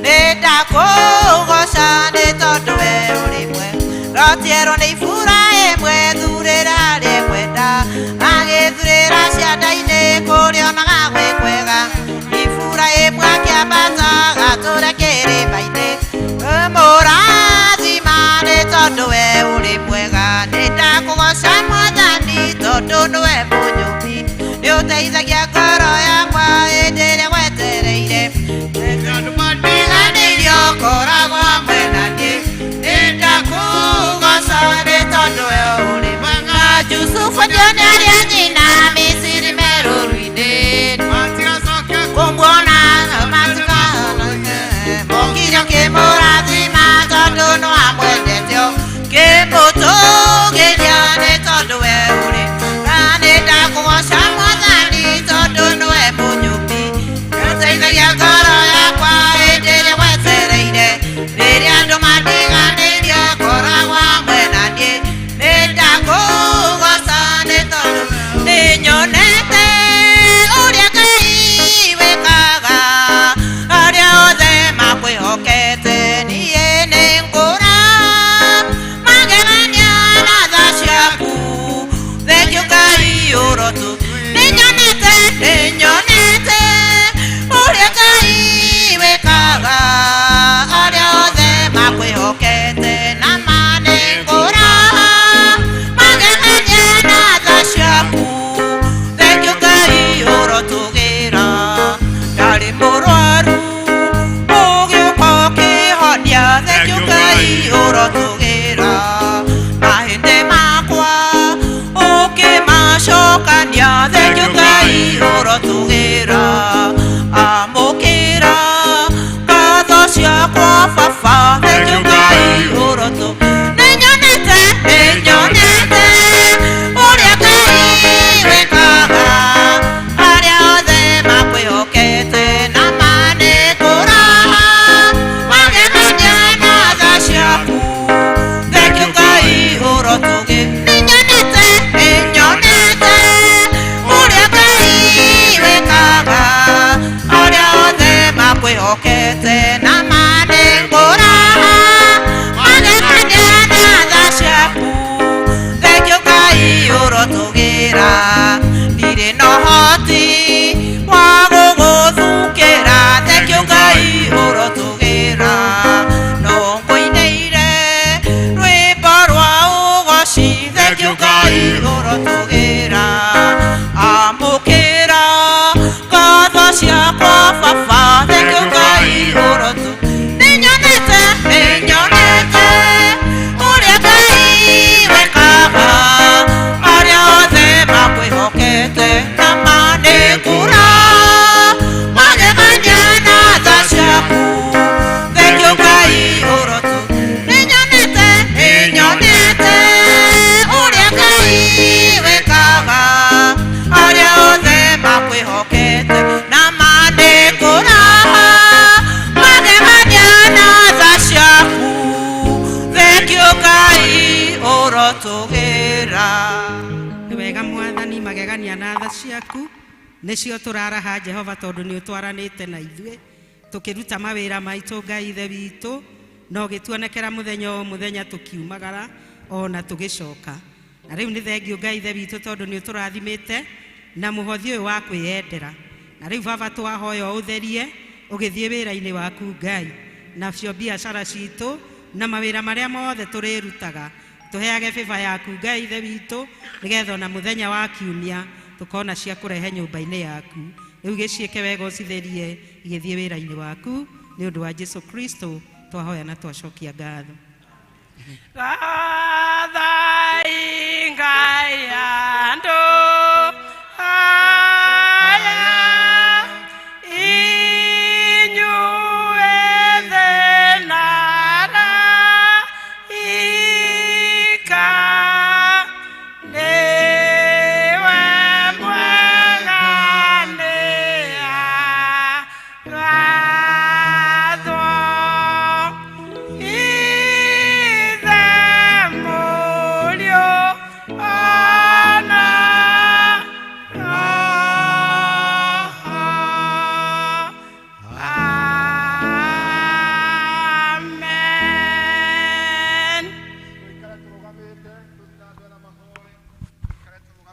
[SPEAKER 9] Nĩndakũgoca nĩ tondũ we ũrĩ mwega. Rotierwo nĩ Iburahĩmu ethurĩra harĩa ekwenda, agĩthurĩra cianda-inĩ kũrĩa onaga gwĩ kwega. Iburahĩmu akĩambata agatũre kĩrĩma-inĩ, mũrathima nĩ tondũ we ũrĩ mwega. Nĩndakũgoca Mwathani tondũ nĩwe mũnyũmbi, nĩũteithagia ngoro yakwa hĩndĩ ĩrĩa wetereire. Andũ mandiganĩirie ũkoragwo hamwe na niĩ. Nĩndakũgoca nĩ tondũ we ũrĩ mwega. Jusufu ndione arĩa nyina Misiri me rũru-inĩ, kũmuona mokire kĩmũrathima tondũ no amwendete, kĩmũtũgĩria nĩ tondũ we ũrĩ. Na nĩndakũgoca Mwathani tondũ nĩwe mũnyũmbi, nĩũteithagia ngoro yakwa hĩndĩ ĩrĩa wetereire. Rĩrĩa andũ mandiganĩirie ũkoragwo hamwe na niĩ. Nĩndakũgoca nĩ tondũ nĩnyonete ũrĩa Ngai wĩkaga arĩa othe makwĩhokete. Niĩ nĩngũra magegania na tha ciaku. Thengiũ Ngai ũrotũ. Nĩnyonete, nĩnyonete ũrĩa Ngai wĩkaga arĩa othe makwĩhokete. Na ma nĩngũra magegania na tha ciaku. Thengiũ Ngai ũrotũgĩra. Ndarĩ mũrwaru ũgĩũka ũkĩhonia. Thengiũ Ngai ũrotũgĩra. Mahĩndĩ makwa ũkĩmacokania. Thengiũ Ngai ũrotũgĩra. Amũkĩra ngatho ciakwa baba. Thengiũ Ngai ũrotũ. Nĩnyonete, nĩnyonete ũrĩa Ngai wĩkaga arĩa othe makwĩhokete. Na ma nĩngũra magegania na tha ciaku. Thengiũ Ngai ũrotũgĩ. Nĩnyonete, nĩnyonete ũrĩa Ngai wĩkaga arĩa othe makwĩhokete. Na ma nĩngũra magegania na tha ciaku. Thengiũ Ngai ũrotũgĩra. Ndirĩ na ũhoti wa gũgũthukĩra. Thengiũ Ngai ũrotũgĩra. No ngũinĩire rwĩmbo rwa ũgoci. Thengiũ Ngai ũrotũgĩra. Amũkĩra ngatho ciakwa baba. Thengiũ Ngai ũrotũ. Nĩnyonete, nĩnyonete ũrĩa Ngai wĩkaga arĩa othe makwĩhokete. Na ma nĩngũra magegania na tha ciaku. Thengiũ Ngai ũrotũ. Nĩnyonete, nĩnyonete ũrĩa Ngai wĩkaga arĩa othe makwĩhokete. Na ma nĩngũra magegania na tha ciaku. Thengiũ Ngai ũrotũgĩra.
[SPEAKER 3] Nĩ wega Mwathani, magegania na tha ciaku nĩcio tũraraha Jehova, tondũ nĩ ũtwaranĩte na ithuĩ tũkĩruta mawĩra maitũ. Ngai Ithe witũ, na ũgĩtuonekera mũthenya o mũthenya tũkiumagara ona tũgĩcoka. Na rĩu nĩ thengiũ Ngai Ithe witũ, tondũ nĩ ũtũrathimĩte na mũhothi ũyũ wa kwĩyendera. Na rĩu baba twahoya ũtherie ũgĩthiĩ wĩra-inĩ waku Ngai, nacio biacara citũ na mawĩra marĩa mothe tũrĩrutaga, tũheage bĩba yaku Ngai Ithe witũ, nĩgetha ona mũthenya wa kiumia tũkona cia kũrehe nyũmba-inĩ yaku. Rĩu gĩciĩke wega, ũcitherie igĩthiĩ wĩra-inĩ waku. Nĩ ũndũ wa Jesu Kristo twahoya na twacokia ngatho.
[SPEAKER 7] Gathai Ngai andũ aya, inyuĩ thĩ na araika, nĩwe.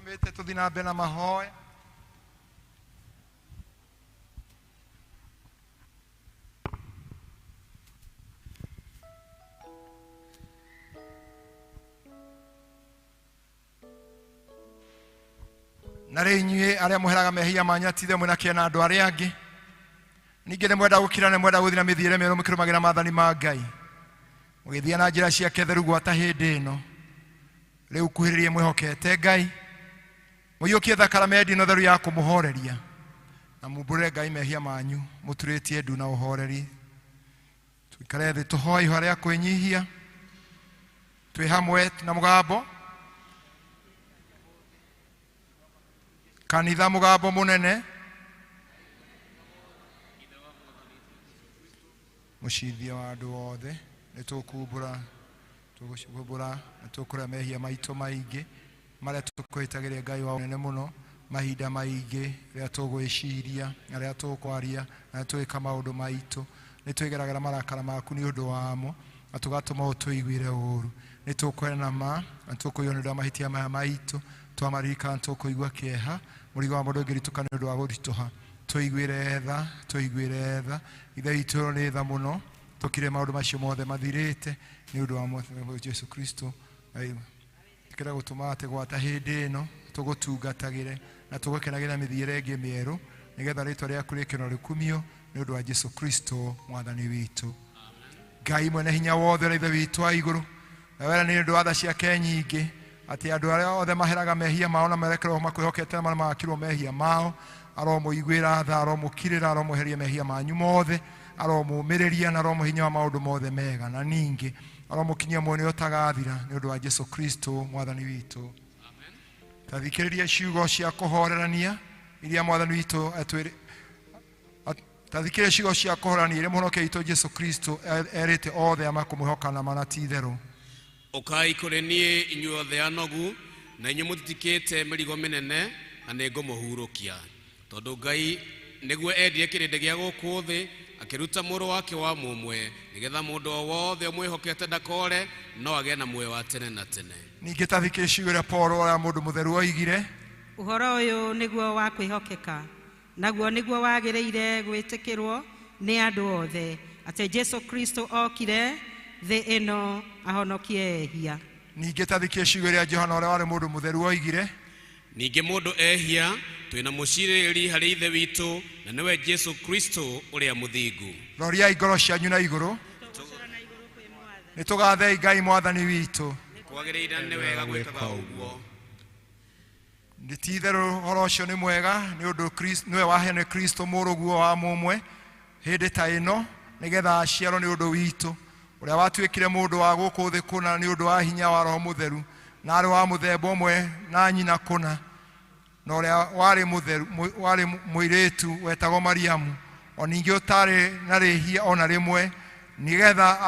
[SPEAKER 1] Tũrũgamĩte tũthiĩ na mbere na mahoya. Na rĩu inyuĩ arĩa mũheraga mehia manyu atithe mwĩna kĩeha na andũ arĩa angĩ, ningĩ nĩ mwenda gũkira, nĩ mwenda gũthiĩ na mĩthiĩre mĩerũ mũkĩrũmagĩrĩra maathani ma Ngai, mũgĩthiĩ na njĩra ciake theru gwata hĩndĩ ĩno. Rĩu kuhĩrĩrie mwĩhokete Ngai, mũiyũkie thakaramendi ĩno theru ya kũmũhoreria, na mumbũrĩre Ngai mehia manyu mũturĩtie ndu na ũhoreri. Tũikare thĩ tũhoe ihoya rĩa kwĩnyihia twĩ hamwe na mũgambo kanitha, mũgambo mũnene, mũcithia wa andũ othe. Nĩ tũkumbũra, tũgũkumbũra na tũkũrĩa mehia maitũ maingĩ marĩa tũkwĩtagĩria Ngai wa ũnene mũno mahinda maingĩ, rĩrĩa tũgwĩciria na rĩrĩa tũkwaria na rĩrĩa tũgĩka maũndũ maitũ. Nĩ twĩgeragĩra marakara maku nĩ ũndũ wamo na tũgatũma ũtũiguĩre ũũru. Nĩ tũkwena ma na tũkũiywo nĩ ũndũ wa mahĩtia maya maitũ, twamaririkana tũkũigua kĩeha, mũrigo wa mũndũ ũngĩritũka nĩ ũndũ wa gũritũha. Tũiguĩre tha, tũiguĩre tha. Ithe witũ nĩ tha mũno, tũkire maũndũ macio mothe mathirĩte nĩ ũndũ wa Mwathani Jesu Kristo. Tĩkĩra gũtũma atĩ gwata hĩndĩ ĩno tũgũtungatagĩre na tũgũkenagĩra mĩthiĩre ĩngĩ mĩerũ, nĩgetha rĩtwa rĩaku rĩkĩno rĩkumio nĩ ũndũ wa Jesu Kristo Mwathani witũ. Ngai mwene hinya wothe, ũrĩa Ithe witũ wa igũrũ, na wera nĩ ũndũ wa tha ciake nyingĩ atĩ andũ arĩa othe maheraga mehia mao na merekerwo makwĩhokete na marĩa makirwo mehia mao, aromũiguĩra tha, aromũkirĩra, aromweheria mehia manyu mothe, aromũmĩrĩria na aromũhe hinya wa maũndũ mothe mega, na ningĩ aromũkinyia muoyo ũtagathira nĩ ũndũ wa Jesu Kristo Mwathani witũ. Ta thikĩrĩria ciugo cia kũhorerania iria Mwathani witũ atwĩrĩ, ta thikĩrĩria ciugo cia kũhorerania iria Mũhonokia witũ Jesu Kristo erĩte othe a makũmwĩhoka na mana ti itherũ.
[SPEAKER 4] Ũkai kũrĩ niĩ inyuĩ othe anogu na inyuĩ mũtitikĩte mĩrigo mĩnene, na nĩngũmũhurũkia. Tondũ Ngai nĩguo endire kĩrĩndĩ gĩa gũkũ thĩ, akĩruta mũrũ wake wa mũmwe, nĩgetha mũndũ o wothe ũmwĩhokete ndakore, no agĩe na muoyo wa tene na tene.
[SPEAKER 1] Ningĩ ta thikĩrĩria ciugo iria Paul ũrĩa mũndũ mũtheru oigire.
[SPEAKER 3] Ũhoro ũyũ nĩguo wa kwĩhokeka, naguo nĩguo wagĩrĩire gwĩtĩkĩrwo nĩ andũ othe, atĩ Jesu Kristo okire thĩ ĩno ahonokie ehia.
[SPEAKER 1] Ningĩ ta thikĩrĩria ciugo iria Johana ũrĩa warĩ mũndũ mũtheru oigire.
[SPEAKER 4] Ningĩ mũndũ ehia, twĩna mũcirĩrĩri harĩ Ithe witũ, na nĩwe Jesu Kristo ũrĩa mũthingu.
[SPEAKER 1] Roriai ngoro cianyu na igũrũ, nĩ tũgathei Ngai Mwathani witũ.
[SPEAKER 4] Kwagĩrĩire nĩ wega gwĩkaga ũguo.
[SPEAKER 1] Nĩ ti itherũ ũhoro ũcio nĩ mwega, nĩ ũndũ nĩwe waheanire Kristo mũrũguo wa mũmwe hĩndĩ ta ĩno, nĩgetha aciarwo nĩ ũndũ witũ, ũrĩa watuĩkire mũndũ wa gũkũ thĩ kũna nĩ ũndũ wa hinya wa Roho Mũtheru, na arĩ wa mũthemba ũmwe na nyina kũna, na ũrĩa warĩ mũtheru, warĩ mũirĩtu wetagwo Mariamu, o ningĩ ũtarĩ na rĩhia ona rĩmwe, nĩgetha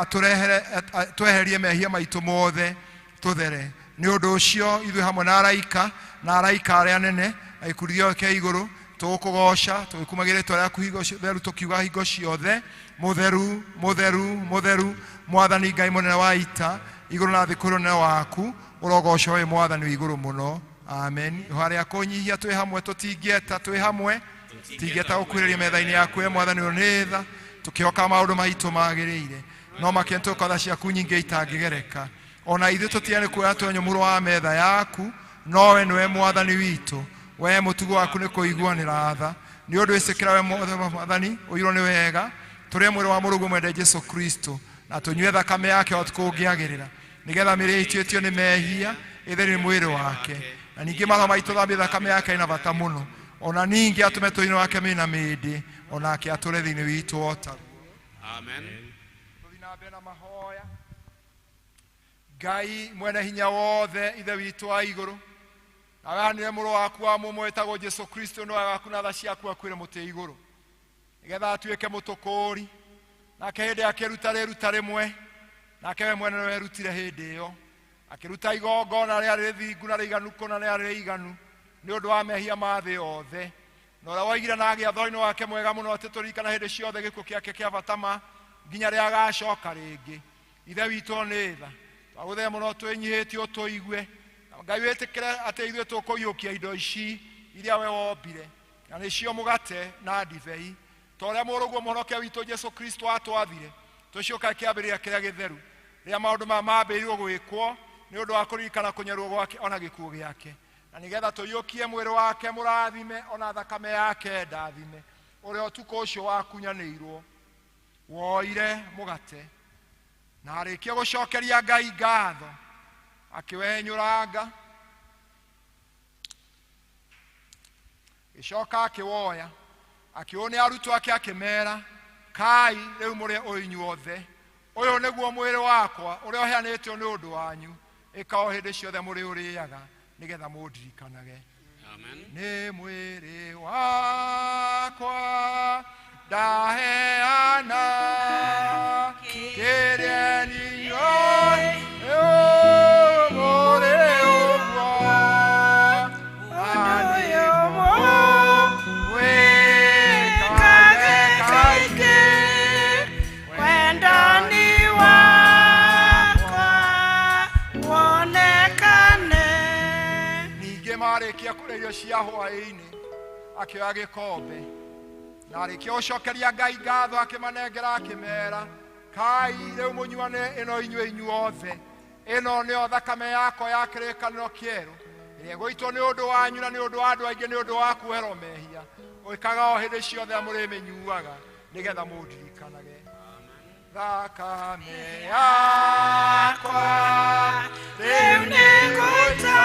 [SPEAKER 1] atweherie mehia maitũ mothe tũthere. Nĩ ũndũ ũcio ithuĩ hamwe na araika na araika arĩa anene na gĩkundi gĩothe kĩa igũrũ tũgũkũgoca, tũgĩkumagĩra rĩtwa rĩaku hingo theru, tũkiuga hingo ciothe, mũtheru, mũtheru, mũtheru, Mwathani Ngai mũnene wa ita, igũrũ na thĩ kũrĩ ũnene waku, ũrogocwo wĩ Mwathani wĩ igũrũ mũno. Amen. Ihoya rĩa kũnyihia twĩ hamwe, tũtingĩeta twĩ hamwe, tingĩeta gũkuhĩrĩria metha-inĩ yaku we Mwathani ũyũ nĩ tha, tũkĩhoka maũndũ maitũ magĩrĩire, no makĩria nĩtũgũkorwo tha ciaku nyingĩ itangĩgereka. Ona ithuĩ tũtigane kuoya twenyũ mũhuro wa metha yaku, no we nĩwe Mwathani witũ. We mũtugo waku nĩ kũiguanĩra tha, nĩ ũndũ ĩcĩkĩra we Mwathani ũiyũrwo nĩ wega, tũrĩe mwĩrĩ wa mũrũguo mwende Jesu Kristo, na tũnyue thakame yake o kũngĩagĩrĩra, nĩgetha mĩĩrĩ itũ ĩtio nĩ mehia ĩtherio nĩ mwĩrĩ wake, na ningĩ maroho maitũ thambie thakame yake ĩna bata mũno, ona ningĩ atũme tũinĩ wake mĩna mĩndĩ, onake atũre thĩinĩ witũ o taguo.
[SPEAKER 4] Amen.
[SPEAKER 1] Tũthiĩ na mbere na mahoya. Ngai mwene hinya wothe, Ithe witũ wa igũrũ, nawe aheanire mũrũ waku wa mũmwe wĩtagwo Jesu Kristo nĩ waku na tha ciaku akuĩre mũtĩ igũrũ, nĩgetha atuĩke mũtũkũũri. Nake hĩndĩ akĩruta rĩruta rĩmwe, nake we mwene nĩwe erutire hĩndĩ ĩyo, akĩruta igongona rĩarĩ rĩthingu na rĩiganu kũna rĩarĩ rĩiganu nĩ ũndũ wa mehia ma thĩ yothe. Na ũrĩa woigire na agĩa thoni wake mwega mũno atĩ tũririkana hĩndĩ ciothe gĩkuũ gĩake kĩa bata ma nginya rĩrĩa agacoka rĩngĩ. Ithe witũ nĩ tha, twagũthaitha mũno twĩnyihĩtie ũtũigue, na Ngai wĩtĩkĩre atĩ ithuĩ tũkũiyũkia indo ici iria we wombire, na nĩcio mũgate na ndibei, ta ũrĩa mũrũguo mũhonokia witũ Jesu Kristo atwathire tũciokae kĩambĩrĩria kĩrĩa gĩtheru, rĩrĩa maũndũ maya mambĩrĩirio gwĩkwo nĩ ũndũ wa kũririkana kũnyarwo gwake ona gĩkuũ gĩake, na nĩgetha tũiyũkie mwĩrĩ wake mũrathime ona thakame yake ndathime, ũrĩa ũtukũ ũcio wakunyanĩirwo woire mũgate na arĩkia gũcokeria Ngai ngatho akĩwenyũranga, gĩcoka akĩwoya akĩũnĩa arutwo ake akĩmera, kai rĩu mũrĩe ũyũ inyuothe, ũyũ nĩguo mwĩrĩ wakwa ũrĩa ũheanĩtwo nĩ ũndũ wanyu, ĩka o hĩndĩ ciothe mũrĩ ũrĩaga nĩgetha mũndirikanage.
[SPEAKER 4] Amen.
[SPEAKER 1] Nĩ mwĩrĩ wakwa ndaheana kĩrĩa inyuothe mũrĩ ũguo, na nĩguo wĩkage kaingĩ
[SPEAKER 13] wendani wakwa wonekane.
[SPEAKER 1] Ningĩ marĩkia kũrĩa irio cia hwaĩ-inĩ akĩoya gĩkombe na arĩkia gũcokeria Ngai ngatho akĩmanengera akĩmera, kai rĩu mũnyuane ĩno inyuĩ inyuothe, ĩno nĩyo thakame yakwa ya kĩrĩkanĩro kĩerũ ĩrĩa ĩgũitwo nĩ ũndũ wanyu na nĩ ũndũ wa andũ aingĩ nĩ ũndũ wa kuoherwo mehia. Ũĩkaga o hĩndĩ ciothe mũrĩmĩnyuaga nĩgetha mũndirikanage. Thakame yakwa rĩu nĩngũita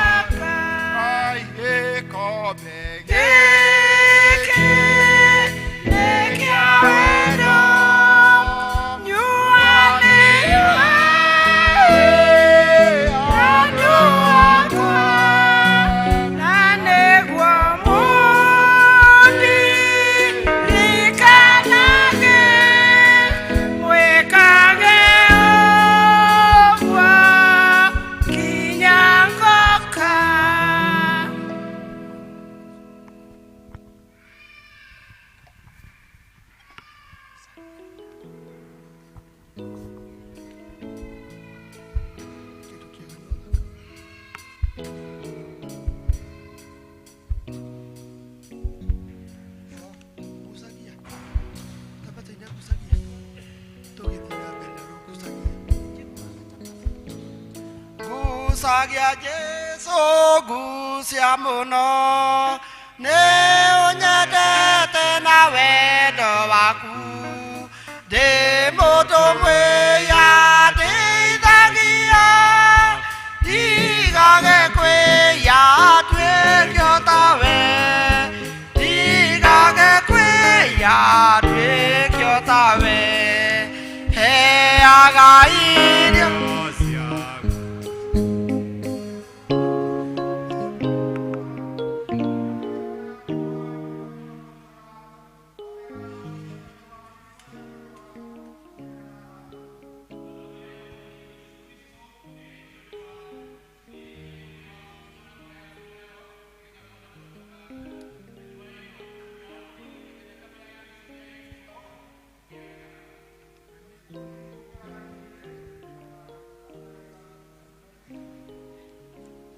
[SPEAKER 1] Ai gĩkombe
[SPEAKER 13] Gĩkĩ nĩ kĩa wendo, nyuanĩrwo andũ akwa, na nĩguo mũndirikanage, mwĩkage ũguo nginya ngoka.
[SPEAKER 2] Gucagia. Thabata-inĩ gucagia. Tũgĩthiĩ na mbere na gucagia.
[SPEAKER 7] Gucagia Jesu gucia mũno, nĩ ũnyendete na wendo waku, ndĩ mũndũ mwĩya ndeithagia, ndigage kwĩya nduĩke o tawe, ndigage kwĩya nduĩke o tawe, heaga irio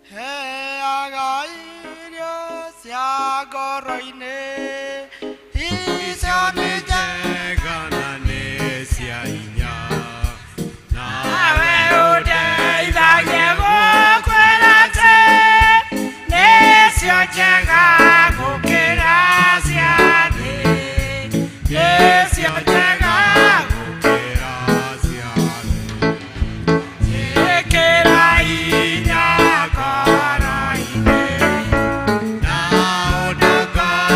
[SPEAKER 7] heaga irio cia ngoro-inĩ, icio nĩ
[SPEAKER 5] njega na nĩ cia hinya,
[SPEAKER 13] Nawe ũndeithagie gũkwĩra atĩ nĩcio njega gũkĩra cia thĩ, nĩcio njega
[SPEAKER 5] gũkĩra cia thĩ.
[SPEAKER 13] Ĩkĩra hinya ngoro-inĩ
[SPEAKER 5] Na ũndongoragie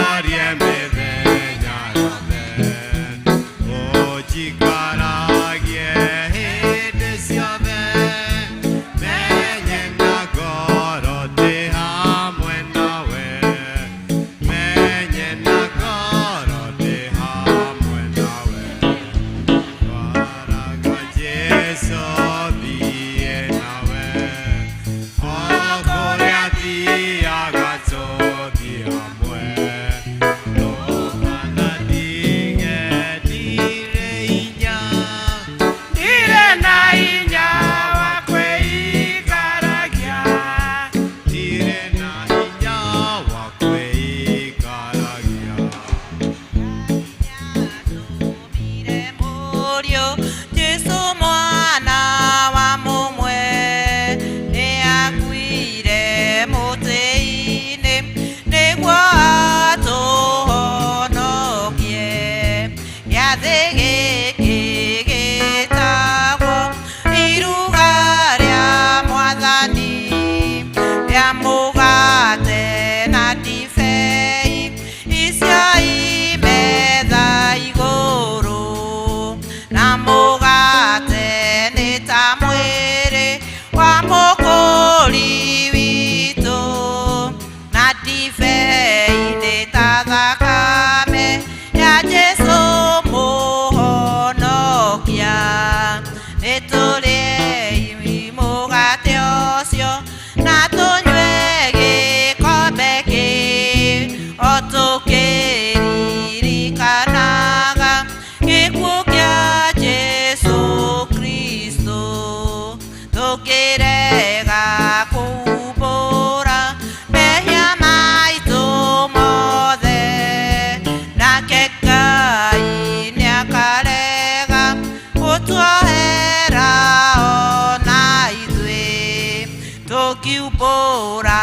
[SPEAKER 9] Tũkiumbũra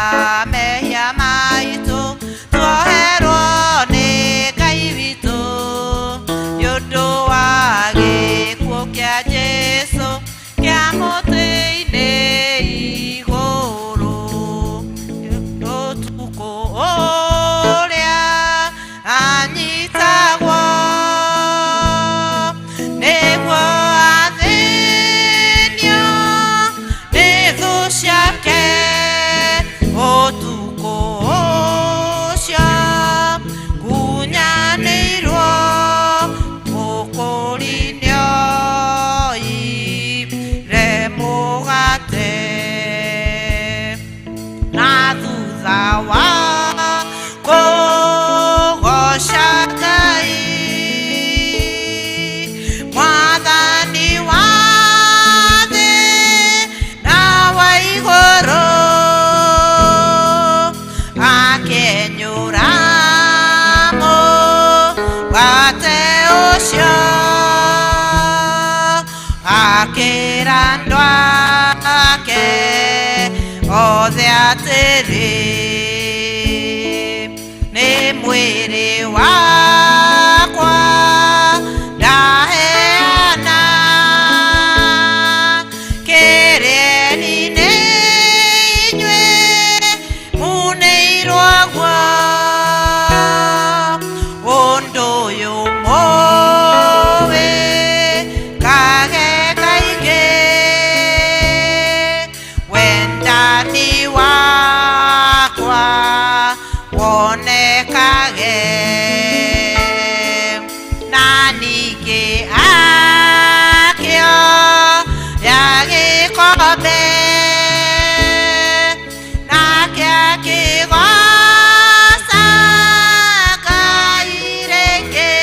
[SPEAKER 9] mehia maitũ tuoherwo nĩ Ngai witũ nĩ ũndũ wa gĩkuũ kĩa Jesũ kĩa mũtĩ-inĩ igũrũ. Ũtukũ ũrĩa anyitagwo nĩguo athĩnio nĩ thũ ciake. Ũtukũ ũcio ngunyanĩirwo mũkũri nĩoire mũgate na thutha wa kũgoca Ngai mwathani wa thĩ na wa igũrũ akĩenyũra mũgate ũcio akĩra andũ ake othe atĩrĩ nĩ mwĩrĩ wakwa ndaheana kĩrĩeni nĩ inyuĩ mũneirwo guo ũndũ ũyũ mũwĩkage kaingĩ wendani wakwa wonekage na ningĩ akĩoya gĩkombe nake akĩgooca Ngai rĩngĩ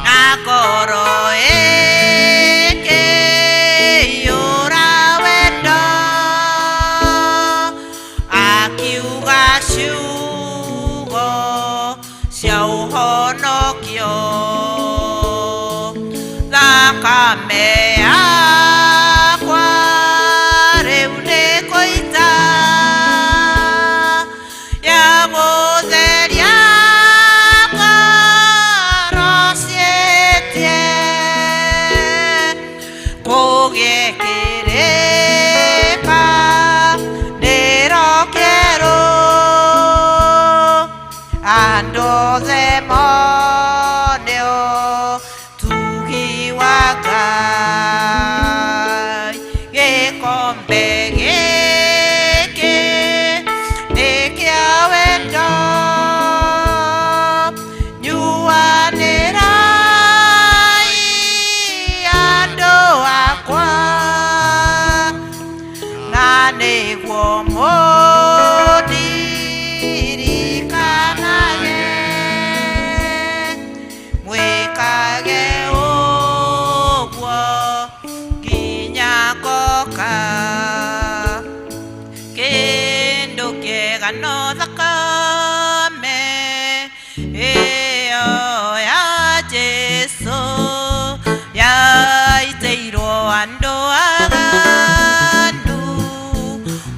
[SPEAKER 9] na ngoro ĩkĩiyũra wendo akiuga ciugo cia ũhonokio thakame yakwa rĩu nĩ kũita ya gũtheria ngoro ciĩtie kũgĩe kĩrĩka nĩro kĩerũ andũ othe mone ũtugi wa Ngai gĩkombe gĩkĩ nĩ kĩa wendo nyuanĩrai andũ akwa na nĩguo mũndirikanage mwĩkage ũguo nginya ngoka. Kĩndũ kĩega no thakame ĩyo ya Jesũ yaitĩirwo andũ aganu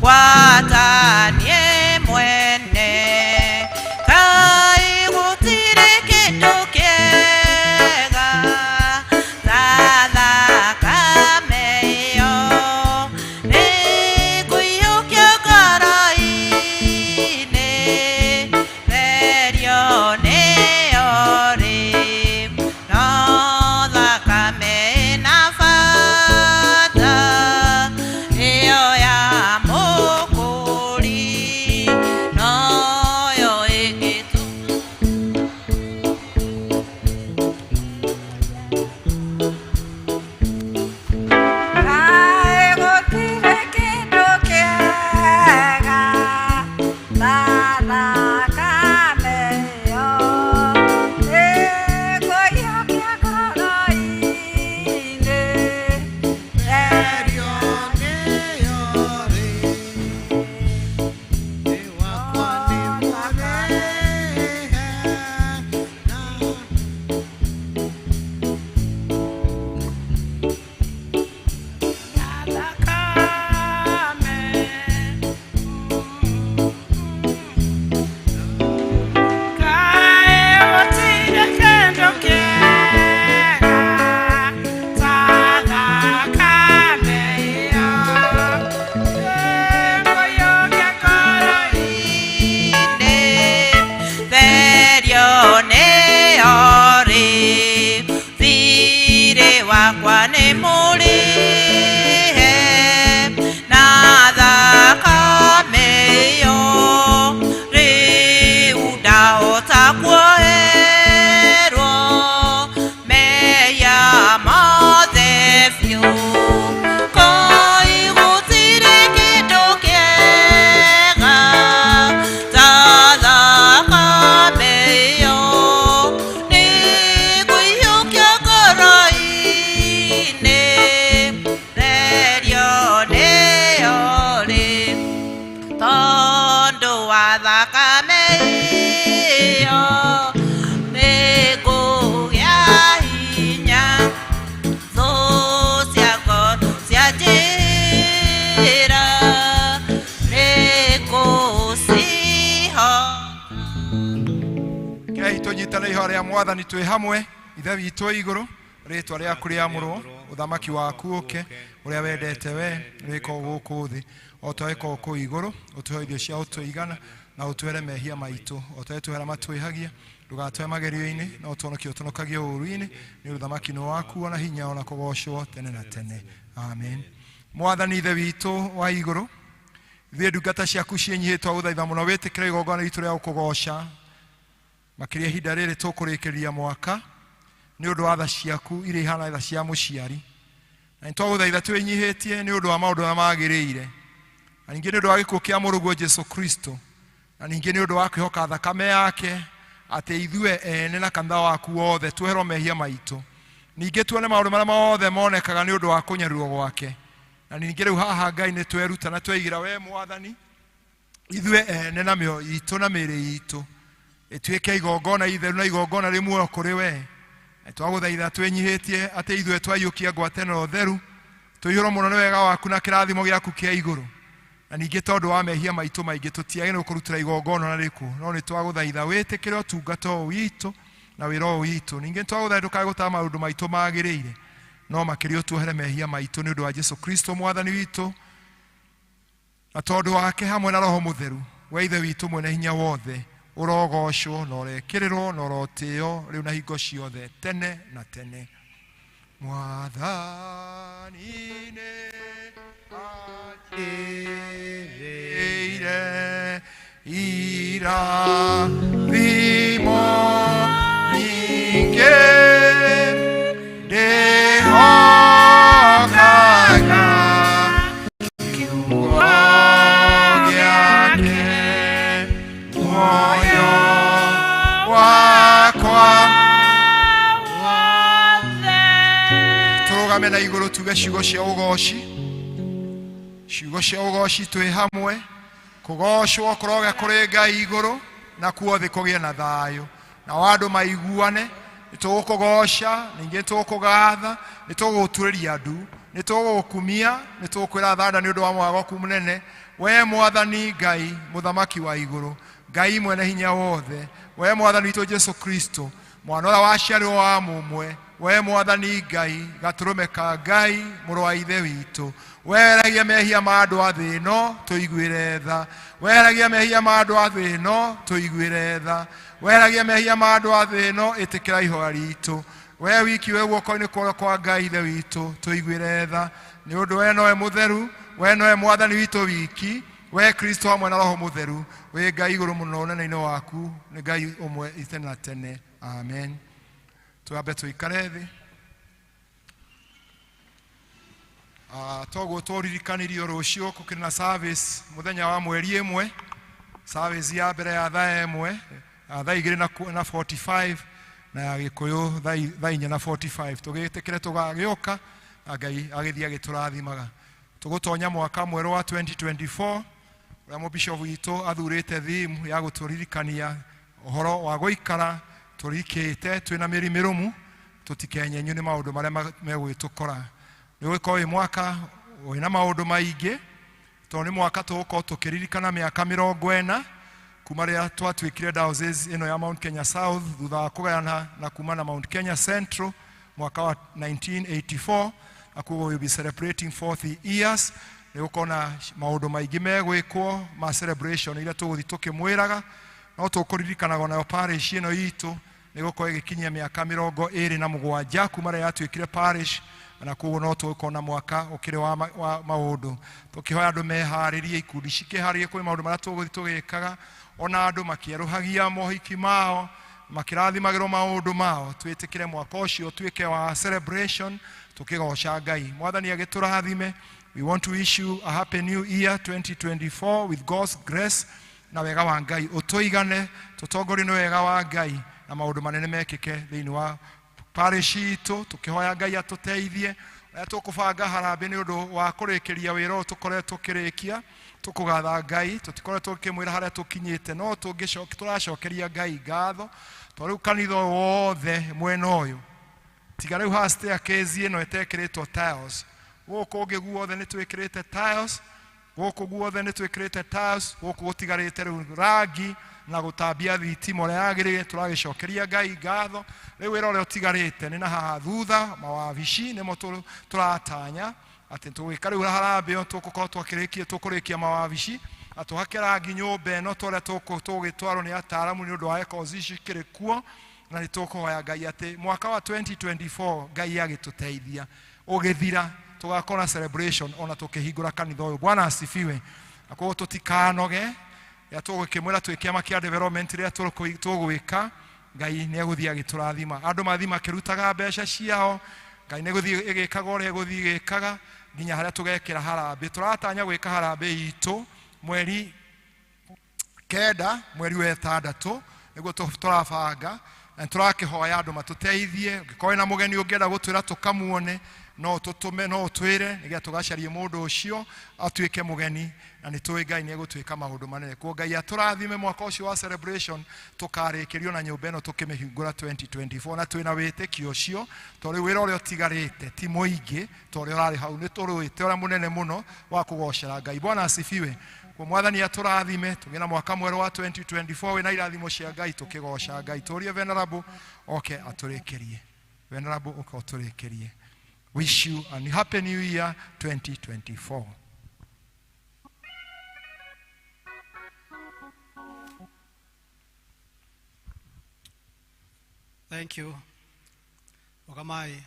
[SPEAKER 9] gwatanie mwene Ngai gũtirĩ kĩndũ kĩega ta thakame ĩyo nĩngũiyũkia ngoro itũ.
[SPEAKER 1] Rĩa Mwathani twĩ hamwe. Ithe witũ igũrũ, rĩtwa rĩaku rĩamũrwo, ũthamaki waku ũke, ũrĩa wendete we wĩkwo gũkũ thĩ o ta wĩkwo kũu igũrũ. Ũtũhe irio cia ũtũigana na ũtwere mehia maitũ o ta ũrĩa matwĩhagia, ndũgatũhe magerio-inĩ no ũtũhonokie ũtũhonokagie ũũru-inĩ, nĩ ũthamaki nĩ waku ona hinya ona kũgocwo tene na tene. Amen. Mwathani Ithe witũ wa igũrũ, ithuĩ ndungata ciaku ciĩnyihĩtwo gũthaitha mũno wĩtĩkĩre igongona ritũ rĩa gũkũgoca makĩria ihinda rĩrĩ tũkũrĩkĩrĩria mwaka nĩ ũndũ wa tha ciaku iria ihana tha cia mũciari. Na nĩtwagũthaitha twĩnyihĩtie nĩ ũndũ wa maũndũ marĩa magĩrĩire, na ningĩ nĩ ũndũ wa gĩkuũ kĩa mũrũguo Jesu Kristo, na ningĩ nĩ ũndũ wa kwĩhoka thakame yake atĩ ithuĩ ene na kanitha waku wothe tuoherwo mehia maitũ, ningĩ tuone maũndũ marĩa mothe monekaga nĩ ũndũ wa kũnyarirwo gwake. Na ningĩ rĩu haha Ngai nĩ tweruta na tweigĩra we Mwathani ithuĩ ene na mĩoyo itũ na mĩĩrĩ itũ ĩtuĩke igongona itheru na igongona rĩ muoyo kũrĩ we. Na twagũthaitha twĩnyihĩtie atĩ ithuĩ twaiyũkia ngwatanĩro theru tũiyũrwo mũno nĩ wega waku na kĩrathimo gĩaku kĩa igũrũ. Na ningĩ tondũ wa mehia maitũ maingĩ tũtiagĩrĩirwo kũrutĩra igongona na rĩkũ, no nĩ twagũthaitha wĩtĩkĩre ũtungata ũyũ witũ na wĩra ũyũ witũ. Ningĩ nĩ twagũthaitha ndũkae gũtaa maũndũ maitũ magĩrĩire, no makĩria ũtuohere mehia maitũ nĩ ũndũ wa Jesu Kristo Mwathani witũ, na tondũ wake hamwe na Roho Mũtheru, we Ithe witũ mwene hinya wothe, ũrogocwo na ũrekĩrĩrwo na ũrotĩo rĩu na hingo ciothe tene na tene. Mwathani nĩ anjĩrĩire irathimo nyingĩ, ndĩhokaga kiugo gĩake, muoyo wakwa. Tũrũgame na igũrũ tuge ciugo cia ũgoci, ciugo cia ũgoci twĩ hamwe. Kũgocwo kũroge kũrĩ Ngai igũrũ na kuo thĩ kũgĩe na thayũ, na andũ maiguane. Nĩ tũgũkũgoca, ningĩ nĩ tũgũkũgatha, nĩ tũgũgũturĩria ndu, nĩ tũgũgũkumia, nĩ tũgũkwĩra thanda nĩ ũndũ wa mwago waku mũnene. We Mwathani Ngai mũthamaki wa igũrũ, Ngai mwene hinya wothe, we Mwathani witũ Jesu Kristo, mwana ũrĩa waciarirwo wa mũmwe, we Mwathani Ngai gatũrũme ka Ngai mũrũ wa Ithe witũ, weheragia mehia ma andũ a thĩ ĩno tũiguĩre tha, weheragia mehia ma andũ a thĩ ĩno tũiguĩre tha, weheragia mehia ma andũ a thĩ ĩno ĩtĩkĩra ihoya ritũ. We wiki wĩ guoko-inĩ kwa Ngai Ithe witũ tũiguĩre tha, nĩ ũndũ we nowe mũtheru, we nowe Mwathani witũ wiki, we Kristo hamwe na Roho Mũtheru, wĩ Ngai igũrũ mũno ũnene-inĩ waku, nĩ Ngai ũmwe tene na tene. Amen. Twambe tũikare thĩ. Toguo tũririkanirio rũciũ gũkĩrĩ na service mũthenya wa mweri ĩmwe, service ya mbere ya thaa ĩmwe, thaa igĩrĩ na 45, na ya Gĩkũyũ thaa inya na 45. Tũgĩtĩkĩre tũgagĩũka na Ngai agĩthiĩ agĩtũrathimaga. Tũgũtonya mwaka mwerũ wa 2024 ũrĩa mũbishop witũ athurĩte theme ya gũtũririkania ũhoro wa gũikara tũrikĩte twĩna mĩri mĩrũmu, tũtikenyenyio nĩ maũndũ marĩa megũgĩtũkora. Nĩ ũgũkorwo wĩ mwaka wĩna maũndũ maingĩ, tondũ nĩ mwaka tũgũkorwo tũkĩririkana mĩaka 40 kuma rĩrĩa twatuĩkire diocese ĩno ya Mount Kenya South thutha wa kũgayana na kuma na Mount Kenya Central mwaka wa 1984, na koguo we will be celebrating 40 years. Nĩ gũkorwo na maũndũ maingĩ megwĩkwo ma celebration iria tũgũthiĩ tũkĩmwĩraga, no tũkũririkanaga nayo parish ĩno itũ nĩ gũkorwo ĩgĩkinyia mĩaka 27 kuma rĩrĩa yatuĩkire parish, na koguo no tũgũkorwo na mwaka ũkĩrĩ wa maũndũ. Tũkĩhoya andũ meharĩrie, ikundi cikĩharĩrie kwĩ maũndũ marĩa tũgũthiĩ tũgĩkaga, ona andũ makĩerũhagia mohiki mao, makĩrathimagĩrwo maũndũ mao. Twĩtĩkĩre mwaka ũcio ũtuĩke wa celebration tũkĩgoca Ngai. Mwathani agĩtũrathime. We want to wish you a happy new year 2024 with God's grace na wega wa Ngai ũtũigane, tũtongorio nĩ wega wa Ngai na maũndũ manene mekĩke thĩinĩ wa parish itũ. Tũkĩhoya Ngai atũteithie ũrĩa tũkũbanga harambĩ nĩ ũndũ wa kũrĩkĩria wĩra ũyũ tũkoretwo tũkĩrĩkia. Tũkũgatha Ngai, tũtikoretwo tũkĩmwĩra harĩa tũkinyĩte, no tũracokeria Ngai ngatho tondũ rĩu kanitha ũyũ wothe mwena ũyũ tiga rĩu haha staircase ĩno ĩtekĩrĩtwo tiles, gũkũ ũngĩ guothe nĩ twĩkĩrĩte tiles, gũkũ guothe nĩ twĩkĩrĩte tiles, gũkũ gũtigarĩte rĩu rangi Na gũtambia thitima ũrĩa yagĩrĩire. Tũragĩcokeria Ngai ngatho. Rĩu wĩra ũrĩa ũtigarĩte nĩ na haha thutha mawabici nĩmo tũratanya atĩ tũgwĩka rĩu harambĩ ĩyo tũgũkorwo twakĩrĩkia tũkũrĩkia mawabici na tũhake rangi nyũmba ĩno tũrĩa tũgũgĩtwarwo nĩ ataaramu nĩ ũndũ wa records ici cikĩrĩ kuo. Na nĩ tũkũhoya Ngai atĩ mwaka wa 2024 Ngai agĩtũteithia ũgĩthira tũgakorwo na celebration ona tũkĩhingũra kanitha ũyũ. Bwana asifiwe. Na koguo tũtikanoge rĩrĩa tũgũkĩmwĩra twĩ kĩama kĩa development rĩrĩa tũgwĩka Ngai nĩ egũthiĩ agĩtũrathima. Andũ mathiĩ makĩrutaga mbeca ciao, Ngai nĩ gũthiĩ ĩgĩkaga ũrĩa ĩgũthiĩ ĩgĩkaga nginya harĩa tũgekĩra harambĩ. Tũratanya gwĩka harambĩ itũ mweri 9 mweri wa 6 nĩguo tũrabanga na tũrakĩhoya andũ matũteithie. Ũngĩkorwo wĩna mũgeni ũngĩenda gũtwĩra tũkamuone, no ũtũtũme, no ũtwĩre nĩgetha tũgacarie mũndũ ũcio atuĩke mũgeni, na nĩ tũĩ Ngai nĩ egũtwĩka maũndũ manene. Kuo Ngai atũrathime mwaka ũcio wa celebration tũkarĩkĩrio na nyũmba ĩno tũkĩmĩhingũra 2024, na twĩna wĩtĩkio ũcio tondũ rĩu wĩra ũrĩa ũtigarĩte ti mũingĩ ta ũrĩa ũrarĩ hau, nĩ tũrũĩte ũrĩa mũnene mũno wa kũgocera Ngai. Bwana asifiwe. Kuo Mwathani atũrathime tũgĩe na mwaka mwerũ wa 2024 wĩna irathimo cia Ngai tũkĩgoca Ngai. Tũrie Venerable oke atũrĩkĩrie. Venerable oke ũtũrĩkĩrie. Wish you a happy new year 2024.
[SPEAKER 2] Thank you. Ogamai.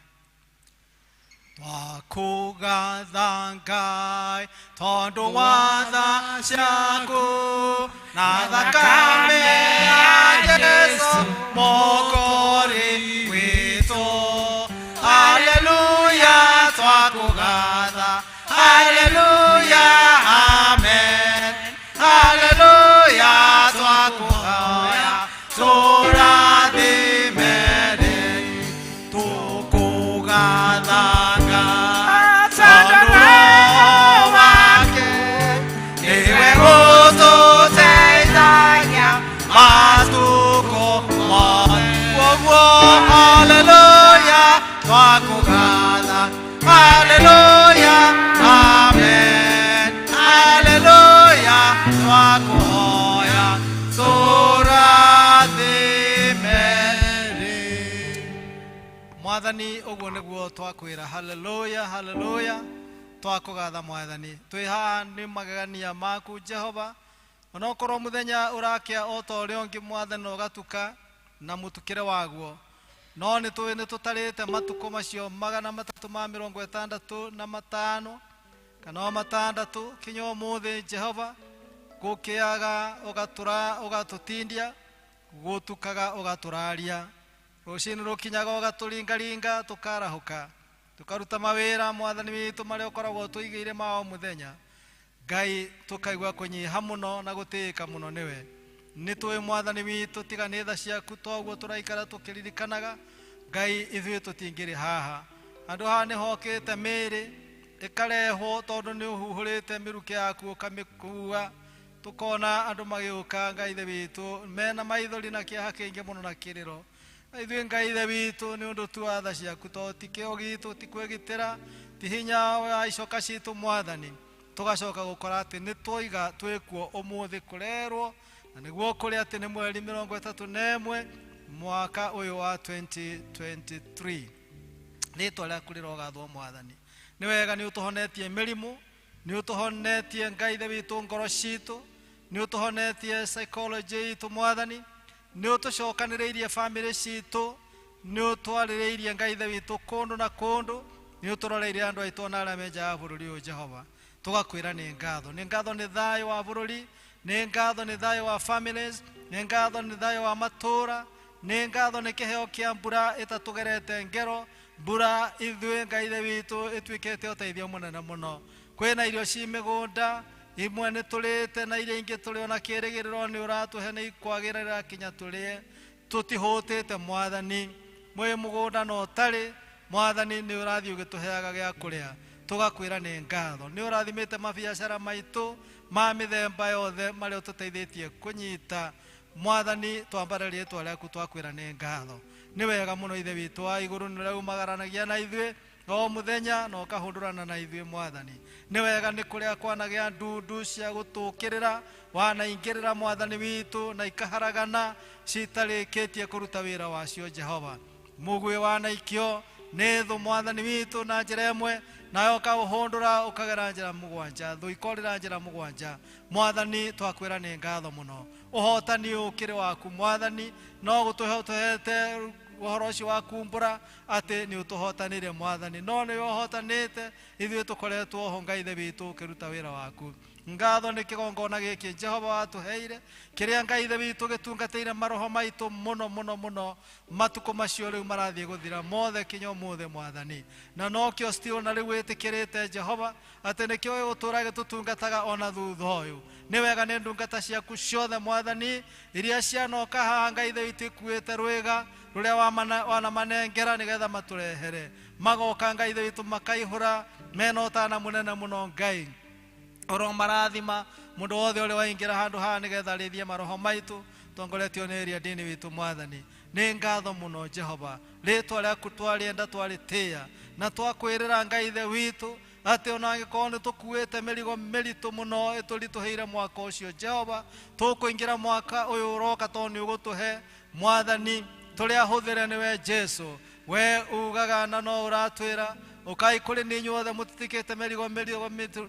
[SPEAKER 2] Twakũgatha Ngai tondũ wa tha ciaku na thakame ya Jesũ Mwokozi witũ. Haleluya, twakũgatha. Haleluya, amen. Haleluya, twakũhoya tũrathime tũkũgatha Ngai tondũ Roho wake nĩwe ũtũteithagia matukũ mothe. Kwoguo haleluya, twakũgatha. Haleluya, amen. Haleluya, twakũhoya tũrathime. Mwathani, ũguo nĩguo twakwĩra. Haleluya, haleluya, twakũgatha Mwathani. Twĩ haha nĩ magegania maku Jehova, onokorwo mũthenya ũrakĩa o ta ũrĩa ũngĩ Mwathani na ũgatuka na mũtukĩre waguo, no nĩ tũĩ nĩ tũtarĩte matukũ macio 365 kana o 6 kinya ũmũthĩ Jehova. Gũkĩaga ũgatũtindia, gũtukaga ũgatũraria, rũcinĩ rũkinyaga ũgatũringaringa, tũkarahũka tũkaruta mawĩra Mwathani witũ marĩa ũkoragwo tũigĩire ma o mũthenya. Ngai, tũkaigua kũnyiha mũno na gũtĩĩka mũno nĩwe. Nĩ tũĩ Mwathani witũ tiga nĩ tha ciaku toguo tũraikara tũkĩririkanaga Ngai, ithuĩ tũtingĩrĩ haha. Handũ haha nĩ hokĩte mĩĩrĩ ĩkarehwo tondũ nĩ ũhuhũrĩte mĩrukĩ yaku ũkamĩkua, tũkona andũ magĩũka Ngai ithe witũ mena maithori na kĩeha kĩingĩ mũno na kĩrĩro. Na ithuĩ Ngai ithe witũ nĩ ũndũ tu wa tha ciaku, tondũ ti kĩo gitũ, ti kwĩgitĩra, ti hinya wa icoka citũ Mwathani, tũgacoka gũkora atĩ nĩ twoiga twĩkuo ũmũthĩ kũrerwo, na nĩguo kũrĩ atĩ nĩ mweri 31 mwaka ũyũ wa 2023. Rĩtwa rĩaku rĩrogathwo Mwathani. Nĩ wega nĩ ũtũhonetie mĩrimũ, nĩ ũtũhonetie Ngai ithe witũ ngoro citũ, nĩ ũtũhonetie psychology itũ Mwathani, nĩ ũtũcokanĩrĩirie family citũ, nĩ ũtwarĩrĩirie Ngai ithe witũ kũndũ na kũndũ, nĩ ũtũroreirie andũ aitũ ona arĩa me nja ya bũrũri ũyũ Jehova. Tũgakwĩra nĩ ngatho, nĩ ngatho nĩ thayũ wa bũrũri, nĩ ngatho nĩ thayũ wa families, nĩ ngatho nĩ thayũ wa matũũra, nĩ ngatho nĩ kĩheo kĩa mbura ĩtatũgerete ngero, mbura ithuĩ Ngai ithe witũ ĩtuĩkĩte ũteithio mũnene mũno. Kwĩna irio ci mĩgũnda imwe nĩ tũrĩte na iria ingĩ tũrĩ ona kĩrĩgĩrĩro nĩ ũratũhe nĩ ikwagĩrĩra kinya tũrĩe. Tũtihũtĩte Mwathani, mwĩ mũgũnda na ũtarĩ Mwathani nĩ ũrathiĩ ũgĩtũheaga gĩa kũrĩa, tũgakwĩra nĩ ngatho. Nĩ ũrathimĩte mabiacara maitũ ma mĩthemba yothe marĩa ũtũteithĩtie kũnyita Mwathani, twambare rĩtwa rĩaku twakwĩra nĩ ngatho. Nĩ wega mũno ithe witũ wa igũrũ nĩ ũrĩa umagaranagia na ithuĩ.
[SPEAKER 14] O mũthenya na ũkahũndũrana na ithuĩ mwathani. Nĩ wega nĩ kũrĩa kwanagĩa ndundu cia gũtũkĩrĩra, wanaingĩrĩra mwathani witũ na ikaharagana citarĩkĩtie kũruta wĩra wacio Jehova. Mũguĩ wanaikio nĩ thũ mwathani witũ na njĩra ĩmwe, nayo ũkaũhũndũra ũkagera njĩra mũgwanja, thũ ikorĩra njĩra mũgwanja. Mwathani twakwĩra nĩ ngatho mũno. Ũhotani ũkĩrĩ waku mwathani, no gũtũhe ũtũhete ũhoro ũcio wa kumbũra atĩ nĩ ũtũhotanĩire mwathani, no nĩwe ũhotanĩte, ithuĩ tũkoretwo ho Ngai Ithe witũ ũkĩruta wĩra waku. Ngatho nĩ kĩgongona gĩkĩ Jehova watũheire, kĩrĩa Ngai Ithe witũ gĩtungatĩire maroho maitũ mũno mũno mũno matukũ macio rĩu marathiĩ gũthira mothe kinya ũmũthĩ mwathani. Na nokĩo still na rĩu wĩtĩkĩrĩte Jehova atĩ nĩkĩo gĩgũtũra gĩtũtungataga ona thutha ũyũ. Nĩ wega nĩ ndungata ciaku ciothe mwathani iria cianoka haha Ngai Ithe witũ ikuĩte rwĩga rũrĩa wanamanengera nĩgetha matũrehere. Magoka Ngai Ithe witũ makaihũra mena ũtana mũnene mũno Ngai. Oro marathima mũndũ wothe ũrĩa waingĩra handũ haha nĩgetha arĩithie maroho maitũ tongoretio nĩ ĩrĩa ndini witũ mwathani. Nĩ ngatho mũno Jehova, rĩtwa rĩaku twarĩenda twarĩtĩĩa na twakwĩrĩra Ngai Ithe witũ atĩ ona angĩkorwo nĩ tũkuĩte mĩrigo mĩritũ mũno ĩtũritũhĩire mwaka ũcio Jehova, tũkũingĩra mwaka ũyũ ũroka tondũ nĩ ũgũtũhe mwathani tũrĩa ahũthĩre nĩwe Jesu. We ugaga na no ũratwĩra ũkai kũrĩ niĩ inyuothe mũtitikĩte mĩrigo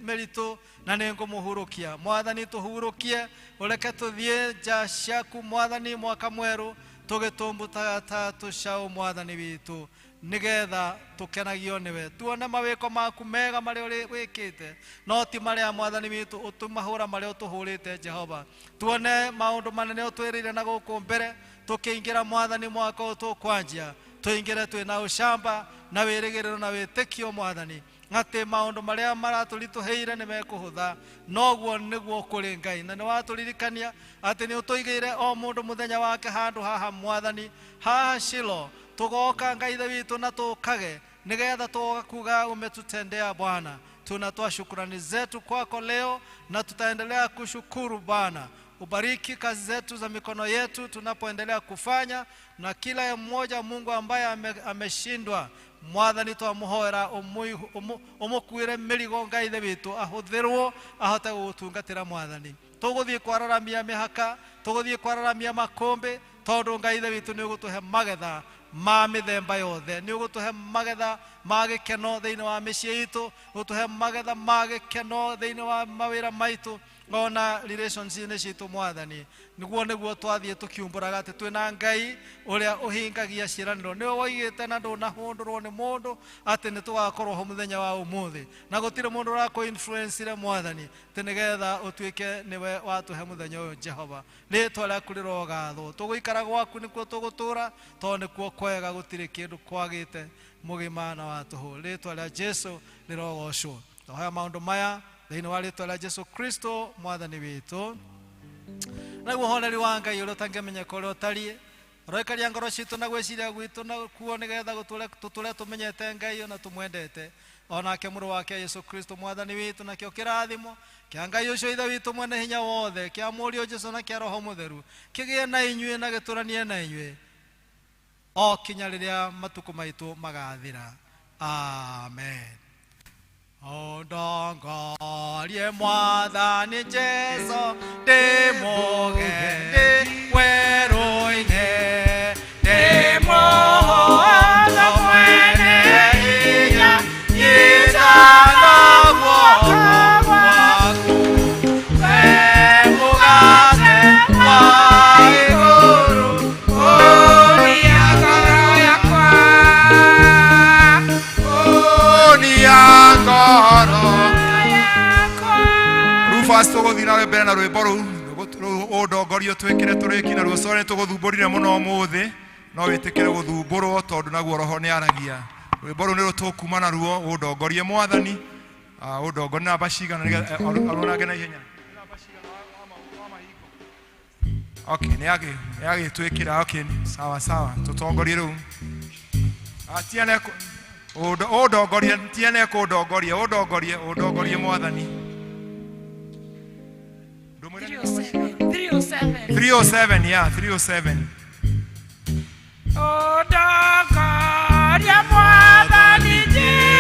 [SPEAKER 14] mĩritũ na nĩ ngũmũhurũkia. Mwathani tũhurũkie, ũreke tũthiĩ nja ciaku mwathani mwaka mwerũ tũgĩtũmbũtaga ta tũcaũ mwathani witũ, nĩgetha tũkenagio nĩwe, tuone mawĩko maku mega marĩa wĩkĩte, no ti marĩa mwathani witũ ũtũmahũra marĩa ũtũhũrĩte Jehova. Tuone maũndũ manene ũtwĩrĩire na gũkũ mbere tũkĩingĩra mwathani mwaka ũyũ tũkwanjia, tũingĩre twĩna ũcamba na wĩrĩgĩrĩro na wĩtĩkio mwathani atĩ maũndũ marĩa maratũritũhĩire nĩ mekũhũtha. Noguo nĩguo kũrĩ Ngai, na nĩ watũririkania atĩ nĩ ũtũigĩire o mũndũ mũthenya wake handũ haha mwathani, haha Shilo tũgoka Ngai Ithe witũ na tũkage nĩgetha tũgoka kuga umetutendea Bwana. Tunatoa shukrani zetu kwako leo na tutaendelea kushukuru Bwana. Ubariki kazi zetu za mikono yetu tunapoendelea kufanya, na kila mmoja Mungu ambaye ameshindwa mwathani twamuhoera umukuire mĩrigo Ngai Ithe witũ ahũthĩrwo ahote gũgũtungatĩra mwathani. Tũgũthiĩ kwararamia mĩhaka, tũgũthiĩ kwararamia makũmbĩ, tondũ Ngai Ithe witũ nĩ ũgũtũhe magetha ma mĩthemba yothe, nĩ ũgũtũhe magetha ma gĩkeno thĩinĩ wa mĩciĩ itũ, ũtũhe magetha ma gĩkeno thĩinĩ wa mawĩra maitũ ona relationship-inĩ citũ mwathani. Nĩguo twathiĩ tũkiumbũraga atĩ twĩna Ngai ũrĩa ũhingagia ciĩranĩro. Nĩwe woigĩte na ndũnahũndũrwo nĩ mũndũ atĩ nĩ tũgakorwo ho mũthenya wa ũmũthĩ, na gũtirĩ mũndũ ũrakũ-influence-ire mwathani atĩ nĩgetha ũtuĩke nĩwe watũhe mũthenya ũyũ Jehova. Rĩtwa rĩaku rĩrogathwo. Tũgũikara gwaku nĩkuo tũgũtũra, tondũ nĩkuo kwega, gũtirĩ kĩndũ kwagĩte mũgima na wa tũhũ. Rĩtwa rĩa Jesu rĩrogocwo. Twahoya maũndũ maya thĩinĩ wa rĩtwa rĩa Jesu Kristo mwathani witũ. Naguo ũhoreri wa Ngai ũrĩa ũtangĩmenyeka ũrĩa ũtariĩ, ũroikaria ngoro citũ na gwĩciria gwitũ na kuo, nĩgetha tũtũre tũmenyete Ngai ona tũmwendete, onake mũrũ wake Yesu Kristo mwathani witũ. Nakĩo kĩrathimo kĩa Ngai ũcio Ithe witũ mwene hinya wothe, kĩa Mũriũ Jesu na kĩa Roho Mũtheru kĩgĩe na inyuĩ na gĩtũranie na inyuĩ o kinya rĩrĩa matukũ maitũ magathira. Amen. Ũndongorie mwathani Jesu ndĩmũgeni werũ-inĩ, ndĩmũhoya mwene hinya, nyitana guoko gwaku, we mũgate wa igũrũ, ũnia ngoro yakwa,
[SPEAKER 1] ũnia ngoro Rufus tũgũthiĩ na mbere na rwĩmbo rũu ũndongorio twĩkĩre tũrĩki naruo. Sorry tũgũthumbũrire mũno ũmũthĩ, no wĩtĩkĩre gũthumbũrwo tondũ naguo roho nĩ aragia. Rwĩmbo rũu nĩruo tũkuma naruo, ũndongorie mwathani, ũndongorie namba cigana nĩgetha arũnange na ihenya. Okay, nĩ agĩtwĩkĩra. Okay, sawa sawa, tũtongorie rĩu. Tiane ũndongorie, tiane kũndongoria, ũndongorie, ũndongorie mwathani.
[SPEAKER 6] 307.
[SPEAKER 1] 307, yeah, 307.
[SPEAKER 13] Ũndongorie mwathani Jesu.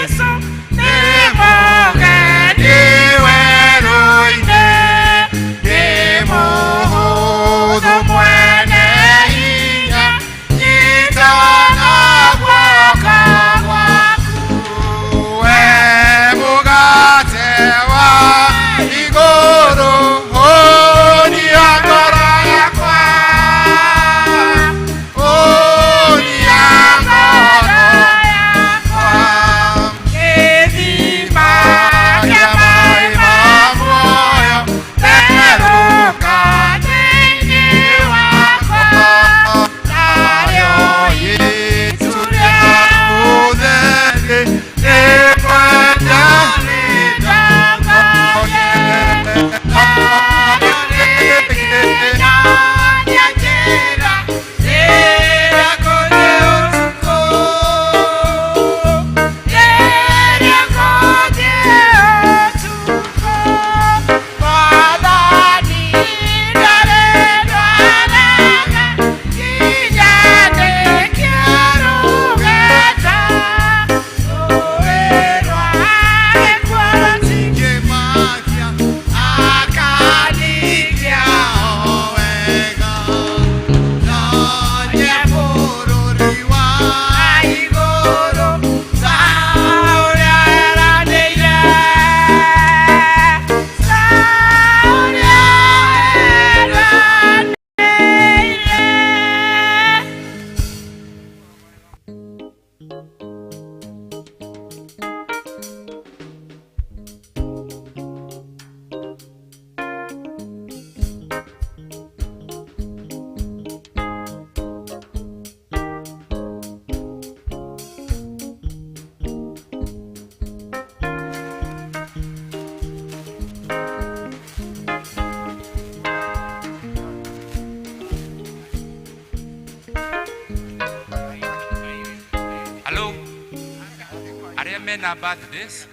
[SPEAKER 12] Mena birthdays,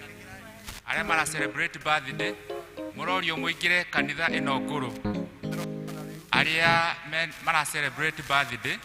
[SPEAKER 12] arĩa mara celebrate birthday, mũrorio mũingĩre kanitha ĩno ngũrũ. Arĩa mara celebrate birthday.